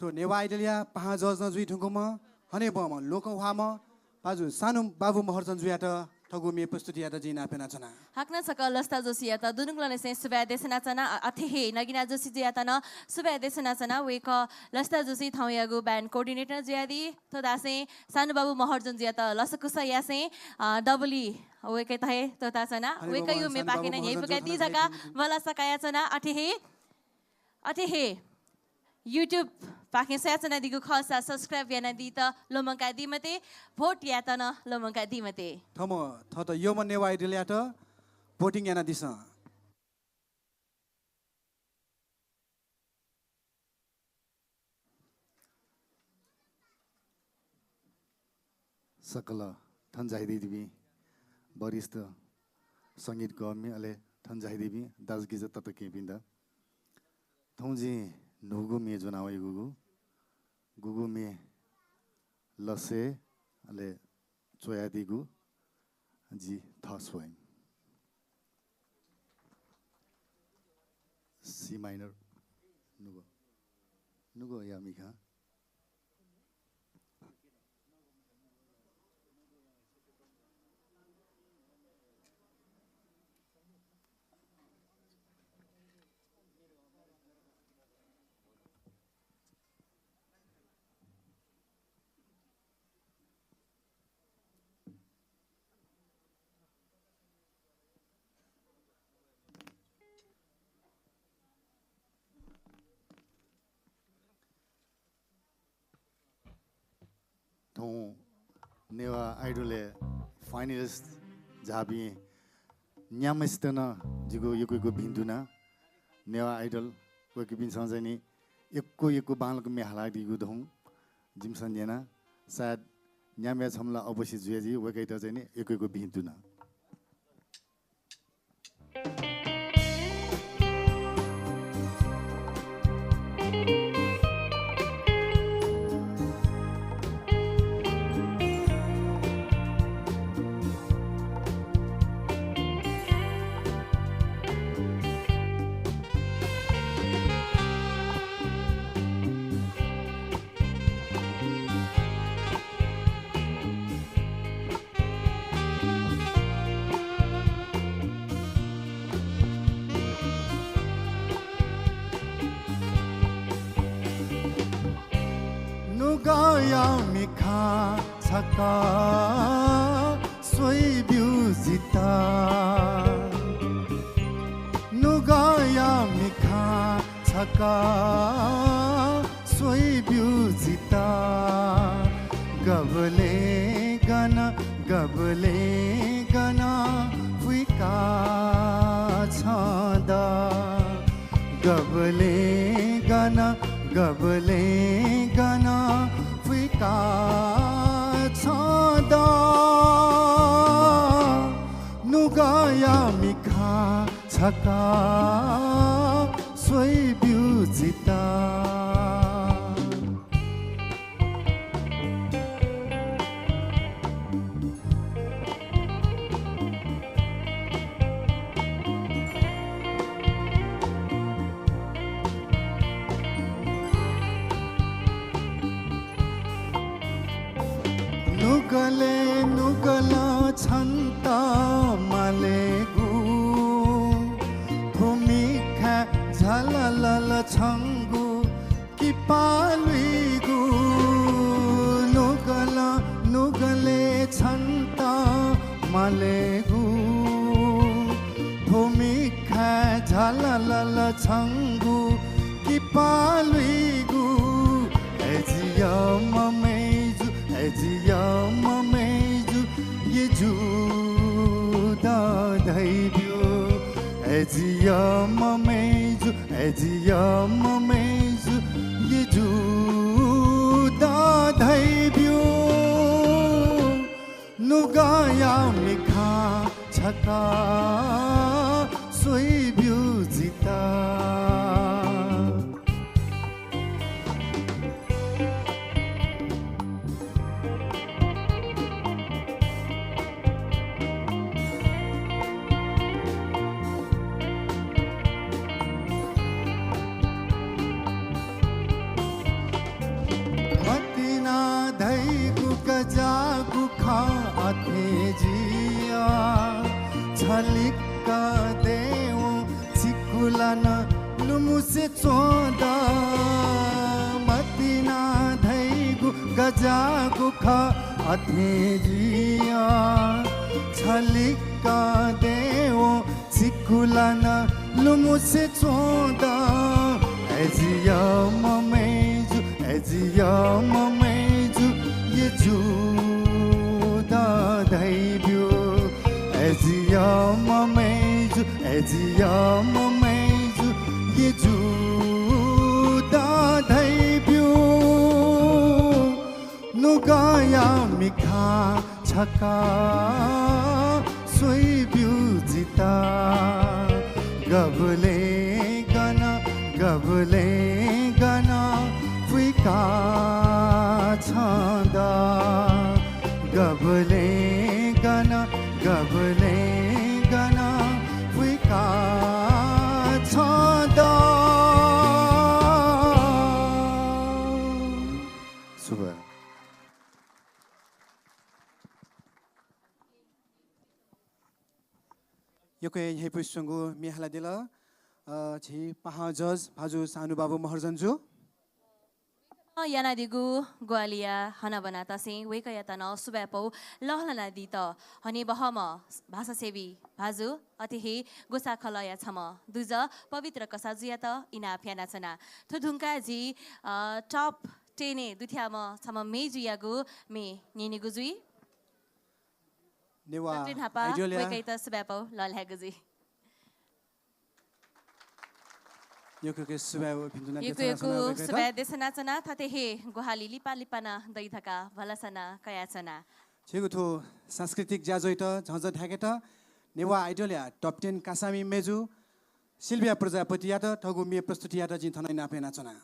थ्व नेवाः आइडलया पाहां जज नं जुइ धुंकूम्ह, हनेबहःम्ह, लोकंह्वाःम्ह पाजु सानु बाबु महर्जनजुयात थःगु म्ये प्रस्तुति यायेत जिं इनाप यानाच्वना। हाकनं छकः लसता जोशीयात दुनुगलंनिसें सुभाय् देछानाच्वना। अ-, अथे हे नगिना जोशीजुयात नं सुभाय् देछानाच्वना। वय्कः लसता जोशी थौंयागु band coordinator जुयादी। थ्व धासें सानु बाबु महर्जनजुयात लसकुस यासें, अ, दबुलिइ वय्कःयात हे त्वःताच्वना। हनेबहःम्ह वय्कःयागु म्ये सानु बाबु पाखें नं न्ह्यइपुकादी महर्जनजु थन धकाः थन भलसा कयाच्वना। अथे हे, अथे हे YouTube पाखें स्वयाच्वनादीगु खःसा subscribe यानादीत ल्वःमंकादी मते, vote यायेत नं ल्वःमंकादी मते। थःम्हं थःत यःम्ह नेवाः आइडलयात voting यानादिसँ। सकल थन झायादीपिं वरिष्ठ संगीतकर्मी अले थन झायादीपिं दाजुकिजा तताकेहेँपिन्त, थौं जिं न्हूगु म्ये ज्वना वयागु, गुगु म्ये लसय् अले च्वयादीगु जि थः स्वयं। C minor। नुगः। नुगः या मिखा। थौं नेवाः आइडलय् finalist झाःपिं न्याम्हसित नं जिगु यक्व यक्व भिंतुना। नेवाः आइडल वय्कःपिन्सं चाहिँ नि यक्व यक्व बांलाक म्ये हालादीगु धुन जिमिसं न्यना। सायद न्याम्हया छम्ह ला अवश्य जुया जुइ, वय्कःयात चाहिँ नि यक्व यक्व भिंतुना। छकः स्वइब्यु जितः। नुगःया मिखां छकः स्वइब्यु जितः। गबलें गन, गबलें गन फुइका छं द। गबलें गन, गबलें गन फुइका छं द। नुगःया मिखां छकः स्वइब्यु जितः। नुगलय् नुगलं छन्त मालेगु, थ्व मिखाय् झालालाला छंगु किपा लुइगु। नुगलं नुगलय् छन्त मालेगु, थ्व मिखाय् झालालाला छंगु किपा लुइगु। अय् जि यःम्ह मय्जु, अय् जि यःम्ह मय्जु, यय्जु द धइब्यु। अय् जि यःम्ह मय्जु, अय् जि यःम्ह मय्जु, यय्जु द धइब्यु। नुगःया मिखां छकः स्वइब्यु जितः। मतिना धइगु गज्याःगु खँ अथे जिया। छलिक्क देवं चिकुला नं लुमुसे च्वं द। मतिना धइगु गज्याःगु खँ अथे जिया। छलिक्क देवं चिकुला नं लुमुसे च्वं द। अय् जि यःम्ह मय्जु, अय् जि यःम्ह मय्जु, यय्जु द धइब्यु। अय् जि यःम्ह मय्जु, अय् जि यःम्ह मय्जु, यय्जु द धइब्यु। नुगःया मिखां छकः स्वइब्यु जितः। गबलें गन, गबलें गन फुइका छं द। गबलें गन, गबलें गन फुइका छं द। सुभाय्। यक्व हे न्ह्यइपुसे च्वंगु म्ये हालादिल, अ, झी पाहां जज भाजु सानुबाबु महर्जनजु। यानादीगु ग्वाहालिया हनाबना तसें वय्कःयात नं सुभाय् पौ लःल्हानादीत हनेबहःम्ह भाषासेवी भाजु, अथे हे ग्वसाःखलःया छम्ह दुजः पवित्र कसाःजुयात इनाप यानाच्वना। थ्व धुंकाः झी, अ, top ten-य् दुथ्याःम्ह छम्ह मय्जुयागु म्ये न्यनेगु जुइ। नेवाः दकले न्हापां Idol-या वय्कःयात सुभाय् पौ लःल्हायेगु जुइ। यक्व यक्व सुभाय् व भिन्तुना यक्व यक्व देछानाच्वना वय्कःयात। सुभाय् देछानाच्वना, थथे हे ग्वाहालि लिपा लिपा नं दइ धकाः भलसा नं कयाच्वना। छिगु थ्व सांस्कृतिक ज्याझ्वःयात झःझः धायेकेत नेवाः Idol-या top ten कासामि मय्जु सिल्भिया प्रजापतियात थःगु म्ये प्रस्तुति यायेत जिं थन इनाप यानाच्वना।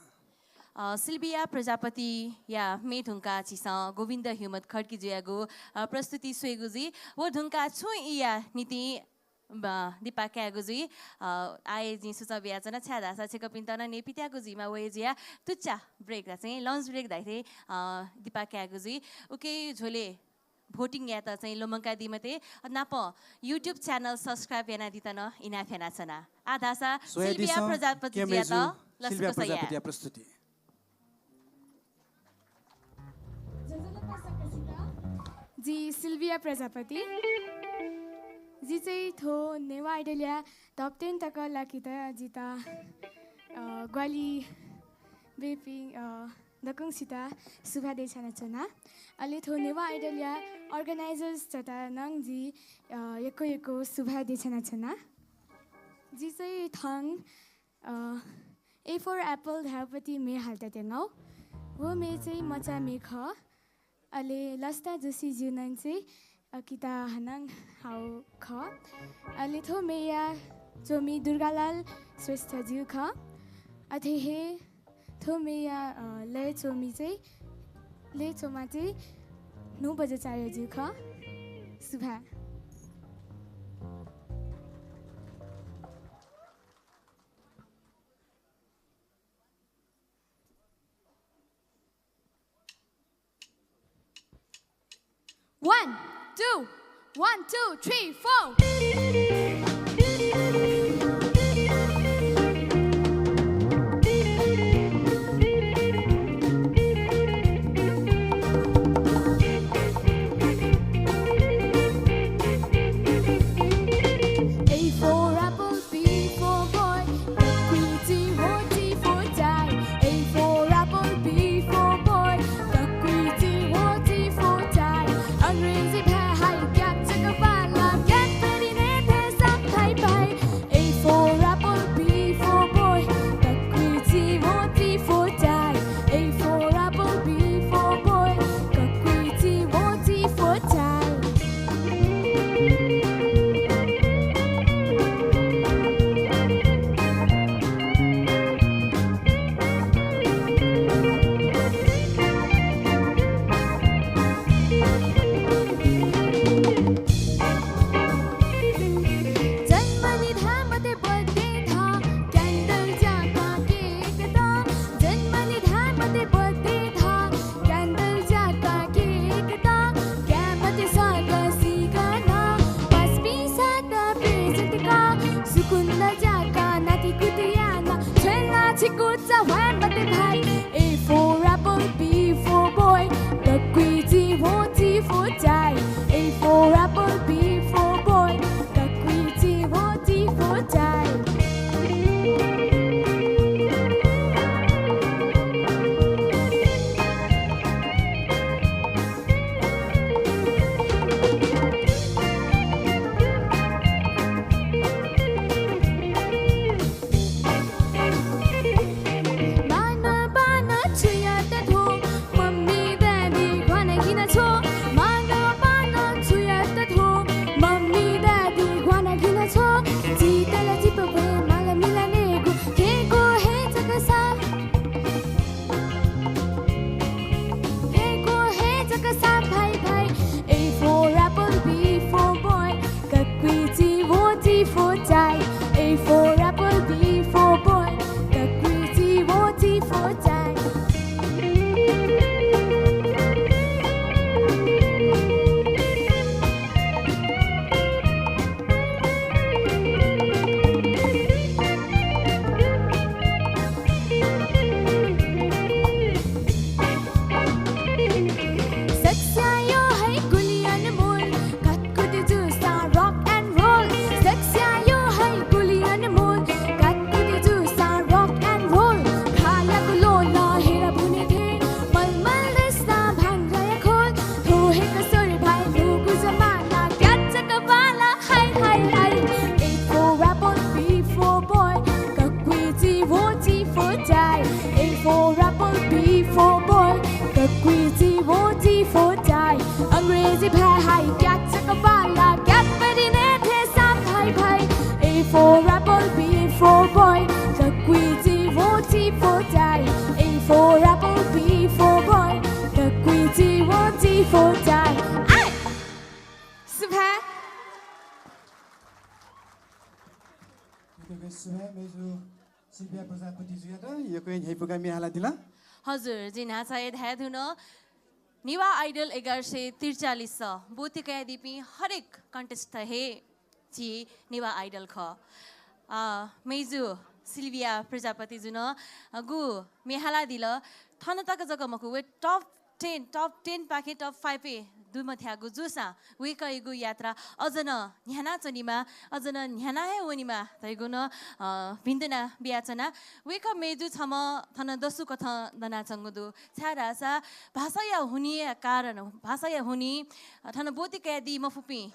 अ, सिल्भिया प्रजापतिया म्ये धुंकाः झीसं गोविन्द हिमत खड्गीजुयागु, अ, प्रस्तुति स्वयेगु जुइ। व धुंकाः छुं ईया निंतिं, अ, दिपा कायेगु जुइ। अ, आः हे जिं सुचं बियाच्वना, छाय्धाःसा छिकपिन्त नं न्ह्यइपुत्यायेगु जुइमाः, वये जुयाः तुच्चा break ला चाहिँ lunch break धाइथें, अ, दिपा कायेगु जुइ। उकिं झ्वलय् voting यायेत चाहिँ लुमंकादी मते। नापं YouTube channel subscribe यानादीत नं इनाप यानाच्वना। आः धाःसा सिल्भिया प्रजापतिजुयात लसकुस याये। प्रजापतिया प्रस्तुति। सिल्भिया प्रजापति। जि चाहिँ थ्व नेवाः आइडलया top ten तक लाकेत जितः, अ, ग्वाहालि बीपिं, अ, दक्वसित सुभाय् देछानाच्वना। अले थ्व नेवाः आइडलया organisers तता नं जि, अ, यक्व यक्व सुभाय् देछानाच्वना। जि चाहिँ थौं, अ, A for Apple धाःगु म्ये हालेत त्यनागु। व म्ये चाहिँ मचा म्ये खः। अले लसता जोशीज्यू नं चाहिँ, अ, किता हानं हाःगु खः। अले थ्व म्येया च्वमि दुर्गालाल श्रेष्ठज्यू खः। अथे हे थ्व म्येया, अ, लय् च्वमि चाहिँ, लय् च्वमा चाहिँ न्हू बज्राचार्यज्यू खः। सुभाय्। One, two, one, two, three, four. A for apple, B for boy, W T O T for tie. A for apple, B for boy, W T O T for tie. अंग्रेजी भाय् हाइ क्याक चकबाला क्याक परि ने थेसं भाइ भाइ। A for apple, B for boy, W T O T for tie. A for apple, B for boy, W T O T for tie. जन्मलि धाः मते birthday धाः, candle ज्याकाः cake ता। जन्मलि धाः मते birthday धाः, candle ज्याकाः cake ता। काय् मते सःतक सीकाः नं, पासापिंसात present का। सुकुन्द ज्याकाः नातिकुति यानाः, छ्वय् ला छिकु चा ह्वाये मते भाइ। A for apple, B for boy, W T O T for tie. A for apple, B for boy, W T O T for tie. मां नं बां नं छु यात थ्व, मम्मी ड्याडी घ्वाना घिना छ्व। मां नं बां नं छु यात थ्व, मम्मी ड्याडी घ्वाना घिना छ्व। झीत ला झीपं भ्वय् माला मिलानेगु, केहेगु हे जक सा। केहेगु हे जक सा भाइ भाइ। A for apple, B for boy, W T O T for tie. A for apple, B for boy, W T O T for tie. सकसियां यः है गुलि अनमोल, कतकुति जूसां rock and roll। सकसियां यः है गुलि अनमोल, कतकुति जूसां rock and roll। खालागु ल्वहंलं हेरा बुने थें, मलमल दय्सां भांग्राया खोल। थ्व हे कसुर भाय् न्हूगु जमाना, क्याक चकबाला high high high. A for apple, B for boy, W T O T for tie. A for apple, B for boy, W T O T for tie. अंग्रेजी भाय् हाइ क्याक चकबाला क्याक परि ने थेसं भाइ भाइ। A for apple, B for boy, W T O T for tie. A for apple, B for boy, W T O T for tie. आइ! सुभाय्। यक्व यक्व सुभाय् मय्जु सिल्भिया प्रजापतिजुयात, यक्व हे न्ह्यइपुकाः म्ये हालादिल। हजुर, जिं न्हाचः हे धाये धुन, नेवाः Idol एघार सय त्रिचालिस ब्वति कयादीपिं हरेक contestant हे झी नेवाः Idol खः। अ, मय्जु सिल्भिया प्रजापतिजुं, अ, गु म्ये हालादिल, थन तक जक मखु, व top ten, top ten पाखें top five-य् दुमथ्याःगु जूसां वय्‌कःयागु यात्रा अझ नं न्ह्यानाच्वनेमा, अझ नं न्ह्याना हे वनेमा धइगु नं, अ, भिन्तुना बियाच्वना। वय्‌कः मेजु छम्ह थन दसु कथं दनाच्वंगु दु। छाय्‌धाःसा भाषाया हुनिया कारण, भाषाया हुनि, अ, थन ब्वति कयादी मफुपिं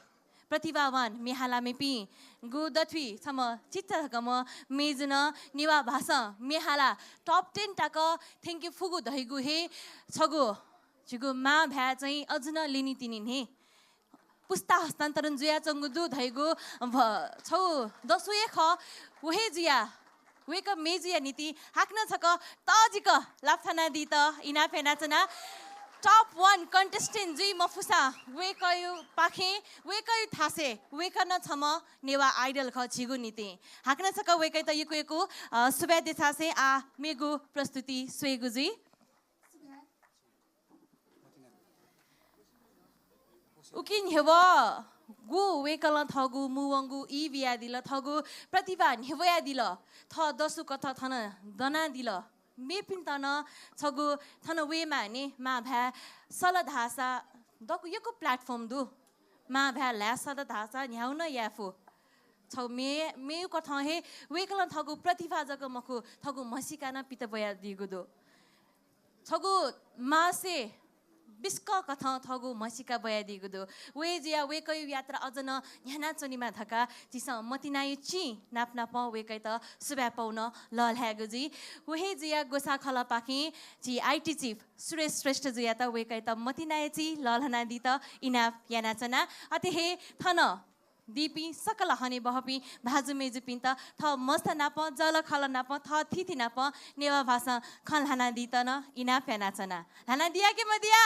प्रतिभावान म्ये हालामपिंगु दथुइ छम्ह चिच्चा धकाम्ह मेजुनं नेवाः भाषां म्ये हालाः top ten तक थ्यंके फुगु धइगु हे छगू झीगु मांभाय् चाहिँ अझ नं लिनितिनि न्हे पुस्ता हस्तान्तरण जुयाच्वंगु दु धइगु भ-, छगू दसु हे खः। व हे जुयाः वय्‌कः मेजुया निंतिं हाकनं छकः तःजिक लापा थानादीत इनाप यानाच्वना। Top one contestant जुइ मफुसां वय्‌कःयापाखें, वय्‌कःया थासय् वय्‌कः नं छम्ह नेवाः Idol खः झीगु निंतिं। हाकनं छकः वय्‌कःयात यक्व यक्व, अ, सुभाय् देछासें आः मेगु प्रस्तुति स्वयेगु जुइ। उकी न्ह्यवः गु वय्‌कलं थःगु मुंवंगु ई बियादिल, थःगु प्रतिभा न्ह्यब्वयादिल, थः दसु कथं थन दनादिल। मेपिन्त नं छगू थन वयेमाःनि मांभाय् सल धाःसा दक्व यक्व platform दु। मांभाय् ल्हाये सल धाःसा न्ह्याउ नं याये फु। छगू मे-, मेगु कथं हे वय्‌कलं थःगु प्रतिभा जक मखु, थःगु म्हसीका नं पित ब्वयादीगु दु। छगू मांसे बिस्कं कथं थःगु म्हसीका ब्वयादीगु दु। व हे जुयाः वय्‌कःया यात्रा अझ नं न्ह्यानाच्वनेमा धकाः झीसं मतिनाया चिं नाप नापं वय्‌कःयात सुभाय् पौ नं लःल्हायेगु जुइ। व हे जुयाः ग्वसाः खलःपाखें झी IT chief सुरेश श्रेष्ठजुयात वय्‌कःयात मतिनाया चिं लःल्हानादीत इनाप यानाच्वना। अथे हे थन दीपिं सकल हनेबहःपिं भाजु मय्‌जुपिन्त थः मस्ता नाप, जःलाखःला नाप, थः थीथी नाप नेवाः भाषां खँ ल्हानादीत नं इनाप यानाच्वना। ल्हानादिया कि मदिया?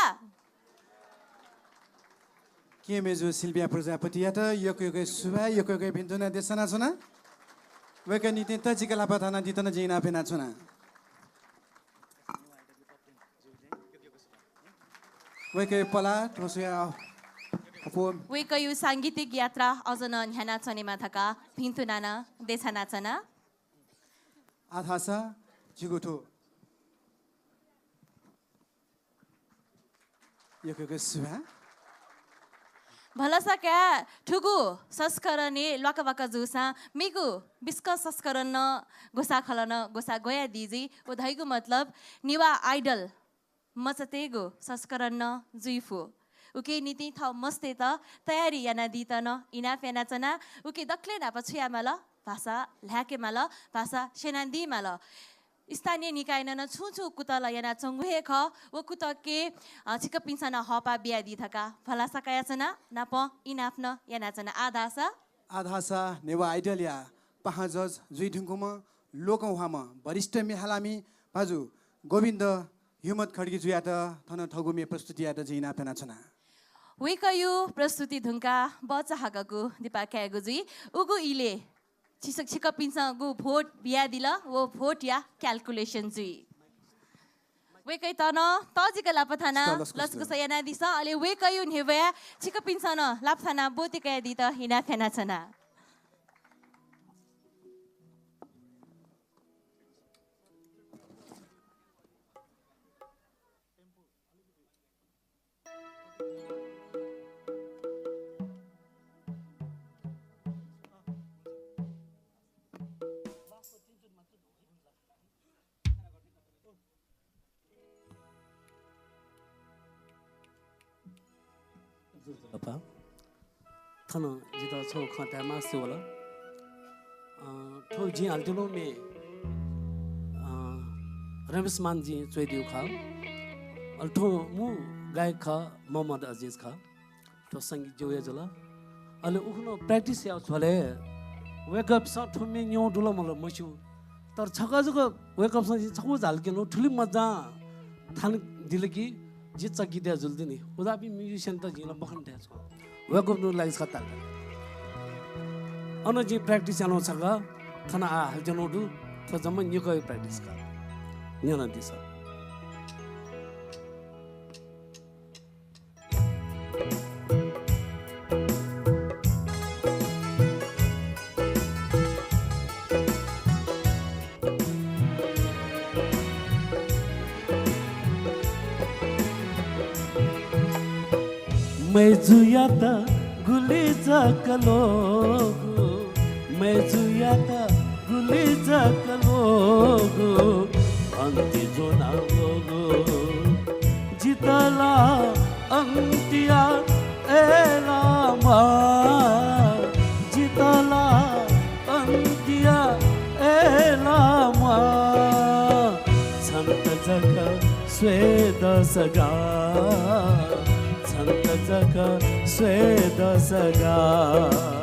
केहेँ मय्‌जु सिल्भिया प्रजापतियात यक्व यक्व सुभाय्, यक्व यक्व भिन्तुना देछानाच्वना। वय्‌कःया निंतिं तःजिक लापा थानादीत नं जिं इनाप यानाच्वना। वय्‌कःया पलाः थ्व स्वयाः अप्वः। वय्‌कःया सांगीतिक यात्रा अझ नं न्ह्यानाच्वनेमा धकाः भिन्तुना नं देछानाच्वना। आः धाःसा झीगु थ्व यक्व यक्व सुभाय्। भलसा काय्, थुगु संस्करणय् ल्वाकाबाका जूसां मेगु बिस्कं संस्करण नं ग्वसाः खलं नं ग्वसाः ग्वयादी जुइ। व धइगु मतलब नेवाः Idol मचातय्‌गु संस्करण नं जुइ फु। उकिया निंतिं थः मस्तय्‌त तयारी यानादीत नं इनाप यानाच्वना। उकिं दकलय् न्हापां छु यायेमाल? भाषा ल्हायेकेमाल, भाषा स्यनादीमाल। स्थानीय निकायं नं छुं छुं कुतः ला यानाच्वंगु हे खः। व कुतःके, अ, छिकपिन्सं नं हःपाः बियादी धकाः भलसा कयाच्वना, नापं इनाप नं यानाच्वना। आः धाःसा? आः धाःसा नेवाः Idol-या पाहां जज जुइ धुंकूम्ह, लोकंह्वाःम्ह वरिष्ठ म्ये हालामि भाजु गोविन्द ह्युमत खड्गीजुयात थन थःगु म्ये प्रस्तुति यायेत जिं इनाप यानाच्वना। वय्‌कःया प्रस्तुति धुंकाः बचाहाकःगु दिपा कायेगु जुइ। उगु इलय् छिस-, छिकपिन्सं गु vote बियादिल, व vote-या calculation जुइ। वय्‌कःयात नं तःजिक लापा थानाः लसकुस यानादिसँ। अले वय्‌कःया न्ह्यब्वया छिकपिन्सं नं लापा थानाः ब्वति कयादीत इनाप यानाच्वना। थन जितः छगू खँ धायेमास्ति वल। अ, थ्व जिं हालाच्वनागु म्ये, अ, रमेश मानजीं च्वयादीगु खः। अले थ्व मू गायक खः, मोहम्मद अजिज खः। थ्व संगीत ज्यू हे जुल। अले उखुन्हु practice याः झ्वलय् वय्‌कःपिन्सं थ्व म्ये न्यं दु ला मदु ला मस्यू। तर छकः जक वय्‌कःपिन्सं जिं छकू झाल कि नं थुलि मज्जां थानादिल कि जि चकित हे जुल तिनि। उदापिं musician-त जिं ला मखना धाये छुं। वय्‌कःपिनिगु लागि छकः ताल। अन जिं practice यानागु छकः थन आः हालाच्वनागु दु। थ्व जम्मा निकःया practice खः। न्यनादिसँ। मय्जुयात गुलि जक ल्वःगु, मय्जुयात गुलि जक ल्वःगु, अन्ति ज्वनावःगु। जितः ला अन्तिया अय्लाः म्वाः, जितः ला अन्तिया अय्लाः म्वाः। छन्त जक स्वये दसगाः, छन्त जक स्वये दसगाः।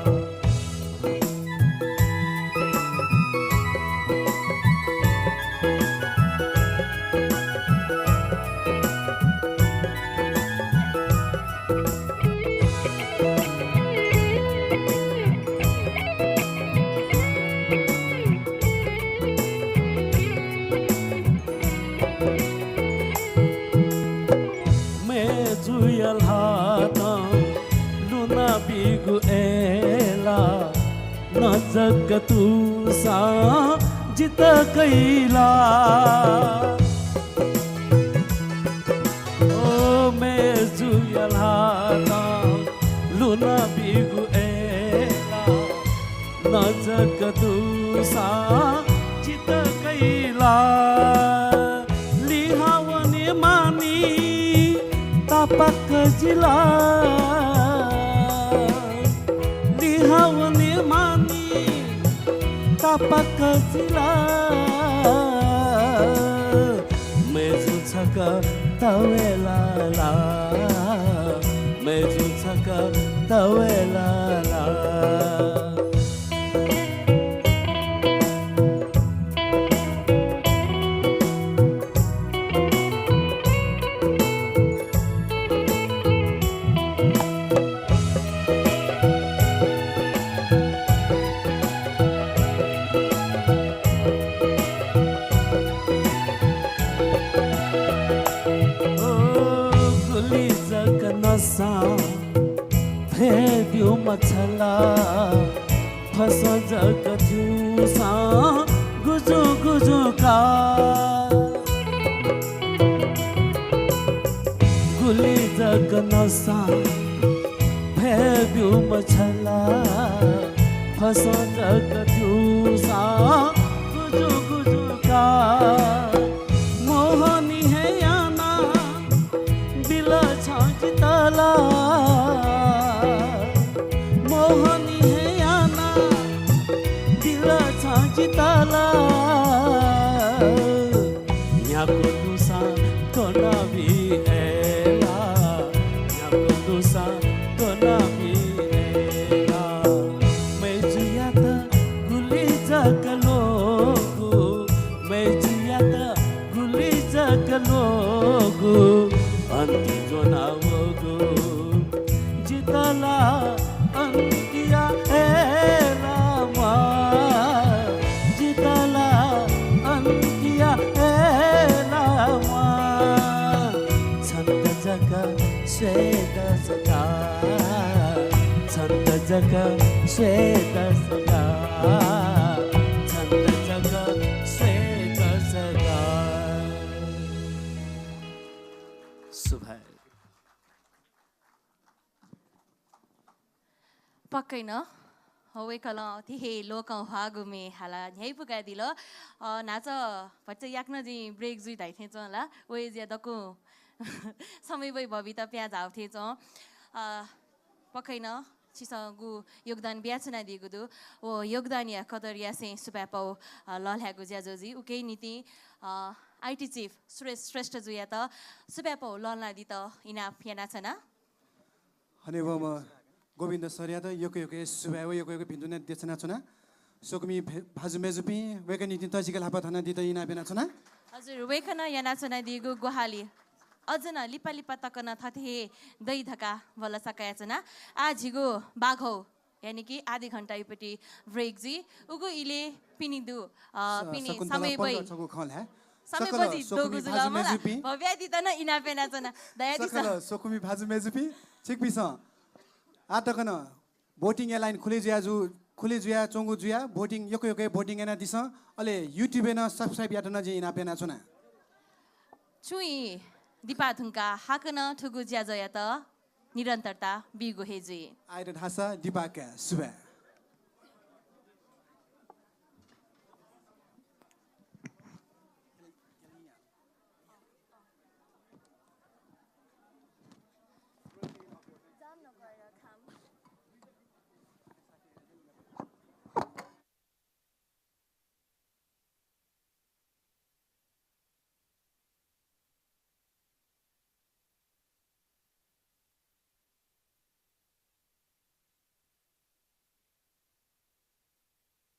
मय्जुया ल्हातं लुनाबीगु अय्लाः, न जक तुसां जितः कैला। ओ मय्जुया ल्हातं लुनाबीगु अय्लाः, न जक तुसां जितः कैला। लिहां वने मानि तापाक जिला, लिहां वने मानि तापाक जिला। मय्जु छकः तवेलाला, मय्जु छकः तवेलाला। ओ गुलि जक नसां फय् ब्यूम्ह छला, फसं जक थ्यूसां गुजुं गुजुं का। गुलि जक नसां फय् ब्यूम्ह छला, फसं जक थ्यूसां गुजुं गुजुं का। मोहनी हे याना बिल छं जितः ला, मोहनी हे याना बिल छं जितः ला। न्ह्यागु दुसां कनाबी अय्ला, न्ह्यागु दुसां कनाबी अय्ला। मय्जुयात गुलि जक ल्वःगु, मय्जुयात गुलि जक ल्वःगु, अन्ति ज्वनावःगु। जितः ला अन्तिया अय्ला म्वाः, जितः ला अन्तिया अय्ला म्वाः। छन्त जक स्वये दसगाः, छन्त जक स्वये दसगाः, छन्त जक स्वये दसगाः। सुभाय्। पक्कै नं, वय्कलं अथे हे लोकंह्वाःगु म्ये हालाः न्ह्याइपुकादिल। अ, न्हाचः भचा याकनं जिं break जुइ धाइ थें च्वं ला, वय् जुयाः दक्व समय वइ भबित पिहां झाःगु थें च्वं। अ, पक्कै नं छिसं गु योगदान बियाच्वनादीगु दु, व योगदानया कदर यासें सुभाय् पाः, अ, लःल्हायेगु ज्याझ्वः जुइ। उकिया निंतिं, अ, IT chief सुरेश श्रेष्ठजुयात सुभाय् पाः लःल्हानादीत इनाप यानाच्वना। हनेबहःम्ह गोविन्द सरयात यक्व यक्व सुभाय् व यक्व यक्व भिन्तुना देछानाच्वना। स्वकुमि भे-, भाजु मय्जुपिं, वय्कःया निंतिं तःजिक ल्हापा धनादीत इनाप यानाच्वना। हजुर, वय्कलं यानाच्वनादीगु ग्वाहालि अझ नं लिपा लिपा तक नं थथे हे दइ धकाः भलसा कयाच्वना। आः झीगु बाघौ यानि कि आधी घण्टा युपति break जुइ। उगु इलय् पिने दु, अ, स-, पिने शकुन्तला, समय बइ। पल्ल छगू खँ ल्हाये। समय सकल बजि स्वकुमि दोगु जुल भाजु मला। मय्जुपिं। भव्यादित नं इनाप यानाच्वना। दयादिसँ। सकल स्वकुमि भाजु मय्जुपिं, छिकपिन्सं आः तक नं voting या line खुले जुया जु-, खुले जुयाच्वंगु जुयाः voting यक्व यक्व voting यानादिसँ। अले YouTube-य् नं subscribe यायेत नं जिं इनाप यानाच्वना। छुं ई दिपा धुंकाः हाकनं थुगु ज्याझ्वःयात निरन्तरता बीगु हे जुइ। आइरन हासा दिपाका सुभाय्।